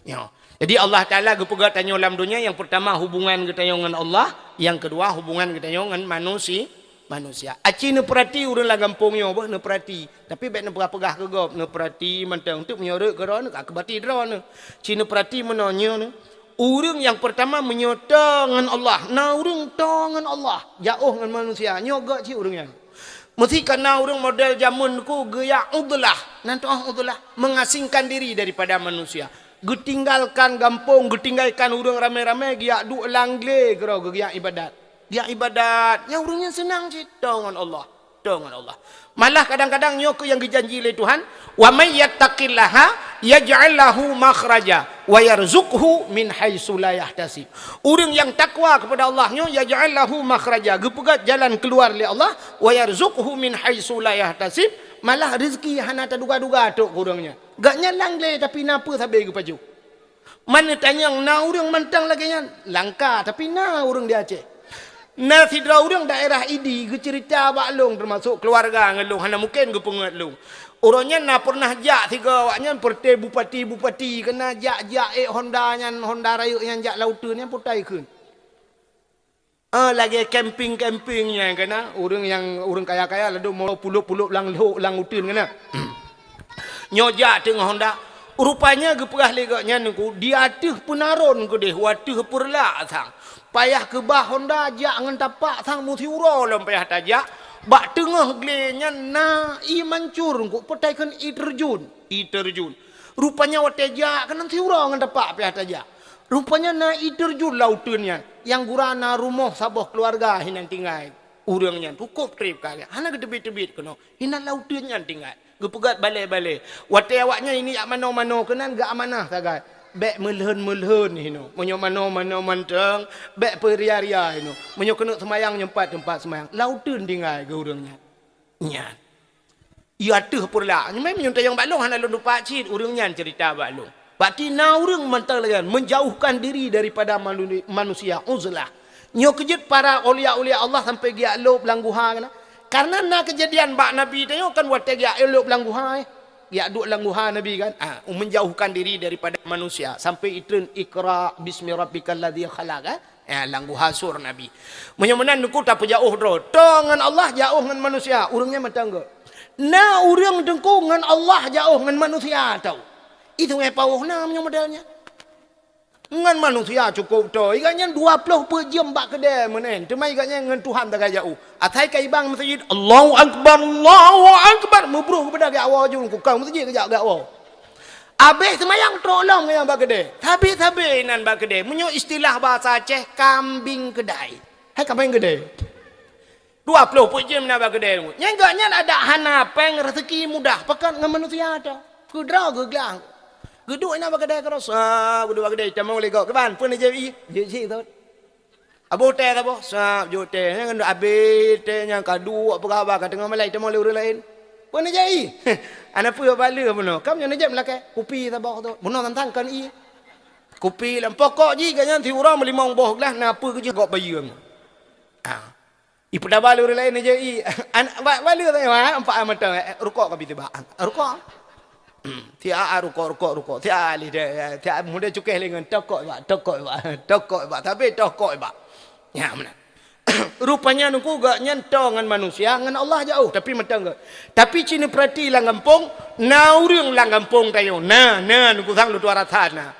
Nyoe. Jadi Allah Taala geupeugah tanyoe lam donya, yang pertama hubungan geutanyoe ngon Allah, yang kedua hubungan geutanyoe ngon manusi-, manusia. Aci neupeurati ureuëng lam gampông nyoe boh neupeurati. Tapi bék neupeugah-peugah keu gob, neupeurati mantong teuk meunyoe rot keudroe neuh ka keubati droeneuh. Ci neupeurati meunoe nyoe neuh. Ureuëng nyang peurtama meunyoe toe ngon Allah, na ureuëng toe ngon Allah, jaoh ngon manusia, nyoe gét cit ureuëng nyan. Meusi ka na ureuëng model jameun ku geujak udlah, nan tu'oh udlah, mengasingkan diri daripada manusia. Geutinggalkan gampông, geutinggalkan ureuëng ramé-ramé, geujak duek lam glé keudroe geujak ibadat. Geujak ibadat, nyang ureuëng nyan seunang cit toe ngon Allah. Toh ngon Allah. Malah kadang-kadang nyoe keuh nyang geujanji lé Tuhan, "Wa may yattaqillaha yaj'al lahu makhraja wa yarzuqhu min haitsu la yahtasib." Ureuëng nyang takwa kepada Allah nyoe, "yaj'al lahu makhraja", geupeugét jalan keuluar lé Allah, "wa yarzuqhu min haitsu la yahtasib", malah rezeki hana taduga-duga trok keu ureuëng nyan. Gobnyan lang glé tapi na peue sabe geupajoh. Man neutanyong na ureuëng mantong lagée nyan? Langka, tapi na ureuëng di Aceh. Na sidroe ureuëng daerah Idi geuceurita bak lôn, teumasok keuluwarga ngon lôn, hana mungken geupeungeut lôn. Uroe nyan na peureunah jak sigoe awaknyan, peureuté bupati-bupati, keunan jak-jak ék honda nyan, honda rayeuk nyan jak lam uteuen nyan, putai kheun. Ah, lagée camping-camping nyan keunan, ureuëng nyang, ureuëng kaya-kaya ladôm mo pulop-pulop lam lhok lam uteuen keunan. Nyoe jak teungoh honda. Rupanya geupeugah lé gobnyan nyoe, di ateueh peunaron keudeh, u ateueh peureulak sang. Payah keubah honda jak ngon tapak sang, meusiuroe lom payah tajak. Bak teungoh glé nyan na ié mancur, nyoe putai kheun ié teurjun. Ié teurjun. Rupanya watée jak keunan siuroe ngon tapak payah tajak. Rupanya na ié teurjun lam uteuen nyan, nyang gura na rumoh saboh keuluwarga hinan tinggai. Ureuëng nyan cukôp treb kaya, hana geuteubiet-teubiet keunoe, hinan lam uteuen nyan tinggai. Geupeugét balée-balée. Watée awaknyan ini jak manoe-manoe keunan geuamanah sagai. Bék meulhon-meulhon hinoe. Meunyoe manoe-manoe mantong, bék peuria-ria hinoe. Meunyoe keuneuk seumayang nyoe pat teumpat seumayang. Lam uteuen tinggai geu ureuëng nyan. Nyan. Ié ateueh peureulak. Nyoe meunyoe tanyong bak lôn hana lôn tupat cit, ureuëng nyan ceurita bak lôn. Berarti na ureuëng mantong lagée nyan, menjauhkan diri daripada manu-, manusia, uzlah. Nyoe keujeuet para aulia-aulia Allah sampai geujak lôb lam guha keunan. Karena na keujadian bak Nabi tanyoe kan watée geujak lôb lam guha, eh. Geujak duek lam guha Nabi kan. Ah, menjauhkan diri daripada manusia. Sampai itreun Iqra bismi rabbikal ladzi khalaq, eh. Eh, lam guha sur Nabi. Meunyoe meunan nyoe keuh tapeujaôh droe. Toh ngon Allah jaôh ngon manusia, ureuëng nyan mantong gét. Na ureuëng teungku ngon Allah jaôh ngon manusia tau. Itu ngai paoh na meunyoe model nyan. Ngon manusia cukôp toh. Ié gobnyan dua ploh peuet jeuem bak keudée meunan. Teuma ié gobnyan ngon Tuhan sagai jaôh. Asai ka ibang meuseujid, "Allahu Akbar, Allahu Akbar." Meubruh geubeudôh geujak woe ju, kukang meuseujid geujak, geujak woe. Abéh seumayang trok lom ngon nyang bak keudée. Sabe-sabe inan bak keudée. Meunyoe istilah bahasa Aceh, kambing keudai. Hai kambing keudai. Dua ploh peuet jeuem na bak keudée. Nyan gobnyan adak hana péng, rezeki mudah. Pakon ngon manusia tho. Keudroe geuglang. Geuduek inan bak keudée keudroe. Sa, geuduek bak keudée, tamong lé gob. Kiban, peue neujép ié? Jép cit thot. Aboh teh saboh, sab jok teh. Nyan abéh teh nyan ka duek peugah haba ka teungoh malai tamong lé ureuëng laén. Peue neujép ié? Hana peue bak lheueh bunoe. Kam nyoe neujép lakée. Kupi saboh tu. Bunoe tantang kon ié. Kupi lam pokok jih gobnyan siuroe meulimong boh glah na peue keujeuh gob bayeue. Ah. Ipeudaba lé ureuëng laén neujép ié. An-, ba-, bak lheueh tanyong, ah, empat mata, eh, rukok ka bi tibak. Rukok. Hmm, siat rukok, rukok, rukok. Siat lé deh, siat muda cukéh lé ngon tokok bak, tokok bak, tokok bak, tapi tokok bak. Nyan meunan. Rupanya nyoe keuh gobnyan toh ngon manusia, ngon Allah jaôh, tapi mantong gét. Tapi ci neupeurati lam gampông, na ureuëng lam gampông tanyoe. Na, na, nyoe keuh sang lôn tuan rasa na.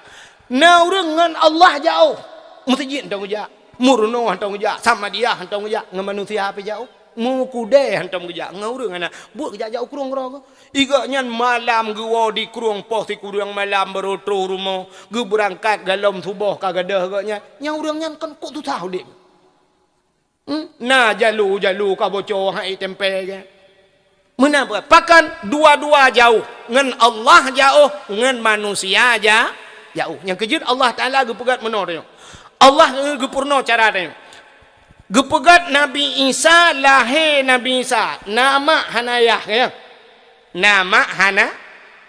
Na ureuëng ngon Allah jaôh, meuseujid hana geujak, meurunoe hana geujak, Samadiyah hana geujak, ngon manusia pih jaôh. Meukeudée hana geujak ngon ureuëng hana. Buet geujak-jak u krueng keudroe. Ié gobnyan malam geuwoe di krueng poh sikureueng malam baroe troh rumoh, geubeurangkat golom suboh ka gadôh gobnyan. Nyang ureuëng nyan kon kok susah udeb. Hmm? Na jalu-jalu ka boco hai tempe ke. Meunan peue? Pakon dua-dua jaôh, ngon Allah jaôh, ngon manusia ja-, jaôh. Nyang keujeuet Allah Taala geupeugét meunoe tanyoe. Allah geupurunoe cara tanyoe. Geupeugét Nabi Isa, lahé Nabi Isa, na mak hana yah, ya. Na mak hana,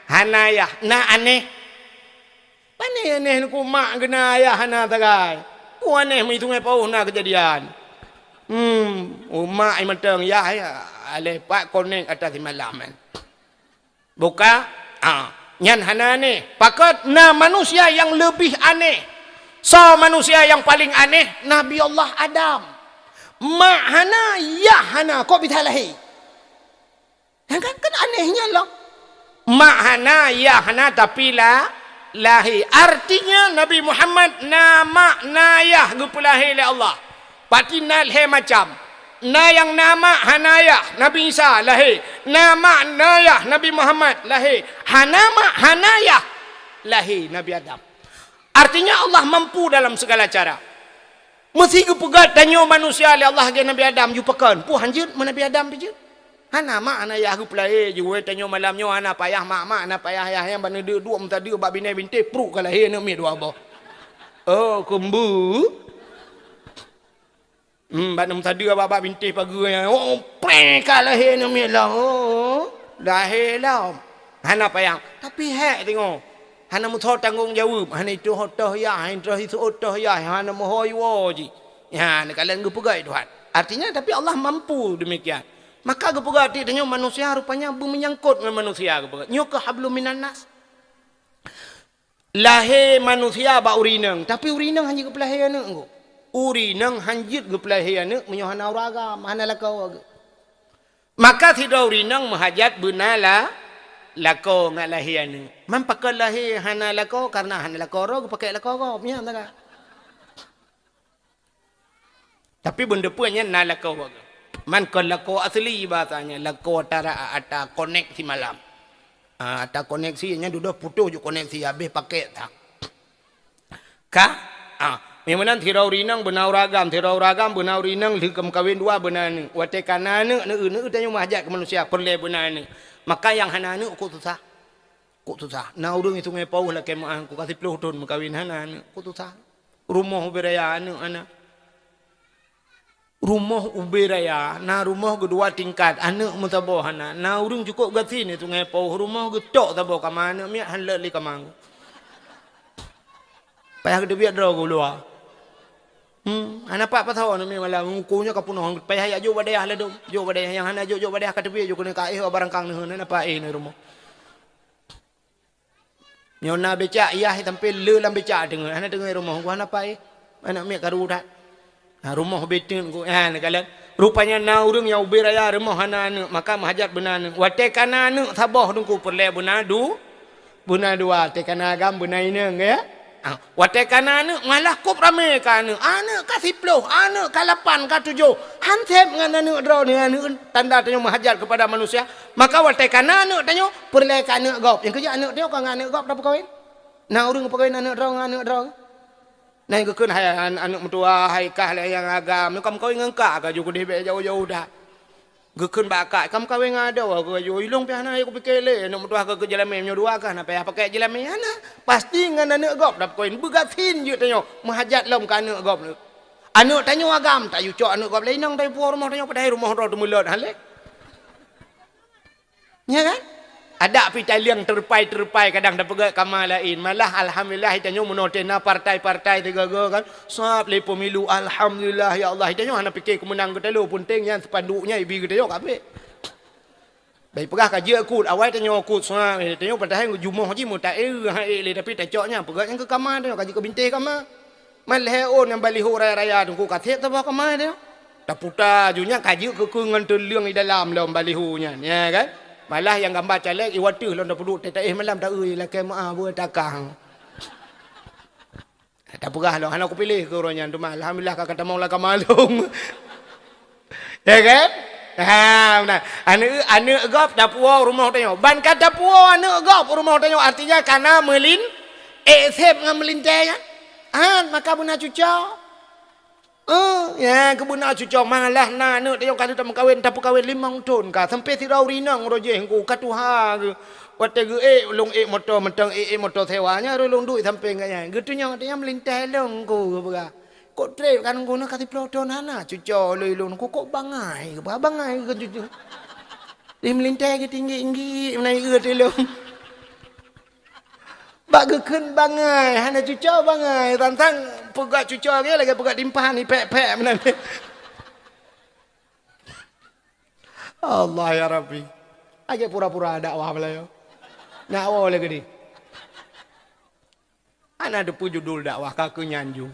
hana yah, na anéh. Pane anéh nyoe keuh mak geuna ayah hana sagai. Peue anéh meuitung ai paoh na keujadian. Hmm, umak ai mantong yah, ya, aléh pat konek atas simalam kan. Buka, ah, nyan hana anéh. Pakon na manusia nyang leubeh anéh. Soe manusia nyang paleng anéh? Nabi Allah Adam. Mak hana, yah hana, kok bisa lahé? Kan, kan, kan anéh nyan lom. Mak hana, yah hana, tapi la-, lahé. Artinya Nabi Muhammad na mak, na yah geupeulahé lé Allah. Pati na lhée macam. Na nyang na mak, hana yah, Nabi Isa lahé. Na mak, na yah, Nabi Muhammad lahé. Hana mak, hana yah, lahé Nabi Adam. Artinya Allah mampu dalam segala cara. Meusé geupeugét tanyoe manusia lé Allah lagée Nabi Adam, yue pakon? Peue han jeuet meu Nabi Adam pih jeuet? Hana mak, hana yah geupeulahé, jiwoe tanyoe malam nyoe hana payah mak-mak, hana payah yah nyang bak neudeuk duek meusadeue bak binéh bintéh, pruet ka lahé aneuk miet dua boh. Oh, keumbu. Hmm, bak neusadeue bak, bak bintéh pageue nyan. Oh, preh ka lahé aneuk miet lom. Oh, lahé lom. Hana payah. Tapi hék teungoh. Hana meusoe tanggong jaweueb, hana itoh-toh yah, hana itoh-toh yah, hana meuhôi woe jih. Ya, neukalon geupeugah Tuhan. Artinya, tapi Allah mampu demikian. Maka geupeugah, até tanyoe manusia rupanya beumeunyangkot ngon manusia geupeugah. Nyoe keuh hablum minan nas. Lahé manusia bak ureueng inong, tapi ureueng inong hana geupeulahé aneuk ngon. Ureueng inong hana jeuet geupeulahé aneuk meunyoe hana ureueng agam, hana lakoe. Maka sidroe ureueng inong meuhajat beuna la-, lakoe ngat lahé aneuk. Man pakon lahé hana lakoe, kareuna hana lakoe droe geupakék lakoe gob, nyan teuka. Tapi beuneupeue nyan na lakoe. Man kon lakoe asli bahasanya, lakoe tara ata koneksi malam. Ah, ata koneksi nyan dudoe putôh ju koneksi habéh pakék tak. Ka? Ah, nyang meunan sidroe ureueng inong beuna ureueng agam, sidroe ureueng agam beuna ureueng inong lheueh ka meukawen dua beuna aneuk. Watée ka na aneuk, neueu-neueu tanyoe meuhajat keu manusia peureulée beuna aneuk. Maka nyang hana aneuk kok susah. Kok susah. Na ureueng di Sungai Pauh lakée meuah, kok ka siplôh thon meukawen hana aneuk. Kok susah. Rumoh ubé raya aneuk hana. Rumoh ubé raya, na rumoh geudua tingkat, aneuk meusaboh hana. Na ureueng cukôp gasien di Sungai Pauh, rumoh geutok saboh kama, aneuk miet han lé kama. Payah geuteubiet droe geuh luwa. Hmm, hana pat pasoe aneuk miet malam, uku nyoe ka peunoh, payah jak jok bak dayah ladôm. Jok bak dayah nyang hana jok, jok bak dayah ka teubiet jok keuneuk ka éh barangkang neuh, hana pat éh neuh rumoh. Nyoe na becak, yah sampoe le lam becak teungoh, hana teungoh rumoh, geuh hana pai. Aneuk miet karu that. Ha, rumoh beuteuet geuh, ha, neukalon. Rupanya na ureueng nyang ubé raya rumoh hana aneuk, maka meuhajat beuna aneuk. Watée ka na aneuk saboh teungku peureulée beuna du-, beuna dua, watée ka na agam beuna inong, ya. Ha, watée ka na aneuk malah kôb ramé ka aneuk. Aneuk ka siplôh, aneuk ka lapan, ka tujoh. Han sép ngon aneuk droeneuh, aneuk tanda tanyoe meuhajat keupada manusia. Maka watée ka na aneuk tanyoe, peureulée keu aneuk gob. Nyang keujeuet aneuk tanyoe ka ngon aneuk gob tapeukawen. Na ureueng peukawen aneuk droe ngon aneuk droe. Na geukheun hai an-, aneuk meutuah, hai kah lé nyang agam, ka meukawen ngon kak, ka ju keudeh bék jauh-jauh that. Geukheun bak kak, ka meukawen ngon adoe, ka ju ilong pih hana, kupike lé aneuk meutuah ka keu jeulamé, meunyoe dua kah na payah pakai jeulamé, hana. Pasti ngon aneuk gob tapeukawen, beugasien jeuet tanyoe, meuhajat lom keu aneuk gob. Aneuk tanyoe agam, tayue cok aneuk gob lé inong, tayue puwoe rumoh tanyoe, padahai rumoh droe teumeulot han lé. Nya kan? Adak pih taliang teurupai-teurupai kadang tapeugét kama laén. Malah alhamdulillah tanyoe meunoe teuh na partai-partai teuga-ga kan. Sab lé pemilu, alhamdulillah ya Allah. Tanyoe hana pike keumeunang geutanyoe, peunteng nyan spanduk nyan ibi geutanyoe kabeh. Bai peugah ka jeuet kut, awai tanyoe kut sab, tanyoe padahai jumoh jih meuta-e ha ék lé tapi tacok nyan peugét nyan keu kama tanyoe ka jeuet keu bintéh kama. Man lhée ôn nyang baliho raya-raya teungku ka sép saboh kama teuh. Taputa ju nyan ka jeuet keu-keu ngon teuleueng di dalam lom baliho nyan, ya kan? Malah nyang gamba caleg iwateuh lom tapeuduek teuh taéh malam ta-eu lakée meuah beue takang. Tapeugah lom hana kupiléh keu uroe nyan teuma alhamdulillah ka katamong lam kama lôn. Ya kan? Ha, meunan. Aneuk, aneuk gob tapuwoe rumoh tanyoe. Ban ka tapuwoe aneuk gob rumoh tanyoe, artinya ka na meulin, ék sép ngon meulintée nyan. Ha, maka beuna cuco. Eh, ya, keu beuna cuco malah na aneuk tanyoe ka lheueh tameukawen, tapeukawen limong thon ka. Sampoe sidroe ureueng inong uroe jih ngku ka tuha geuh. Watée geuh ék, lôn ék moto mantong, ék, ék moto sewa nyan, lôn duek sampoe ngon nyan. Geutunyok tanyoe meulintée lôn ngku geupeugah. Kok trép kan guna ka siplôh thon hana cuco lé lôn, kok bangai, bangai keu cuco. Di meulintée geutinggi-tinggi, meunai eu teuh lôn. Bak geukheun bangai, hana cuco bangai, tantang peugah cuco lagée, lagée peugah timphan, ipék-pék meunan. Allah ya Rabbi. Aja pura-pura dakwah belayo. Nak awak lagi ni. Hana teupeue judul dakwah ka keu nyan ju.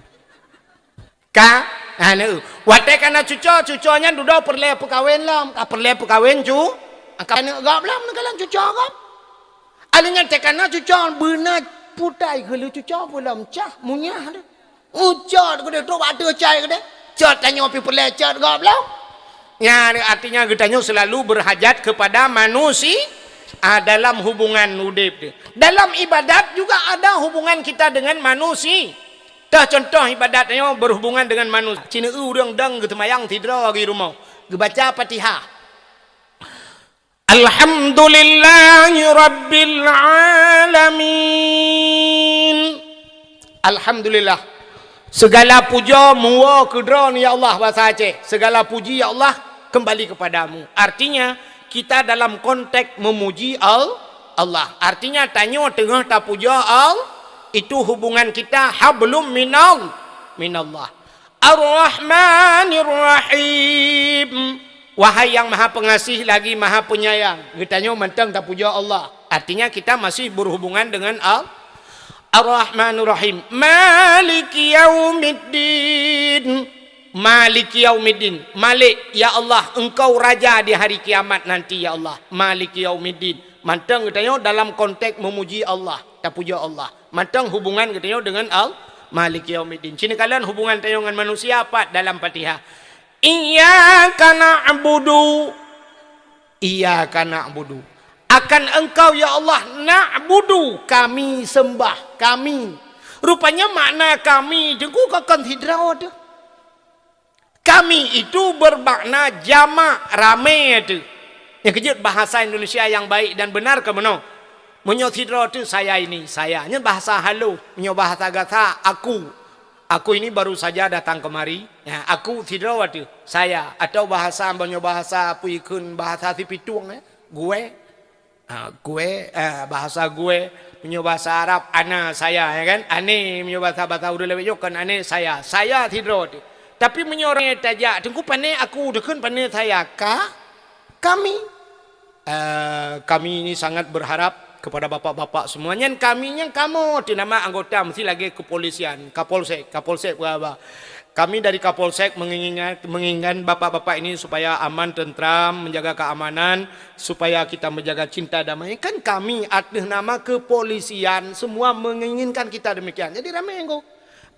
Ka? Hana. Watée ka na cuco, cuco nyan dudoe peureulée peukawen lom. Ka peureulée peukawen cu-, ka aneuk gob lom, neukalon cuco gob. Aneuk nyan teuka na cuco beuna putai geuleu cuco peue lom cah munyah deh. Ucot geudeh trok bak ateueh cai geudeh. Cot tanyoe pih peureulée cot gob lom. Nyan artinya geutanyoe selalu berhajat kepada manusia, ah, dalam hubungan udeb teuh. Dalam ibadat juga ada hubungan kita dengan manusia. Teuh contoh ibadat nyoe berhubungan dengan manusia. Cina ureuëng dong geuseumayang sidroe di rumoh. Geubaca Fatihah. Alhamdulillahi rabbil alamin. Alhamdulillah. Segala puja meuwoe keu Droeneuh, ya Allah, bahasa Aceh. Segala puji, ya Allah, kembali kepadamu. Artinya, kita dalam konteks memuji Al-, Allah. Artinya, tanyoe teungoh tapuja Al-, itu hubungan kita hablum minal, minallah. Ar-Rahmanir Rahim. Wahai yang Maha Pengasih lagi Maha Penyayang, geutanyoe mantong tapuja Allah. Artinya kita masih berhubungan dengan Al-, Ar-Rahmanir Rahim. Maliki yaumiddin. Maliki yaumiddin. Malik, ya Allah, Engkau Raja di hari kiamat nanti, ya Allah. Maliki yaumiddin. Mantong geutanyoe dalam konteks memuji Allah, tapuja Allah. Mantong hubungan geutanyoe dengan Al-, Maliki yaumiddin. Cina kalon hubungan tanyoe ngon manusia pat dalam Fatihah. Iyyaka na'budu. Iyyaka na'budu. Akan Engkau, ya Allah, na'budu, kami sembah, kami. Rupanya makna kami, Teungku, kon sidroe teuh. Kami itu bermakna jamak, ramé teuh. Nyang keujeuet bahasa Indonesia yang baik dan benar keuh meunoe. Meunyoe sidroe teuh saya ini, saya. Nyan bahasa halus. Meunyoe bahasa gasa, aku. Aku ini baru saja datang kemari. Ya, aku sidroe teuh, saya. Atau bahasa, meunyoe bahasa peue kheun, bahasa Sipitueng, ya. Gue. Ha, gue, eh, bahasa gue, meunyoe bahasa Arab, ana, saya, ya kan? Ane, meunyoe bahasa, bahasa ureueng laén nyoe kon ane, saya. Saya sidroe teuh. Tapi meunyoe ureueng tajak, Teungku, pane aku, takheun pane saya, ka, kami. Eh, kami ini sangat berharap kepada bapak-bapak semua. Nyan kami, nyan kamoe teuh nama anggota, mesti lagée kepolisian, Kapolsek, Kapolsek peue haba. Kami dari Kapolsek menginginkan, menginginkan bapak-bapak ini supaya aman, tentram, menjaga keamanan, supaya kita menjaga cinta damai. Kan kami atas nama kepolisian semua menginginkan kita demikian. Jadi ramé, Teungku.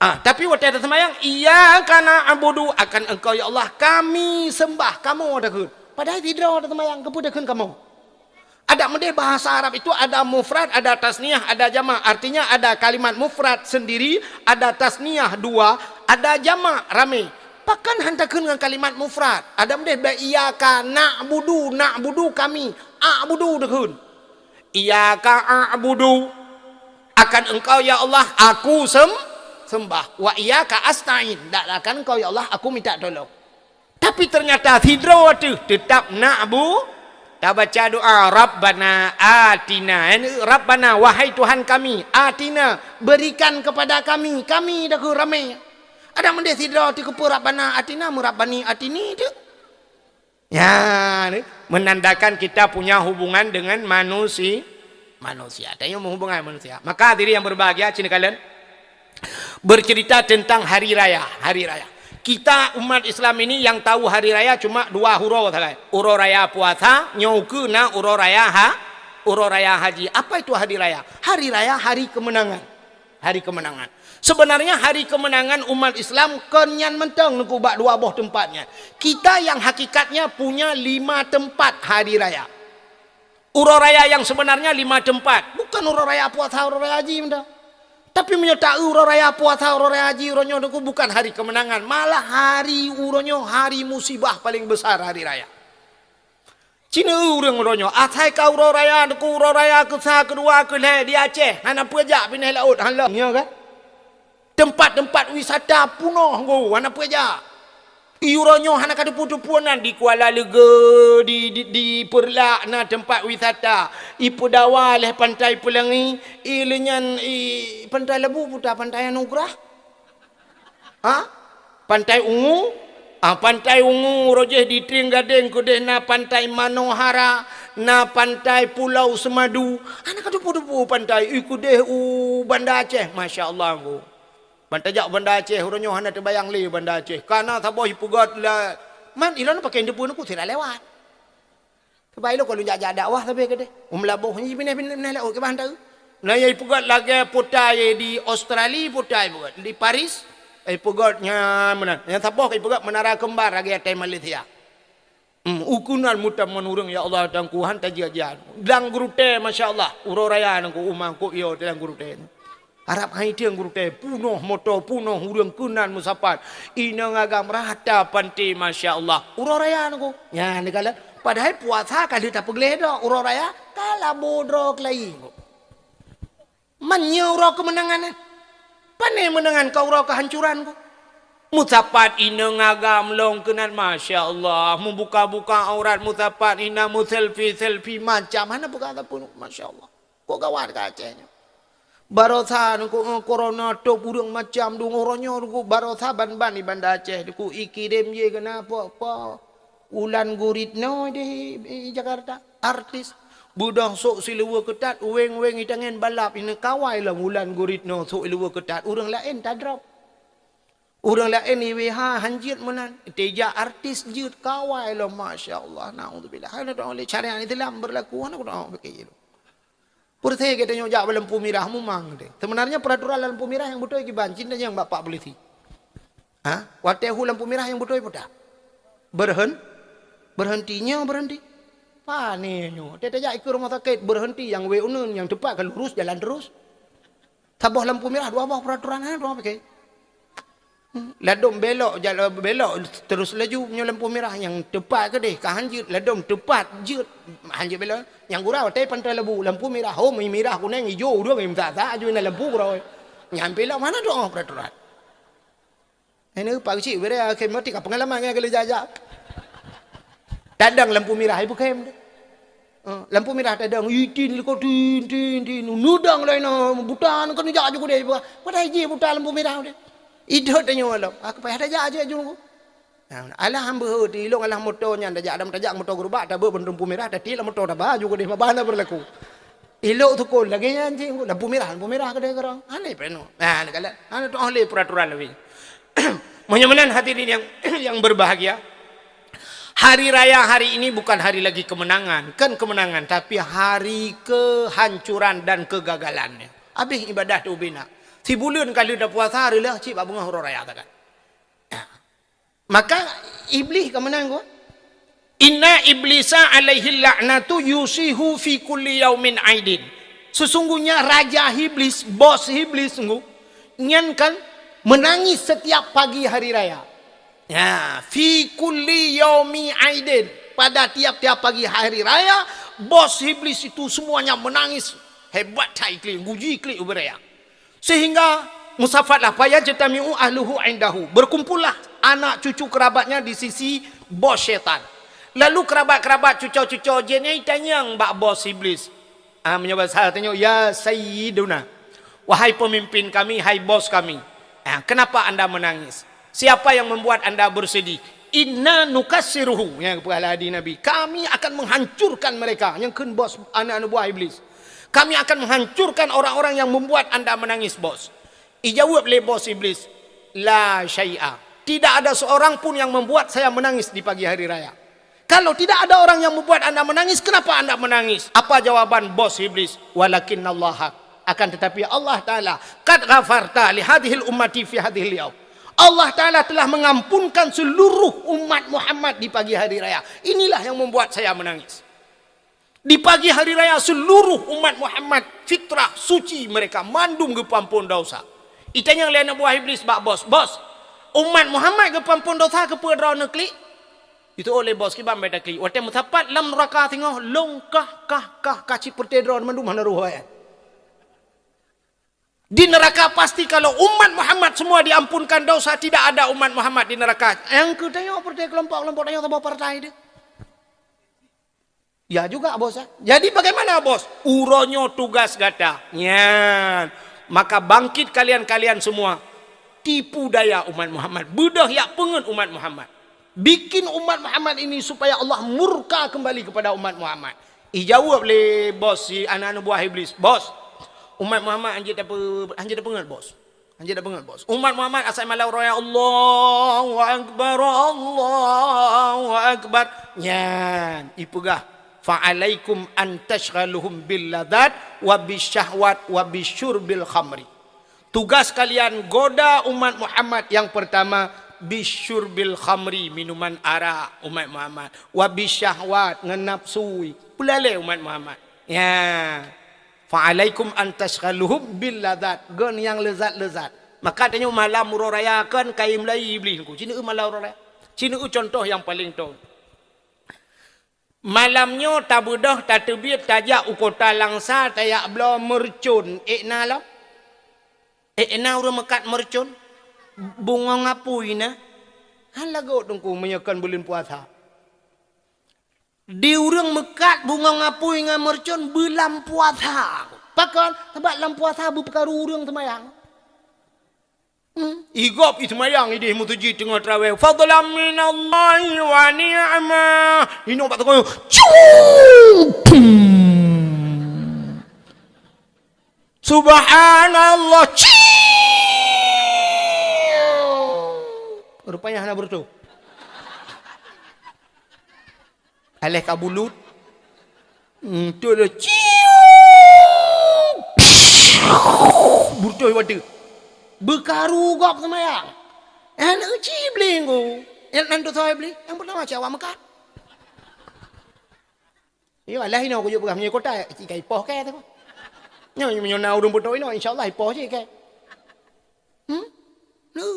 Ah, tapi watée taseumayang, "Iyyaka na'budu," akan Engkau, ya Allah, kami sembah, kamoe takheun. Padahai sidroe taseumayang, keupeue takheun kamoe? Adak meudeh bahasa Arab itu ada mufrad, ada tasniah, ada jamak. Artinya ada kalimat mufrad sendiri, ada tasniah dua, ada jamak ramé. Pakon han takheun ngon kalimat mufrad? Adak meudeh bak iyyaka na'budu, na'budu kami, a'budu takheun. Iyyaka a'budu, akan Engkau ya Allah aku sem-, sembah. Wa iyyaka asta'in, dan akan Engkau ya Allah aku minta tolong. Tapi ternyata sidroe teuh teutap na'bu-, tabaca doa, "Rabbana atina." Rabbana, wahai Tuhan kami, atina, berikan kepada kami, kami dah ramé. Adak meudeh sidroe teuh keupeue Rabbana atina, meurabbani atini teuh. Ya, ni menandakan kita punya hubungan dengan manusi-, manusia. Tanyoe hubungan manusia. Maka hadirin yang berbahagia, cina kalon, bercerita tentang hari raya, hari raya. Kita umat Islam ini yang tahu hari raya cuma dua uroe sagai. Uroe raya puasa, nyoe ukeue na uroe raya ha-, uroe raya haji. Apa itu hari raya? Hari raya hari kemenangan. Hari kemenangan. Sebenarnya hari kemenangan umat Islam kon nyan mantong, Teungku, bak dua boh tempat nyan. Kita yang hakikatnya punya lima tempat hari raya. Uroe raya yang sebenarnya lima tempat. Bukan uroe raya puasa, uroe raya haji mantong. Tapi meunyoe ta-eu uroe raya puasa, uroe raya haji, uroe nyoe, Teungku, bukan hari kemenangan, malah hari uroe nyoe hari musibah paling besar, hari raya. Cina ureuëng uroe nyoe, asai ka uroe raya, Teungku, uroe raya keusa, keudua, keulhée di Aceh, hana peue jak binéh laôt, hana lom, nyoe kan? Tempat-tempat wisata punoh, Teungku, hana peue jak. Uroe nyoe hana ka teupeue-teupeue nan di Kuala Leuge, di, di, di Peureulak na tempat wisata. I Peudawa lheueh Pantai Peulangi, i lheueh nyan i Pantai Labu, puta Pantai Anugerah. Ha? Pantai Ungu? Ah, Pantai Ungu, rojéh di Trienggadeng, keudeh na Pantai Manohara, na Pantai Pulau Semadu. Hana ka teupeue-teupeue pantai, i keudeh u Banda Aceh, masya Allah, Teungku. Ban tajak Banda Aceh, uroe nyoe hana teubayang lé Banda Aceh. Kana saboh ipeugét la, man ilôn pakai teupeue, Teungku, sira lewat. Sabab ilôn ka lôn jak-jak dakwah sabe keudeh. U Meulaboh nyan binéh, binéh, binéh laôt kiban teu. Na nyang ipeugét lagée putai di Australia, putai ipeugét di Paris, ipeugét nyan meunan. Nyang saboh ipeugét Menara Kembar lagée atai Malaysia. Hmm, u keunan meutamon ureuëng, ya Allah, Teungku, han tajak-jak. Dang geurutée, masya Allah, uroe raya nangku uma ku iyo dang geurutée. Arab hai tieng geurutée, punoh moto, punoh ureuëng keunan meusapat. Inong agam rata panté, masya Allah. Uroe raya nangku. Nyan dikala Padahai puasa ka lheueh tapeugleh dok, uroe raya ka labo droe keulayi. Man nyoe uroe keumeunangan, eh? Pane meunangan ka uroe keuhancuran ku? Meusapat inong agam lom keunan, masya Allah. Meubuka-buka aurat meusapat inong, meuselfie-selfie macam. Hana peugah sapeue, masya Allah. Kok gawat ka Aceh nyoe. Barosa nyoe, eh, corona top ureueng macam deungoe uroe nyoe, deungoe barosa ban-ban di Banda Aceh, deungoe ikirém jih keunan po-po. Wulan Guritno di, di Jakarta, artis. Beudôh sôk siluweue keutat, weng-weng itangen balap, ineuk kawai lom Wulan Guritno sôk siluweue keutat, ureueng laén tadrop. Ureueng laén I W H han jeuet meunan, teuja artis jeuet kawai lom, masya Allah, naudzubillah. Hana doa lé syariat Islam berlaku, hana doa fikir. Peureusé geutanyoe jak bak lampu mirah mumang teuh. Sebenarnya peraturan lampu mirah nyang beutôi kiban, cit nyang bak pak polisi. Ha? Watée hu lampu mirah nyang beutôi peue teuh? Berhen-, berhenti, nyoe berhenti. Pane nyoe. Teuh tajak ikeue rumoh sakét, berhenti nyang wéh uneun, nyang teupat ka lurus jalan terus. Saboh lampu mirah, dua boh peraturan, eh, dua boh pakai. Hmm. Ladom belok, jalan belok terus laju, nyoe lampu mirah nyang teupat keudeh, ka han jeuet, ladom teupat jeuet, han jeuet belok. Nyang gura watée pantai lebu, lampu mirah, ho, mirah, kuneng, ijo, ureueng, meutak-tak, aju na lampu gura. Nyang belok mana doa peraturan? Ini Pak Keuchik, bere akhé mati ka pengalaman ngon kali jajak. Tadang lampu mirah, ibu kem deh. Eh, lampu mirah tadang, itin liko tin, tin, tin. Nudang lain, ah, buta, kan jak aju kudeh. Padahai jih buta lampu mirah deh. Idot tanyoe lom. Aku payah tajak aja aju. Nah, alah hamba ho, ti ilong alah moto nyan tajak, adam tajak moto gerubak, tabeu bendung lampu mirah, tati lah moto taba aju kudeh, babah na berlaku. Ilok tukon lagée nyan cit, lampu mirah, lampu mirah keudeh keurang. Aneh peno. Nah, ni kala, anu tu ahli peraturan lebih. Meunyoe meunan hadirin yang, yang berbahagia, hari raya hari ini bukan hari lagi kemenangan, kan kemenangan, tapi hari kehancuran dan kegagalannya. Habis ibadah tu bina. Sibuleuen ka lheueh tapuasa, hari lah cit bak beungoh uroe raya takat. Maka Iblih ka meunan, ko. "Inna iblisa alaihi la'natu yusihu fi kulli yaumin aidin." Sesungguhnya Raja Iblis, bos Iblis, sungguh, nyan kan menangis setiap pagi hari raya. Ya, fi kulli yaumi aidin. Pada tiap-tiap pagi hari raya, bos Iblis itu semuanya menangis. Hebat that klik, guji klik ubé raya. Sehingga musafatlah, "Fayajtami'u ahluhu indahu." Berkumpullah anak cucu kerabatnya di sisi bos syaitan. Lalu kerabat-kerabat cuco-cuco jin nyan tanyong bak bos Iblis. Ah, meunyoe basa tanyoe, "Ya Sayyiduna, wahai pemimpin kami, hai bos kami, ah, kenapa anda menangis? Siapa yang membuat anda bersedih?" "Inna nukassiruhu," nyang geupeugah lé Nabi, "Kami akan menghancurkan mereka," nyang kheun bos aneuk-aneuk buah Iblis. "Kami akan menghancurkan orang-orang yang membuat anda menangis, bos." Ijaweueb lé bos Iblis, "La syai'a. Tidak ada seorang pun yang membuat saya menangis di pagi hari raya." "Kalau tidak ada orang yang membuat anda menangis, kenapa anda menangis?" Apa jawaban bos Iblis? "Walakinnallaha, akan tetapi Allah Ta'ala, qad ghafarta li hadhil ummati fi hadhil yaum." Allah Ta'ala telah mengampunkan seluruh umat Muhammad di pagi hari raya. Inilah yang membuat saya menangis. Di pagi hari raya seluruh umat Muhammad fitrah suci mereka mandum geupampon dosa. Itanyong lé aneuk buah Iblis bak bos, "Bos, umat Muhammad geupampon dosa keupeue droeneuh klik?" Itu oleh bos kiban beda klik. Watée meusapat lam nuraka singoh long kah, kah, kah, kah cit peureute droe mandum hana roh ayat. Di neraka pasti kalau umat Muhammad semua diampunkan dosa, tidak ada umat Muhammad di neraka. Nyang keu tanyoe peureute kelompok-kelompok tanyoe saboh partai deh. Ya juga, bos, ya. Jadi bagaimana, bos? Uroe nyoe tugas gata. Nyan. Maka bangkit kalian-kalian semua. Tipu daya umat Muhammad. Beudôh yak peungeut umat Muhammad. Bikin umat Muhammad ini supaya Allah murka kembali kepada umat Muhammad. Ijaweueb lé bos si aneuk-aneuk buah Iblis, "Bos, umat Muhammad hanjeuet tape-, hanjeuet tapeungeut, bos." Hanjeuet tapeungeut, bos. Umat Muhammad asai malam raya, "Allahu Akbar, Allahu Akbar." Nyan, ipeugah, "Fa'alaikum an tasyghaluhum bil ladzat wa bisyahwat wa bisyurbil khamri." Tugas kalian goda umat Muhammad yang pertama bisyurbil khamri, minuman arak umat Muhammad, wa bisyahwat, ngon nafsu. Peulalé umat Muhammad. Ya. "Fa'alaikum an tasyghaluhum bil ladzat." Gon nyang leuzat-leuzat. Maka tanyoe malam uroe raya kan kayém lai Iblih nyoe. Ci neueu malam uroe raya. Ci neueu contoh nyang paleng thon. Malam nyoe tabeudôh, tateubiet, tajak u kota Langsa, tajak bloe meureucon. Ék na lom? Ék na ureuëng meukat meureucon? Bungong apui na? Han lagot Teungku meunyoe kon buleuen puasa. Di ureuëng meukat bungong apui ngon meureucon bulan puasa. Pakon? Sabab lam puasa beupeukaru ureuëng seumayang. Hmm. Igop i seumayang idéh meuseujid teungoh traweh. Fadlan minallahi wa ni'mah. Inoe bak teungoh. Cung! Subhanallah. Ciu! Rupanya hana beureutoh. Aléh ka bulut. Hmm, tu le. Ciu! Beureutoh watèe. Beukharu gob seumayang. Aneuk cit bli ngku. Nyang nan tu soe bli? Nyang pertama cit awak meukat. Yo, alah inoe kujak peugah meunyoe kota, cit ka ipoh kèe tu. Nyoe, nyoe na ureuëng beutôi inoe, insya Allah ipoh cit kèe. Hmm?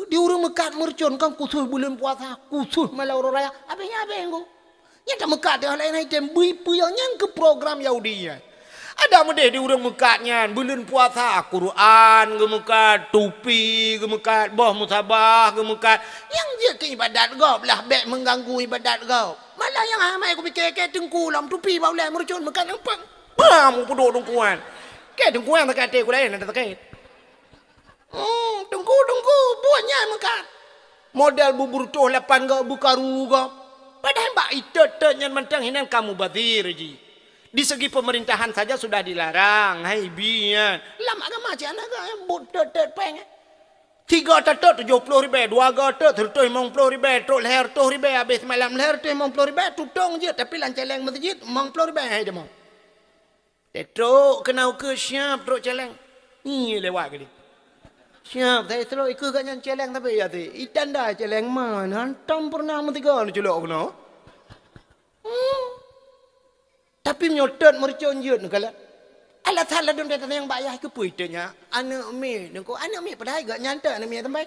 Di ureuëng meukat meureucon kan khusus buleuen puasa, khusus malam uroe raya. Habéh nyan habéh ngku. Nyan tameukat teuh laén item bui peue nyang keu program Yahudi nyan. Ada meudeh di ureuëng meukat nyan, buleuen puasa, Quran geumeukat, tupi geumeukat, boh musabah geumeukat. Nyang jeuet keu ibadat gob lah, bék mengganggu ibadat gob. Malah nyang amai kupike-ke teungku lom tupi bak ulèe meureucon meukat nyang pang. Pam, kupeuduek teungku nyan. Kèe teungku nyan sakét até ku laén, ada sakét. Hmm, teungku, teungku, buet nyan meukat. Model bubur toh lapan gob, beukharu gob. Padahai bak itot-tot nyan mantong hinan ka mubazir jih. Di segi pemerintahan saja sudah dilarang, hai bi nyan. Lam agama cit hana ga, buet tot-tot péng. Tiga teutôt tujoh ploh ribèe, dua go teutôt seureutôh limong ploh ribèe, trok lhèe reutôh ribèe, habéh seumalam lhèe reutôh limong ploh ribèe, tutong jeuet, tapi lam cèlèng meuseujid limong ploh ribèe hai jamong. Trok keunoe keu siap trok cèlèng. Nyi lewat kali. Siap, saya trok ikeu gak nyan cèlèng tapi ya tu. Itanda cèlèng man, hantom pernah meusigoe neuculok keunoe. Hmm. Tapi meunyoe tot meureucon jeuet neukalon. Alasan ladôm that nyang bak yah keupeue teuk nyan? Aneuk miet, nyoe aneuk miet padahai geuh nyan teuk aneuk miet teumpat.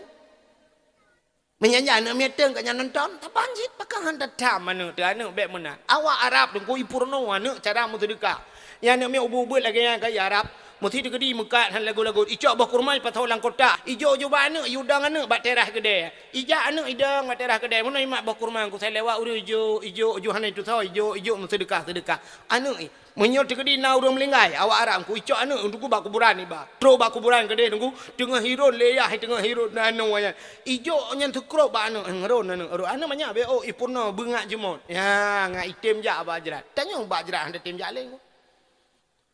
Meunyan nyan aneuk miet teuk geuh nyan nonton, saban cit pakon han tatham aneuk teuh aneuk bék meunan. Awak Arab teungku ipeurunoe aneuk cara meuseudeukah. Nyang aneuk miet ubeut-ubeut lagèe nyan ka i Arab, meusti teukeudi meukat han lagot-lagot. Icok boh kurma ipasoe lam kotak, ijok-jok bak aneuk, iudong aneuk bak teras keudè. Ijak aneuk idong bak teras keudè, meunoe imat boh kurma, ku sai lewat ureueng ijok, ijok, ijok hana itusoe, ijok, ijok meuseudeukah-seudeukah. Aneuk i, meunyoe teukeudi na ureueng meuninggai, awak Arab ku icok aneuk untuk bak kuburan iba. Trok bak kuburan keudeh nunggu, teungoh hiron lé yah, teungoh hiron na aneuk nyan. Ijok nyan teukrop bak aneuk, eh, ron aneuk, ron. Aneuk manyak beh, oh, ipeurunoe beungat jeumot. Ya, ngat item jak bak jrat. Tanyong bak jrat, hana tem jak lé.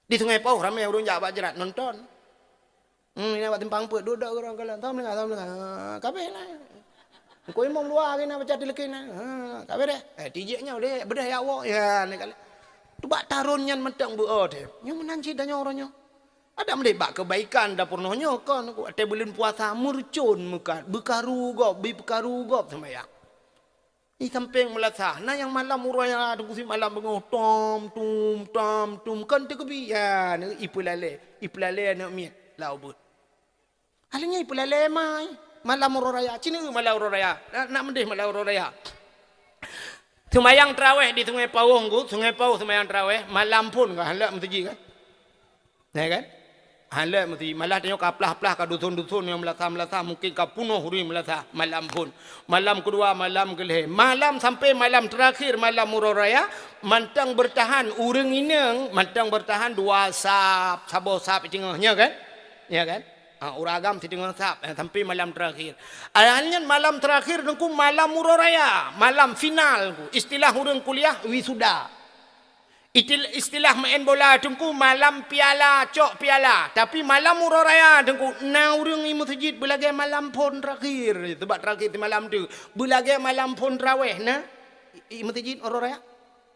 Di Sungai Pauh ramé ureueng jak bak jrat nonton. Hmm, ina bak simpang peuet, duek-duek ureueng kalon. Assalamualaikum, assalamualaikum. Ha, kabeh lah. Engko imum luwa lagèe na baca tileukin na. Ha, kabeh deh. Eh, tijek nyoe deh, beudeh ya wok. Ya, ni kali. Tu bak taron nyan mantong beu oh deh. Nyoe meunan cit tanyoe uroe nyoe. Ada meudeh bak keubaikan dapur noh nyoe kon. Watèe buleuen puasa meureucon meukat, beukharu gob, beupeukaru gob seumayang. Di sampéng meulasah, na nyang malam uroe raya teungku sit malam beungoh tom tum tom tum kon teukeubi, ya, ipeulale, ipeulale aneuk miet lam ubeut. Akhirnya ipeulale mai malam uroe raya, ci neueu malam uroe raya, na, na meudeh malam uroe raya. Seumayang taraweh di Sungai Pauh ngku, Sungai Pauh seumayang taraweh, malam phon ka han lheueh meuseujid kan. Ya kan? Hana meusti, malah tanyoe ka plah-plah ka dusun-dusun nyang meulasah-meulasah, mungkin ka punoh ureueng meulasah malam phon. Malam keudua, malam keulhèe, malam sampai malam terakhir, malam uroe raya, mantong beurtahan ureueng inong, mantong beurtahan dua sap, saboh sap teungoh, nya kan? Ya kan? Ha, ureueng agam siteungoh sap, eh, sampai malam terakhir. Akhirnya malam terakhir teungku malam uroe raya, malam final, istilah ureueng kuliah wisuda. Itil-, istilah main bola teungku malam piala, cok piala. Tapi malam uroe raya teungku, na ureueng i meuseujid beulagèe malam phon terakhir. Sebab terakhir seumalam tu, beulagèe malam phon taraweh na i, i meuseujid uroe raya.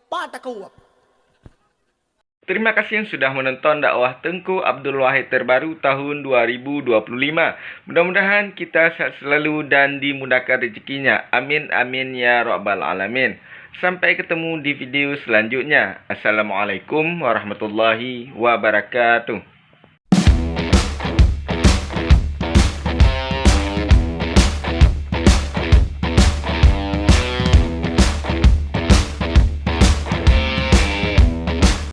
Pat takeuwab. Terima kasih sudah menonton dakwah Teungku Abdul Wahid terbaru tahun dua ribu dua puluh lima. Mudah-mudahan kita sehat selalu dan dimudahkan rezekinya. Amin, amin, ya rabbal alamin. Sampai ketemu di video selanjutnya. Assalamualaikum warahmatullahi wabarakatuh.